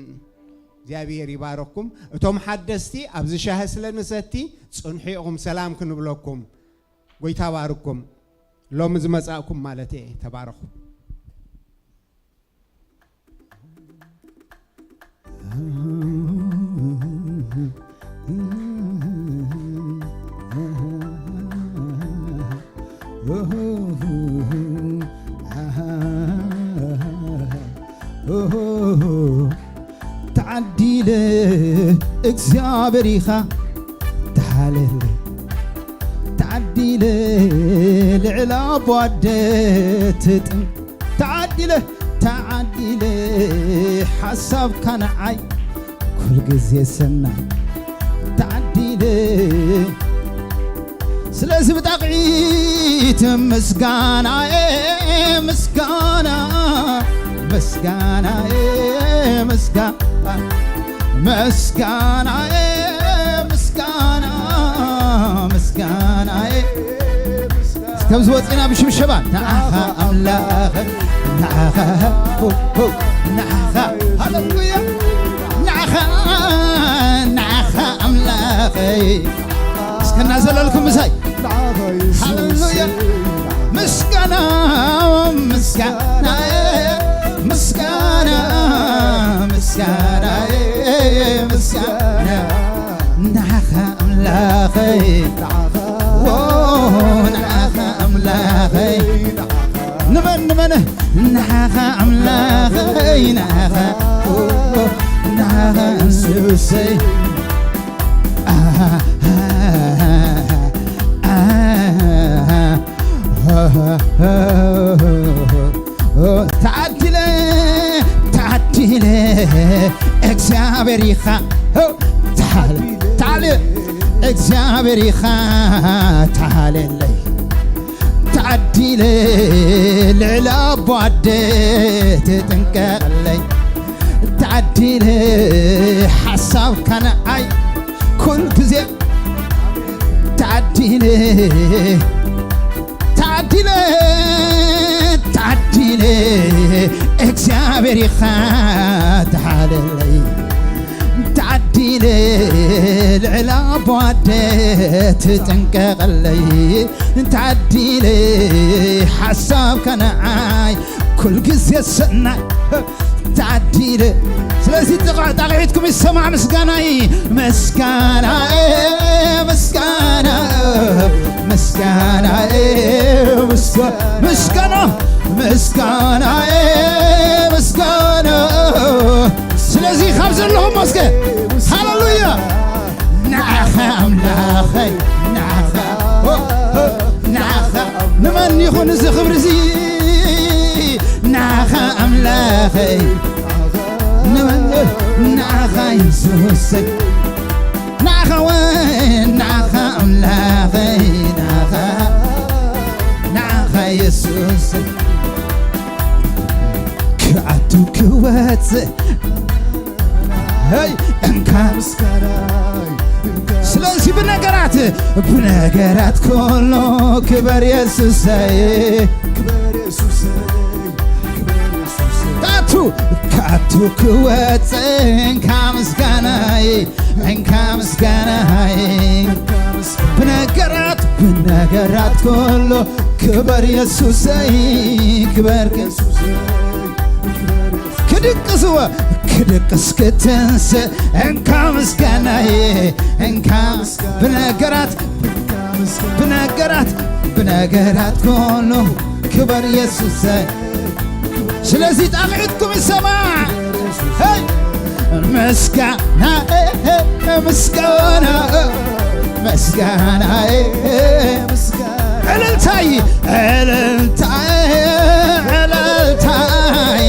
እግዚኣብሔር ይባረኽኩም። እቶም ሓደስቲ ኣብዚ ሻሂ ስለ ንሰቲ፣ ጽንሑ ኢኹም፣ ሰላም ክንብለኩም። ጎይታ ባርኩም። ሎሚ ዝመጻእኩም ማለት እየ። ተባረኹ። ተዓዲለ እግዚኣብሔር ኢኻ ተሓለለ። ተዓዲለ ልዕሊ ኣቦ ኣደ ትጥም። ተዓዲለ፣ ተዓዲለ ሓሳብካ ንዓይ ኩል ግዜ ሰናይ። ተዓዲለ ስለዚ ብጣቕዒት ምስጋናየ፣ ምስጋና፣ ምስጋናየ፣ ምስጋና፣ ምስጋናየ፣ ምስጋና፣ ምስጋናየ። እስከ ኣብዚ ወፂና ብሽብሸባ ንዓኻ ኣምላኽ፣ ንዓኻ፣ ሆ፣ ሆ፣ ንዓኻ፣ ሃሌሉያ፣ ንዓኻ፣ ንዓኻ ኣምላኸይ። እስከ እናዘለልኩም ምሳይ። ሃሌሉያ። ምስጋና፣ ምስጋና፣ ምስጋና፣ ምስጋና፣ ምስጋና። ንዓኻ ኣምላኸይ። ዎ፣ ንዓኻ ኣምላኸይ። ንመን፣ ንመን? ንዓኻ ኣምላኸይ፣ ንዓኻ፣ ዎ፣ ንዓኻ እንሱሰይ። ተዓዲለ፣ ተዓዲለ እግዚኣብሔር ኢኻ። ተዓለ፣ ተዓለ እግዚኣብሔር ኢኻ። ተዓለለይ ተዓዲለ ልዕሊ ኣቦ ኣደ ትጥንቀቐለይ። ተዓዲለ ሓሳብካ ንዓይ ኩል ግዜ ተዓዲለ፣ ተዓዲለ፣ ተዓዲለ እግዚኣብሔር ኢኻ ተሓለለይ። ተዓዲለ ልዕሊ ኣቦ ኣደ ትጥንቀቐለይ። ተዓዲለ ሓሳብካ ንዓይ ኩል ግዜ ሰናይ። ተዓዲለ። ስለዚ ጥቓ-፣ ጣቕዒትኩም ይሰማዕ ምስጋናይ። ምስጋናይ፣ ምስጋና፣ ምስጋናይ፣ ምስጋ-፣ ምስጋና፣ ምስጋናይ፣ ምስጋና። ስለዚ ካብ ዘለኹም እስከ ሃሌሉያ። ንዓኻ ኣምላኸይ፣ ንዓኻ፣ ኦ፣ ኦ፣ ንዓኻ። ንመን ይኹን እዚ ክብሪ እዚ? ንዓኻ ኣምላኸይ፣ ንመን? ንዓኻ የሱሰይ፣ ንዓኻ ወ-፣ ንዓኻ ኣምላኸይ፣ ንዓኻ፣ ንዓኻ የሱስ። ክወጽእ፣ ሄይ፣ እንካ ምስጋናይ፣ እንካ ስለዚ ብነገራት፣ ብነገራት ኩሉ ክበር የሱሰይ። ክበር የሱሰይ፣ ክበር የሱሰይ። ካቱ፣ ካቱ ክወጽእ እንካ ምስጋናይ፣ እንካ ምስጋናይ። ብነገራት፣ ብነገራት ኩሉ ክበር የሱሰይ፣ ክበር የሱሰይ። ክድቅስዎ፣ ክድቅስ ክትንስእ፣ እንካ ምስጋናይ፣ እንካ ብነገራት፣ ብነገራት፣ ብነገራት ኩሉ ክበር የሱሰይ። ስለዚ ጣቕዒትኩም ይሰማዕ። ሄይ! ምስጋና፣ ምስጋና፣ ምስጋና፣ እልልታይ፣ እልልታይ፣ እልልታይ።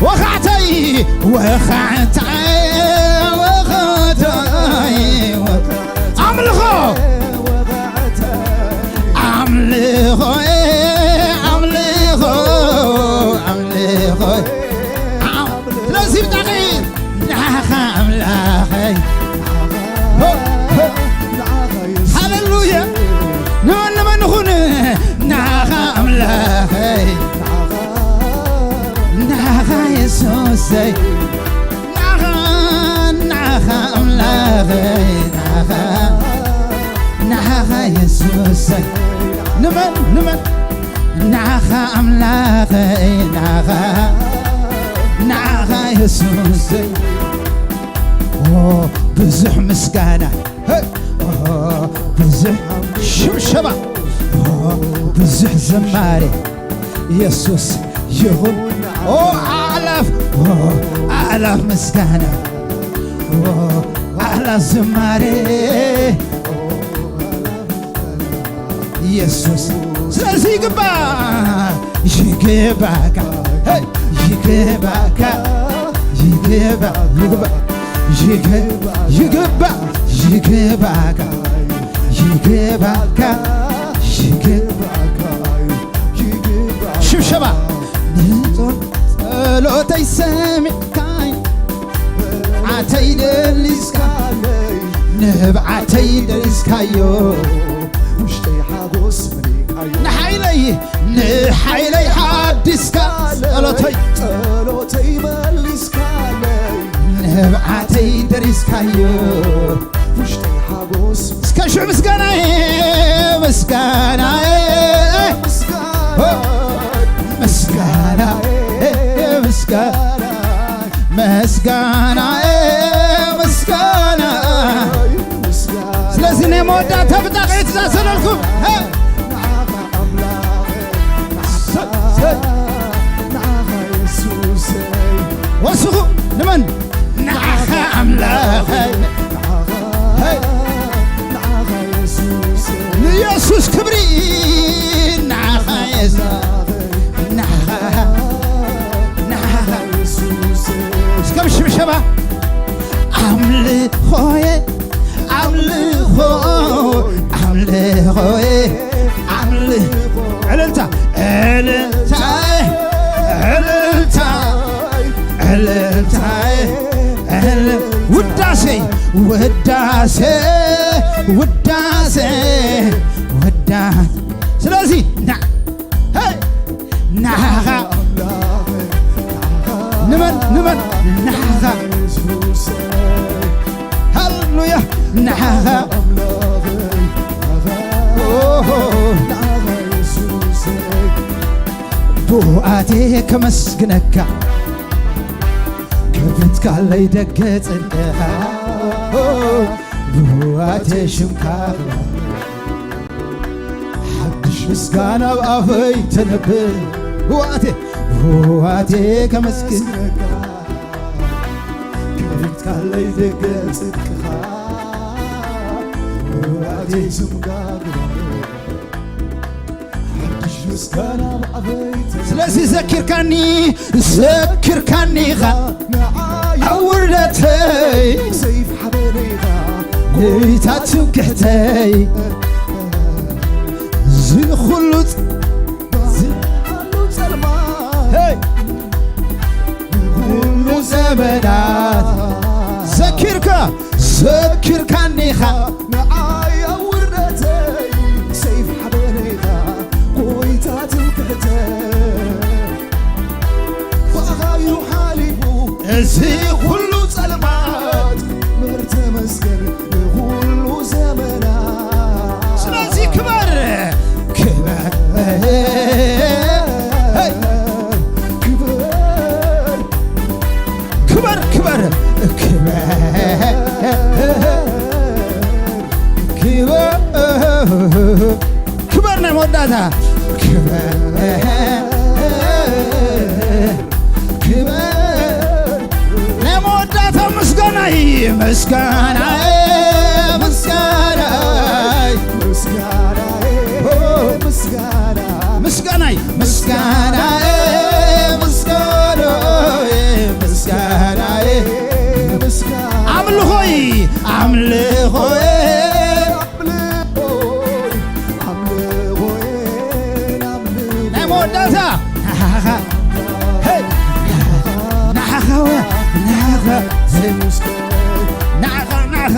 ወኻዕተይ፣ ወኻዕተይ፣ ወኻዕተይ፣ ኣምልኾ፣ ኣምልኾ፣ ኣምልኾ፣ ኣምልኾ። ስለዚ ብጣዕሚ ንዓኻ ኣምላኸይ። ሃሌሉያ። ንመን ንመን ንኹን? ንዓኻ ኣምላኸይ፣ ንዓኻ የሱሰይ፣ ንዓኻ፣ ንዓኻ ኣምላኸይ፣ ንዓኻ፣ ንዓኻ የሱሰይ። ንመን፣ ንመን? ንዓኻ ኣምላኸይ፣ ንዓኻ፣ ንዓኻ የሱሰይ። ኦ፣ ብዙሕ ምስጋና፣ ሄይ! ኦ፣ ብዙሕ ሽብሸባ፣ ኦ፣ ብዙሕ ዝማሬ የሱስ ይኹን። ኦ፣ ኣእላፍ፣ ኦ፣ ኣእላፍ ምስጋና፣ ኦ፣ ኣእላፍ ዝማሬ የሱስ። ስለዚ ይግባእ፣ ይግባእካ፣ ሄይ፣ ይግባእካ፣ ይግባእ፣ ይግባእ፣ ይግባእ፣ ይግባእ፣ ይግባእካ፣ ይግባእካ፣ ይግባእካ፣ ይግባእ። ሽብሸባ። ንጾም ጸሎተይ ሰሚዕካይ፣ ንብዓተይ ደሊስካለይ፣ ንብዓተይ ደሊስካዮ፣ ውሽጠይ ሓጎስ መሊእካዮ። ንሓይለይ፣ ንሓይለይ ሓዲስካ፣ ጸሎተይ፣ ጸሎተይ መሊስካለይ፣ ንብዓተይ ደሊስካዮ፣ ውሽጠይ ሓጎስ። እስከ ሽዑ ምስጋናዬ፣ ምስጋናዬ፣ ምስጋና፣ ምስጋናዬ፣ ምስጋና፣ ምስጋናዬ፣ ምስጋና። ስለዚ ናይ መወዳእታ ብጣቕዒት እዛ ዘለልኩም። ሀ! ወስኹ ንመን? ንዓኻ ኣምላኸይ። ሄይ! ንየሱስ ክብሪ። ንዓኻ የሱስ፣ ንዓኻ፣ ንዓኻ። እስከ ብሽብሸባ ኣምልኾየ፣ ኣምልኾ፣ ኣምልኾየ፣ ኣምልኾ። ዕልልታ፣ ዕልልታ፣ ዕልልታ፣ ዕልልታ፣ ዕል-፣ ውዳሴ፣ ውዳሴ፣ ውዳሴ፣ ውዳ-፣ ስለዚ ና-፣ ሄይ! ንዓኻ። ንመን? ንመን? ንዓኻ። ሃሌሉያ። ንዓኻ። ኦሆ። ብውኣቴ ከመስግነካ፣ ከፊትካለይ ደገ ጽድቅኻ። ብውኣቴ ሽምካ ሓድሽ ምስጋና ኣብ ኣፈይ ተነብር። ብውኣቴ፣ ብውኣቴ ከመስግነካ፣ ከፊትካለይ ደገ ጽድቅኻ። ብውኣቴ ሽምካ ግበር። ሓድሽ ምስጋና ኣብ ኣፈይ ተነብር። ስለዚ ዘኪርካኒ፣ ዘኪርካኒ ኢኻ። ኣብ ውርደተይ ሰይፍ ሓበነይኻ። ጎይታ ትምክሕተይ። እዚ ኩሉ ፅ-፣ እዚ ኩሉ ጸልማት ሄይ! ንኹሉ ዘመናት ዘኪርካ፣ ዘኪርካኒኻ ንዓይ ኣብ ውርደተይ ሰይፍ ሓበነይኻ፣ ጎይታ ትምክሕተይ። ብኣኻዩ ሓሊፉ እዚ ኩሉ ጸልማት፣ ክብር ተመስገን ንኹሉ ዘመናት። ስለዚ ክበር፣ ክበር፣ ሄይ! ክበር፣ ክበር፣ ክበር፣ ክበር፣ ክበር፣ ክበር ናይ መወዳእታ። ክበር፣ ክበር ናይ መወዳእታ። ምስጋናይ፣ ምስጋናይ፣ ምስጋናይ፣ ምስጋናይ፣ ምስጋናይ፣ ምስጋናይ፣ ምስጋናይ፣ ምስጋናይ፣ ምስጋናይ፣ ኣምልኾይ፣ ኣምልኾይ፣ ናይ መወዳእታ። ናኻ፣ ሄይ! ናኻ፣ ናኻ፣ ናኻ፣ ናኻ፣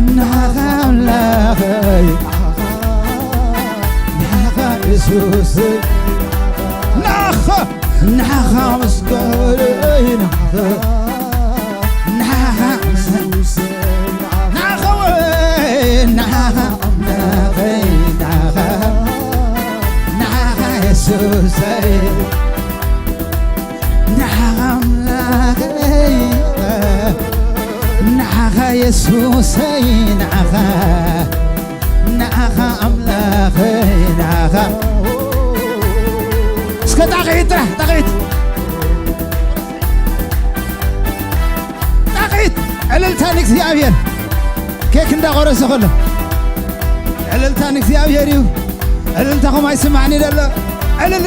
ናኻ ኣምላኸይ፣ ናኻ የሱስ፣ ናኻ፣ ናኻ መስገነይ፣ ናኻ፣ ናኻ፣ ናኻ ወይ፣ ናኻ ኣምላኸይ፣ ናኻ፣ ናኻ የሱሰይ፣ ናኻ ኣምላኸይ፣ ናኻ የሱሰይ፣ ናኻ፣ ናኻ ኣምላኸይ፣ ናኻ። እስከ ጣቕዒት ጥራሕ፣ ጣቕዒት። ጣቕዒት፣ ዕልልታ ንእግዚኣብሔር። ኬክ እንዳቆረሰ ከሎ ዕልልታ ንእግዚኣብሔር እዩ። ዕልልታኹም ኣይስማዕን እዩ ዘሎ። ዕልል።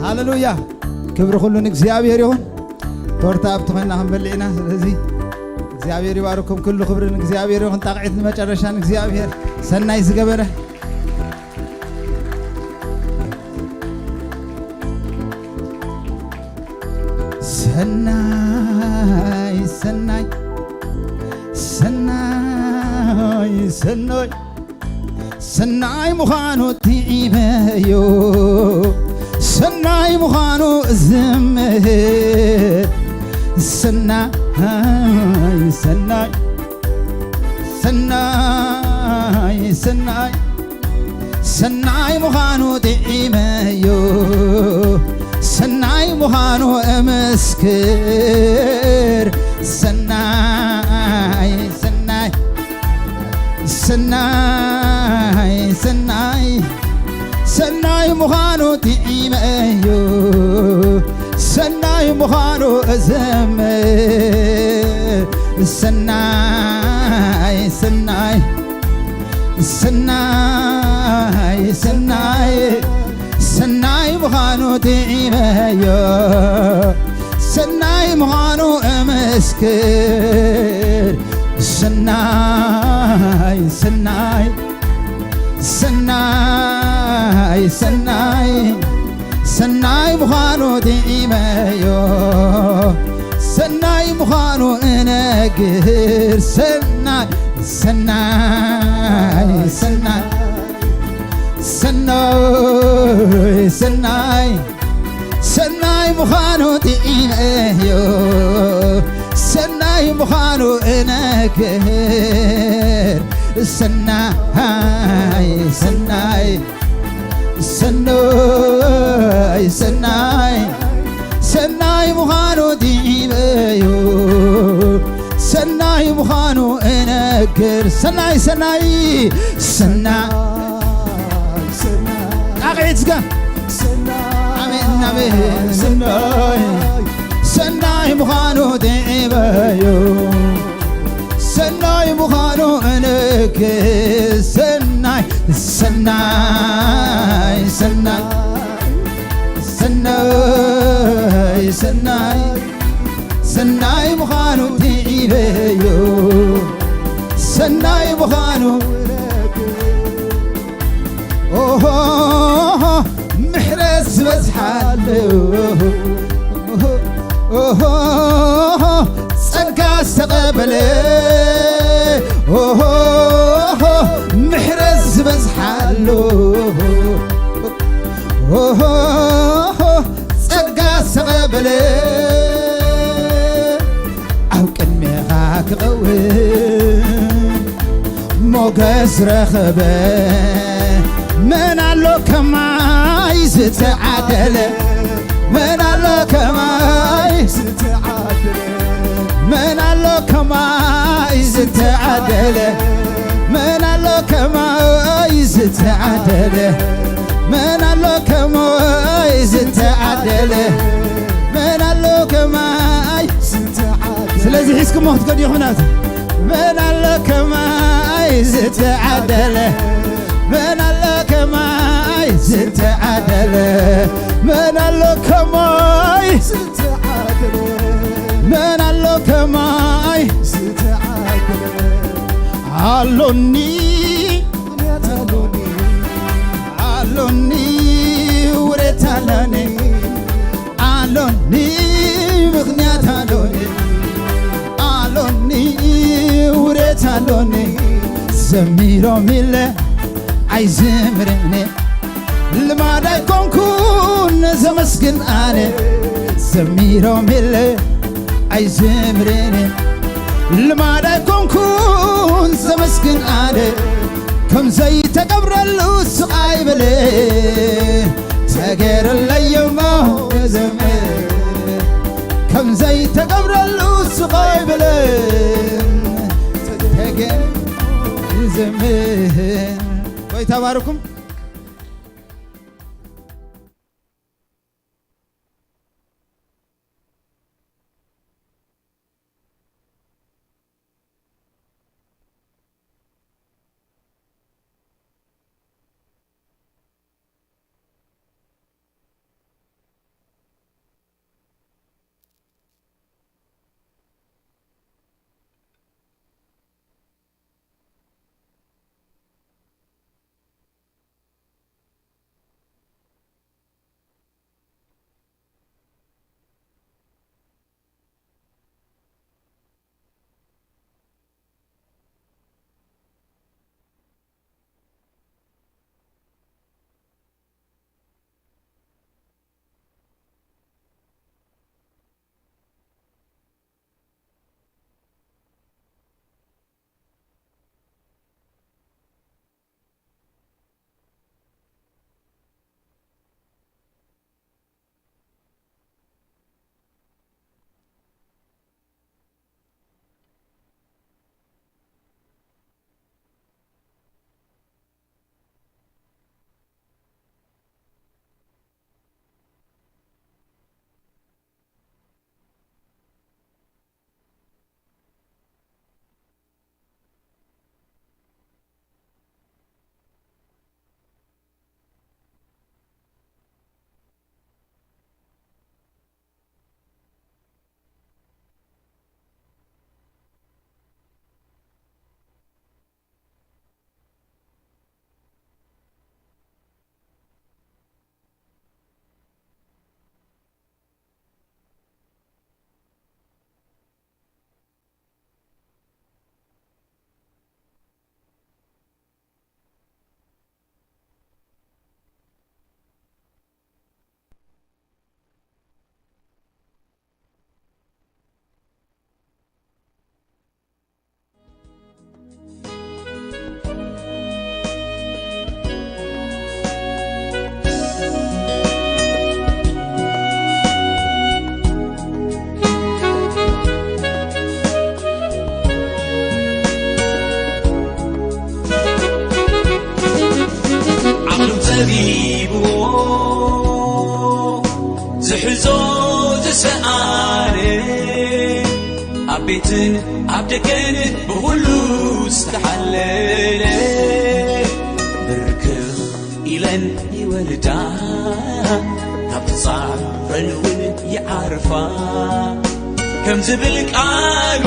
ሃሌሉያ። ክብሪ ኩሉ ንእግዚኣብሔር ይኹን። ቶርታ ኣብቲ ኮይንና ክንበልዕ ኢና። ስለዚ እግዚኣብሔር ይባርኩም። ኩሉ ክብሪ ንእግዚኣብሔር ይኹን። ጣቕዒት ንመጨረሻ ንእግዚኣብሔር፣ ሰናይ ዝገበረ። ሰናይ፣ ሰናይ፣ ሰናይ፣ ሰናይ፣ ሰናይ ምዃኑ ጥዒመዮ፣ ሰናይ ምዃኑ እዝምር። ሰናይ፣ ሰናይ፣ ሰናይ፣ ሰናይ፣ ሰናይ ምዃኑ ጥዒመዮ፣ ሰናይ ምዃኑ እምስክር። ሰናይ፣ ሰናይ፣ ሰናይ፣ ሰናይ፣ ሰናይ ምዃኑ ጥዒመዮ፣ ሰናይ ምዃኑ እዘምር። ሰናይ፣ ሰናይ፣ ሰናይ፣ ሰናይ፣ ሰናይ ምዃኑ ጥዒመዮ፣ ሰናይ ምዃኑ እምስክር። ሰናይ፣ ሰናይ፣ ሰናይ፣ ሰናይ፣ ሰናይ ምዃኑ ጥዒመዮ፣ ሰናይ ምዃኑ እነግር። ሰናይ፣ ሰናይ፣ ሰናይ፣ ሰናይ፣ ሰናይ፣ ሰናይ ምዃኑ ጥዒመዮ፣ ሰናይ ምዃኑ እነግር። ሰናይ፣ ሰናይ፣ ሰናይ ሰናይ ሰናይ ምዃኑ ዲበዮ ሰናይ ምዃኑ እነግር ሰናይ ሰናይ ሰናይ ጣቕዒት ስጋ ኣሜን ኣሜን ሰናይ ሰናይ ምዃኑ ዲበዮ ሰናይ ምዃኑ እነግር ሰናይ ሰናይ ሰናይ ሰናይ ሰናይ ሰናይ ምዃኑ ዲበዮ ሰናይ ምዃኑ ኦሆ ምሕረት ዝበዝሓሉ ኦሆ ጸጋ ዝተቐበለ ኦሆ ምሕረት ዝበዝሓሉ ኦሆ ጸጋ ዝተቐበለ ኣብ ቅድሜኻ ክቐውም ሞገስ ረኸበ መን ኣሎ ከማይ ዝተዓደለ መን ኣሎ ከማይ መን ኣሎ ከማይ ዝተዓደለ መን ኣሎ ከማይ ዝተዓደለ መን ኣሎ ከማይ ዝተዓደለ መን ኣሎ ከማይ ስለዚ ሒዝኩሞ ክትከዱ ኢኹም ናቱ መን ኣሎ ከማይ ዝተዓደለ መን ኣሎ ከማይ ዝተዓደለ መን ኣሎ ከማይ መን ኣሎ ከማይ ኣሎኒ ኣሎኒ ውሬታ ኣሎኒ ኣሎኒ ምኽንያት ኣሎኒ ኣሎኒ ውሬታ ኣሎኒ ዘሚሮም ኢለ ኣይዝምርኒ ልማድ ኣይኮንኩን ዘመስግን ኣነ ዘሚሮም ኢለ ኣይዝምርኒ ልማድ ኣይኮንኩን ዘመስግን ኣነ ከም ዘይተገብረሉ ስቕ ኣይበለ ተገይረለይ እሞ ክዝምር ከም ዘይተገብረሉ ስቕ ኣይበለ ተገይረ ክዝምር ጎይታ ባርኩም ቤትን ኣብ ደገን ብኹሉ ዝተሓለለ ብርክኽ ኢለን ይወርዳ፣ ካብ ጻዕረን እውን ይዓርፋ። ከም ዝብል ቃሉ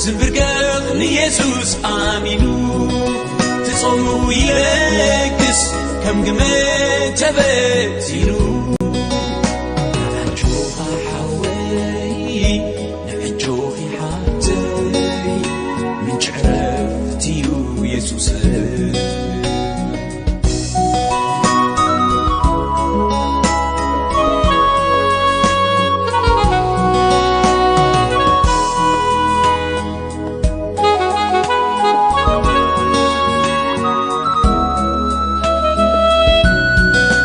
ዝንብርከኽ ንየሱስ ኣሚኑ፣ ትጾሙ ይለግስ ከም ግመ ተበቲኑ።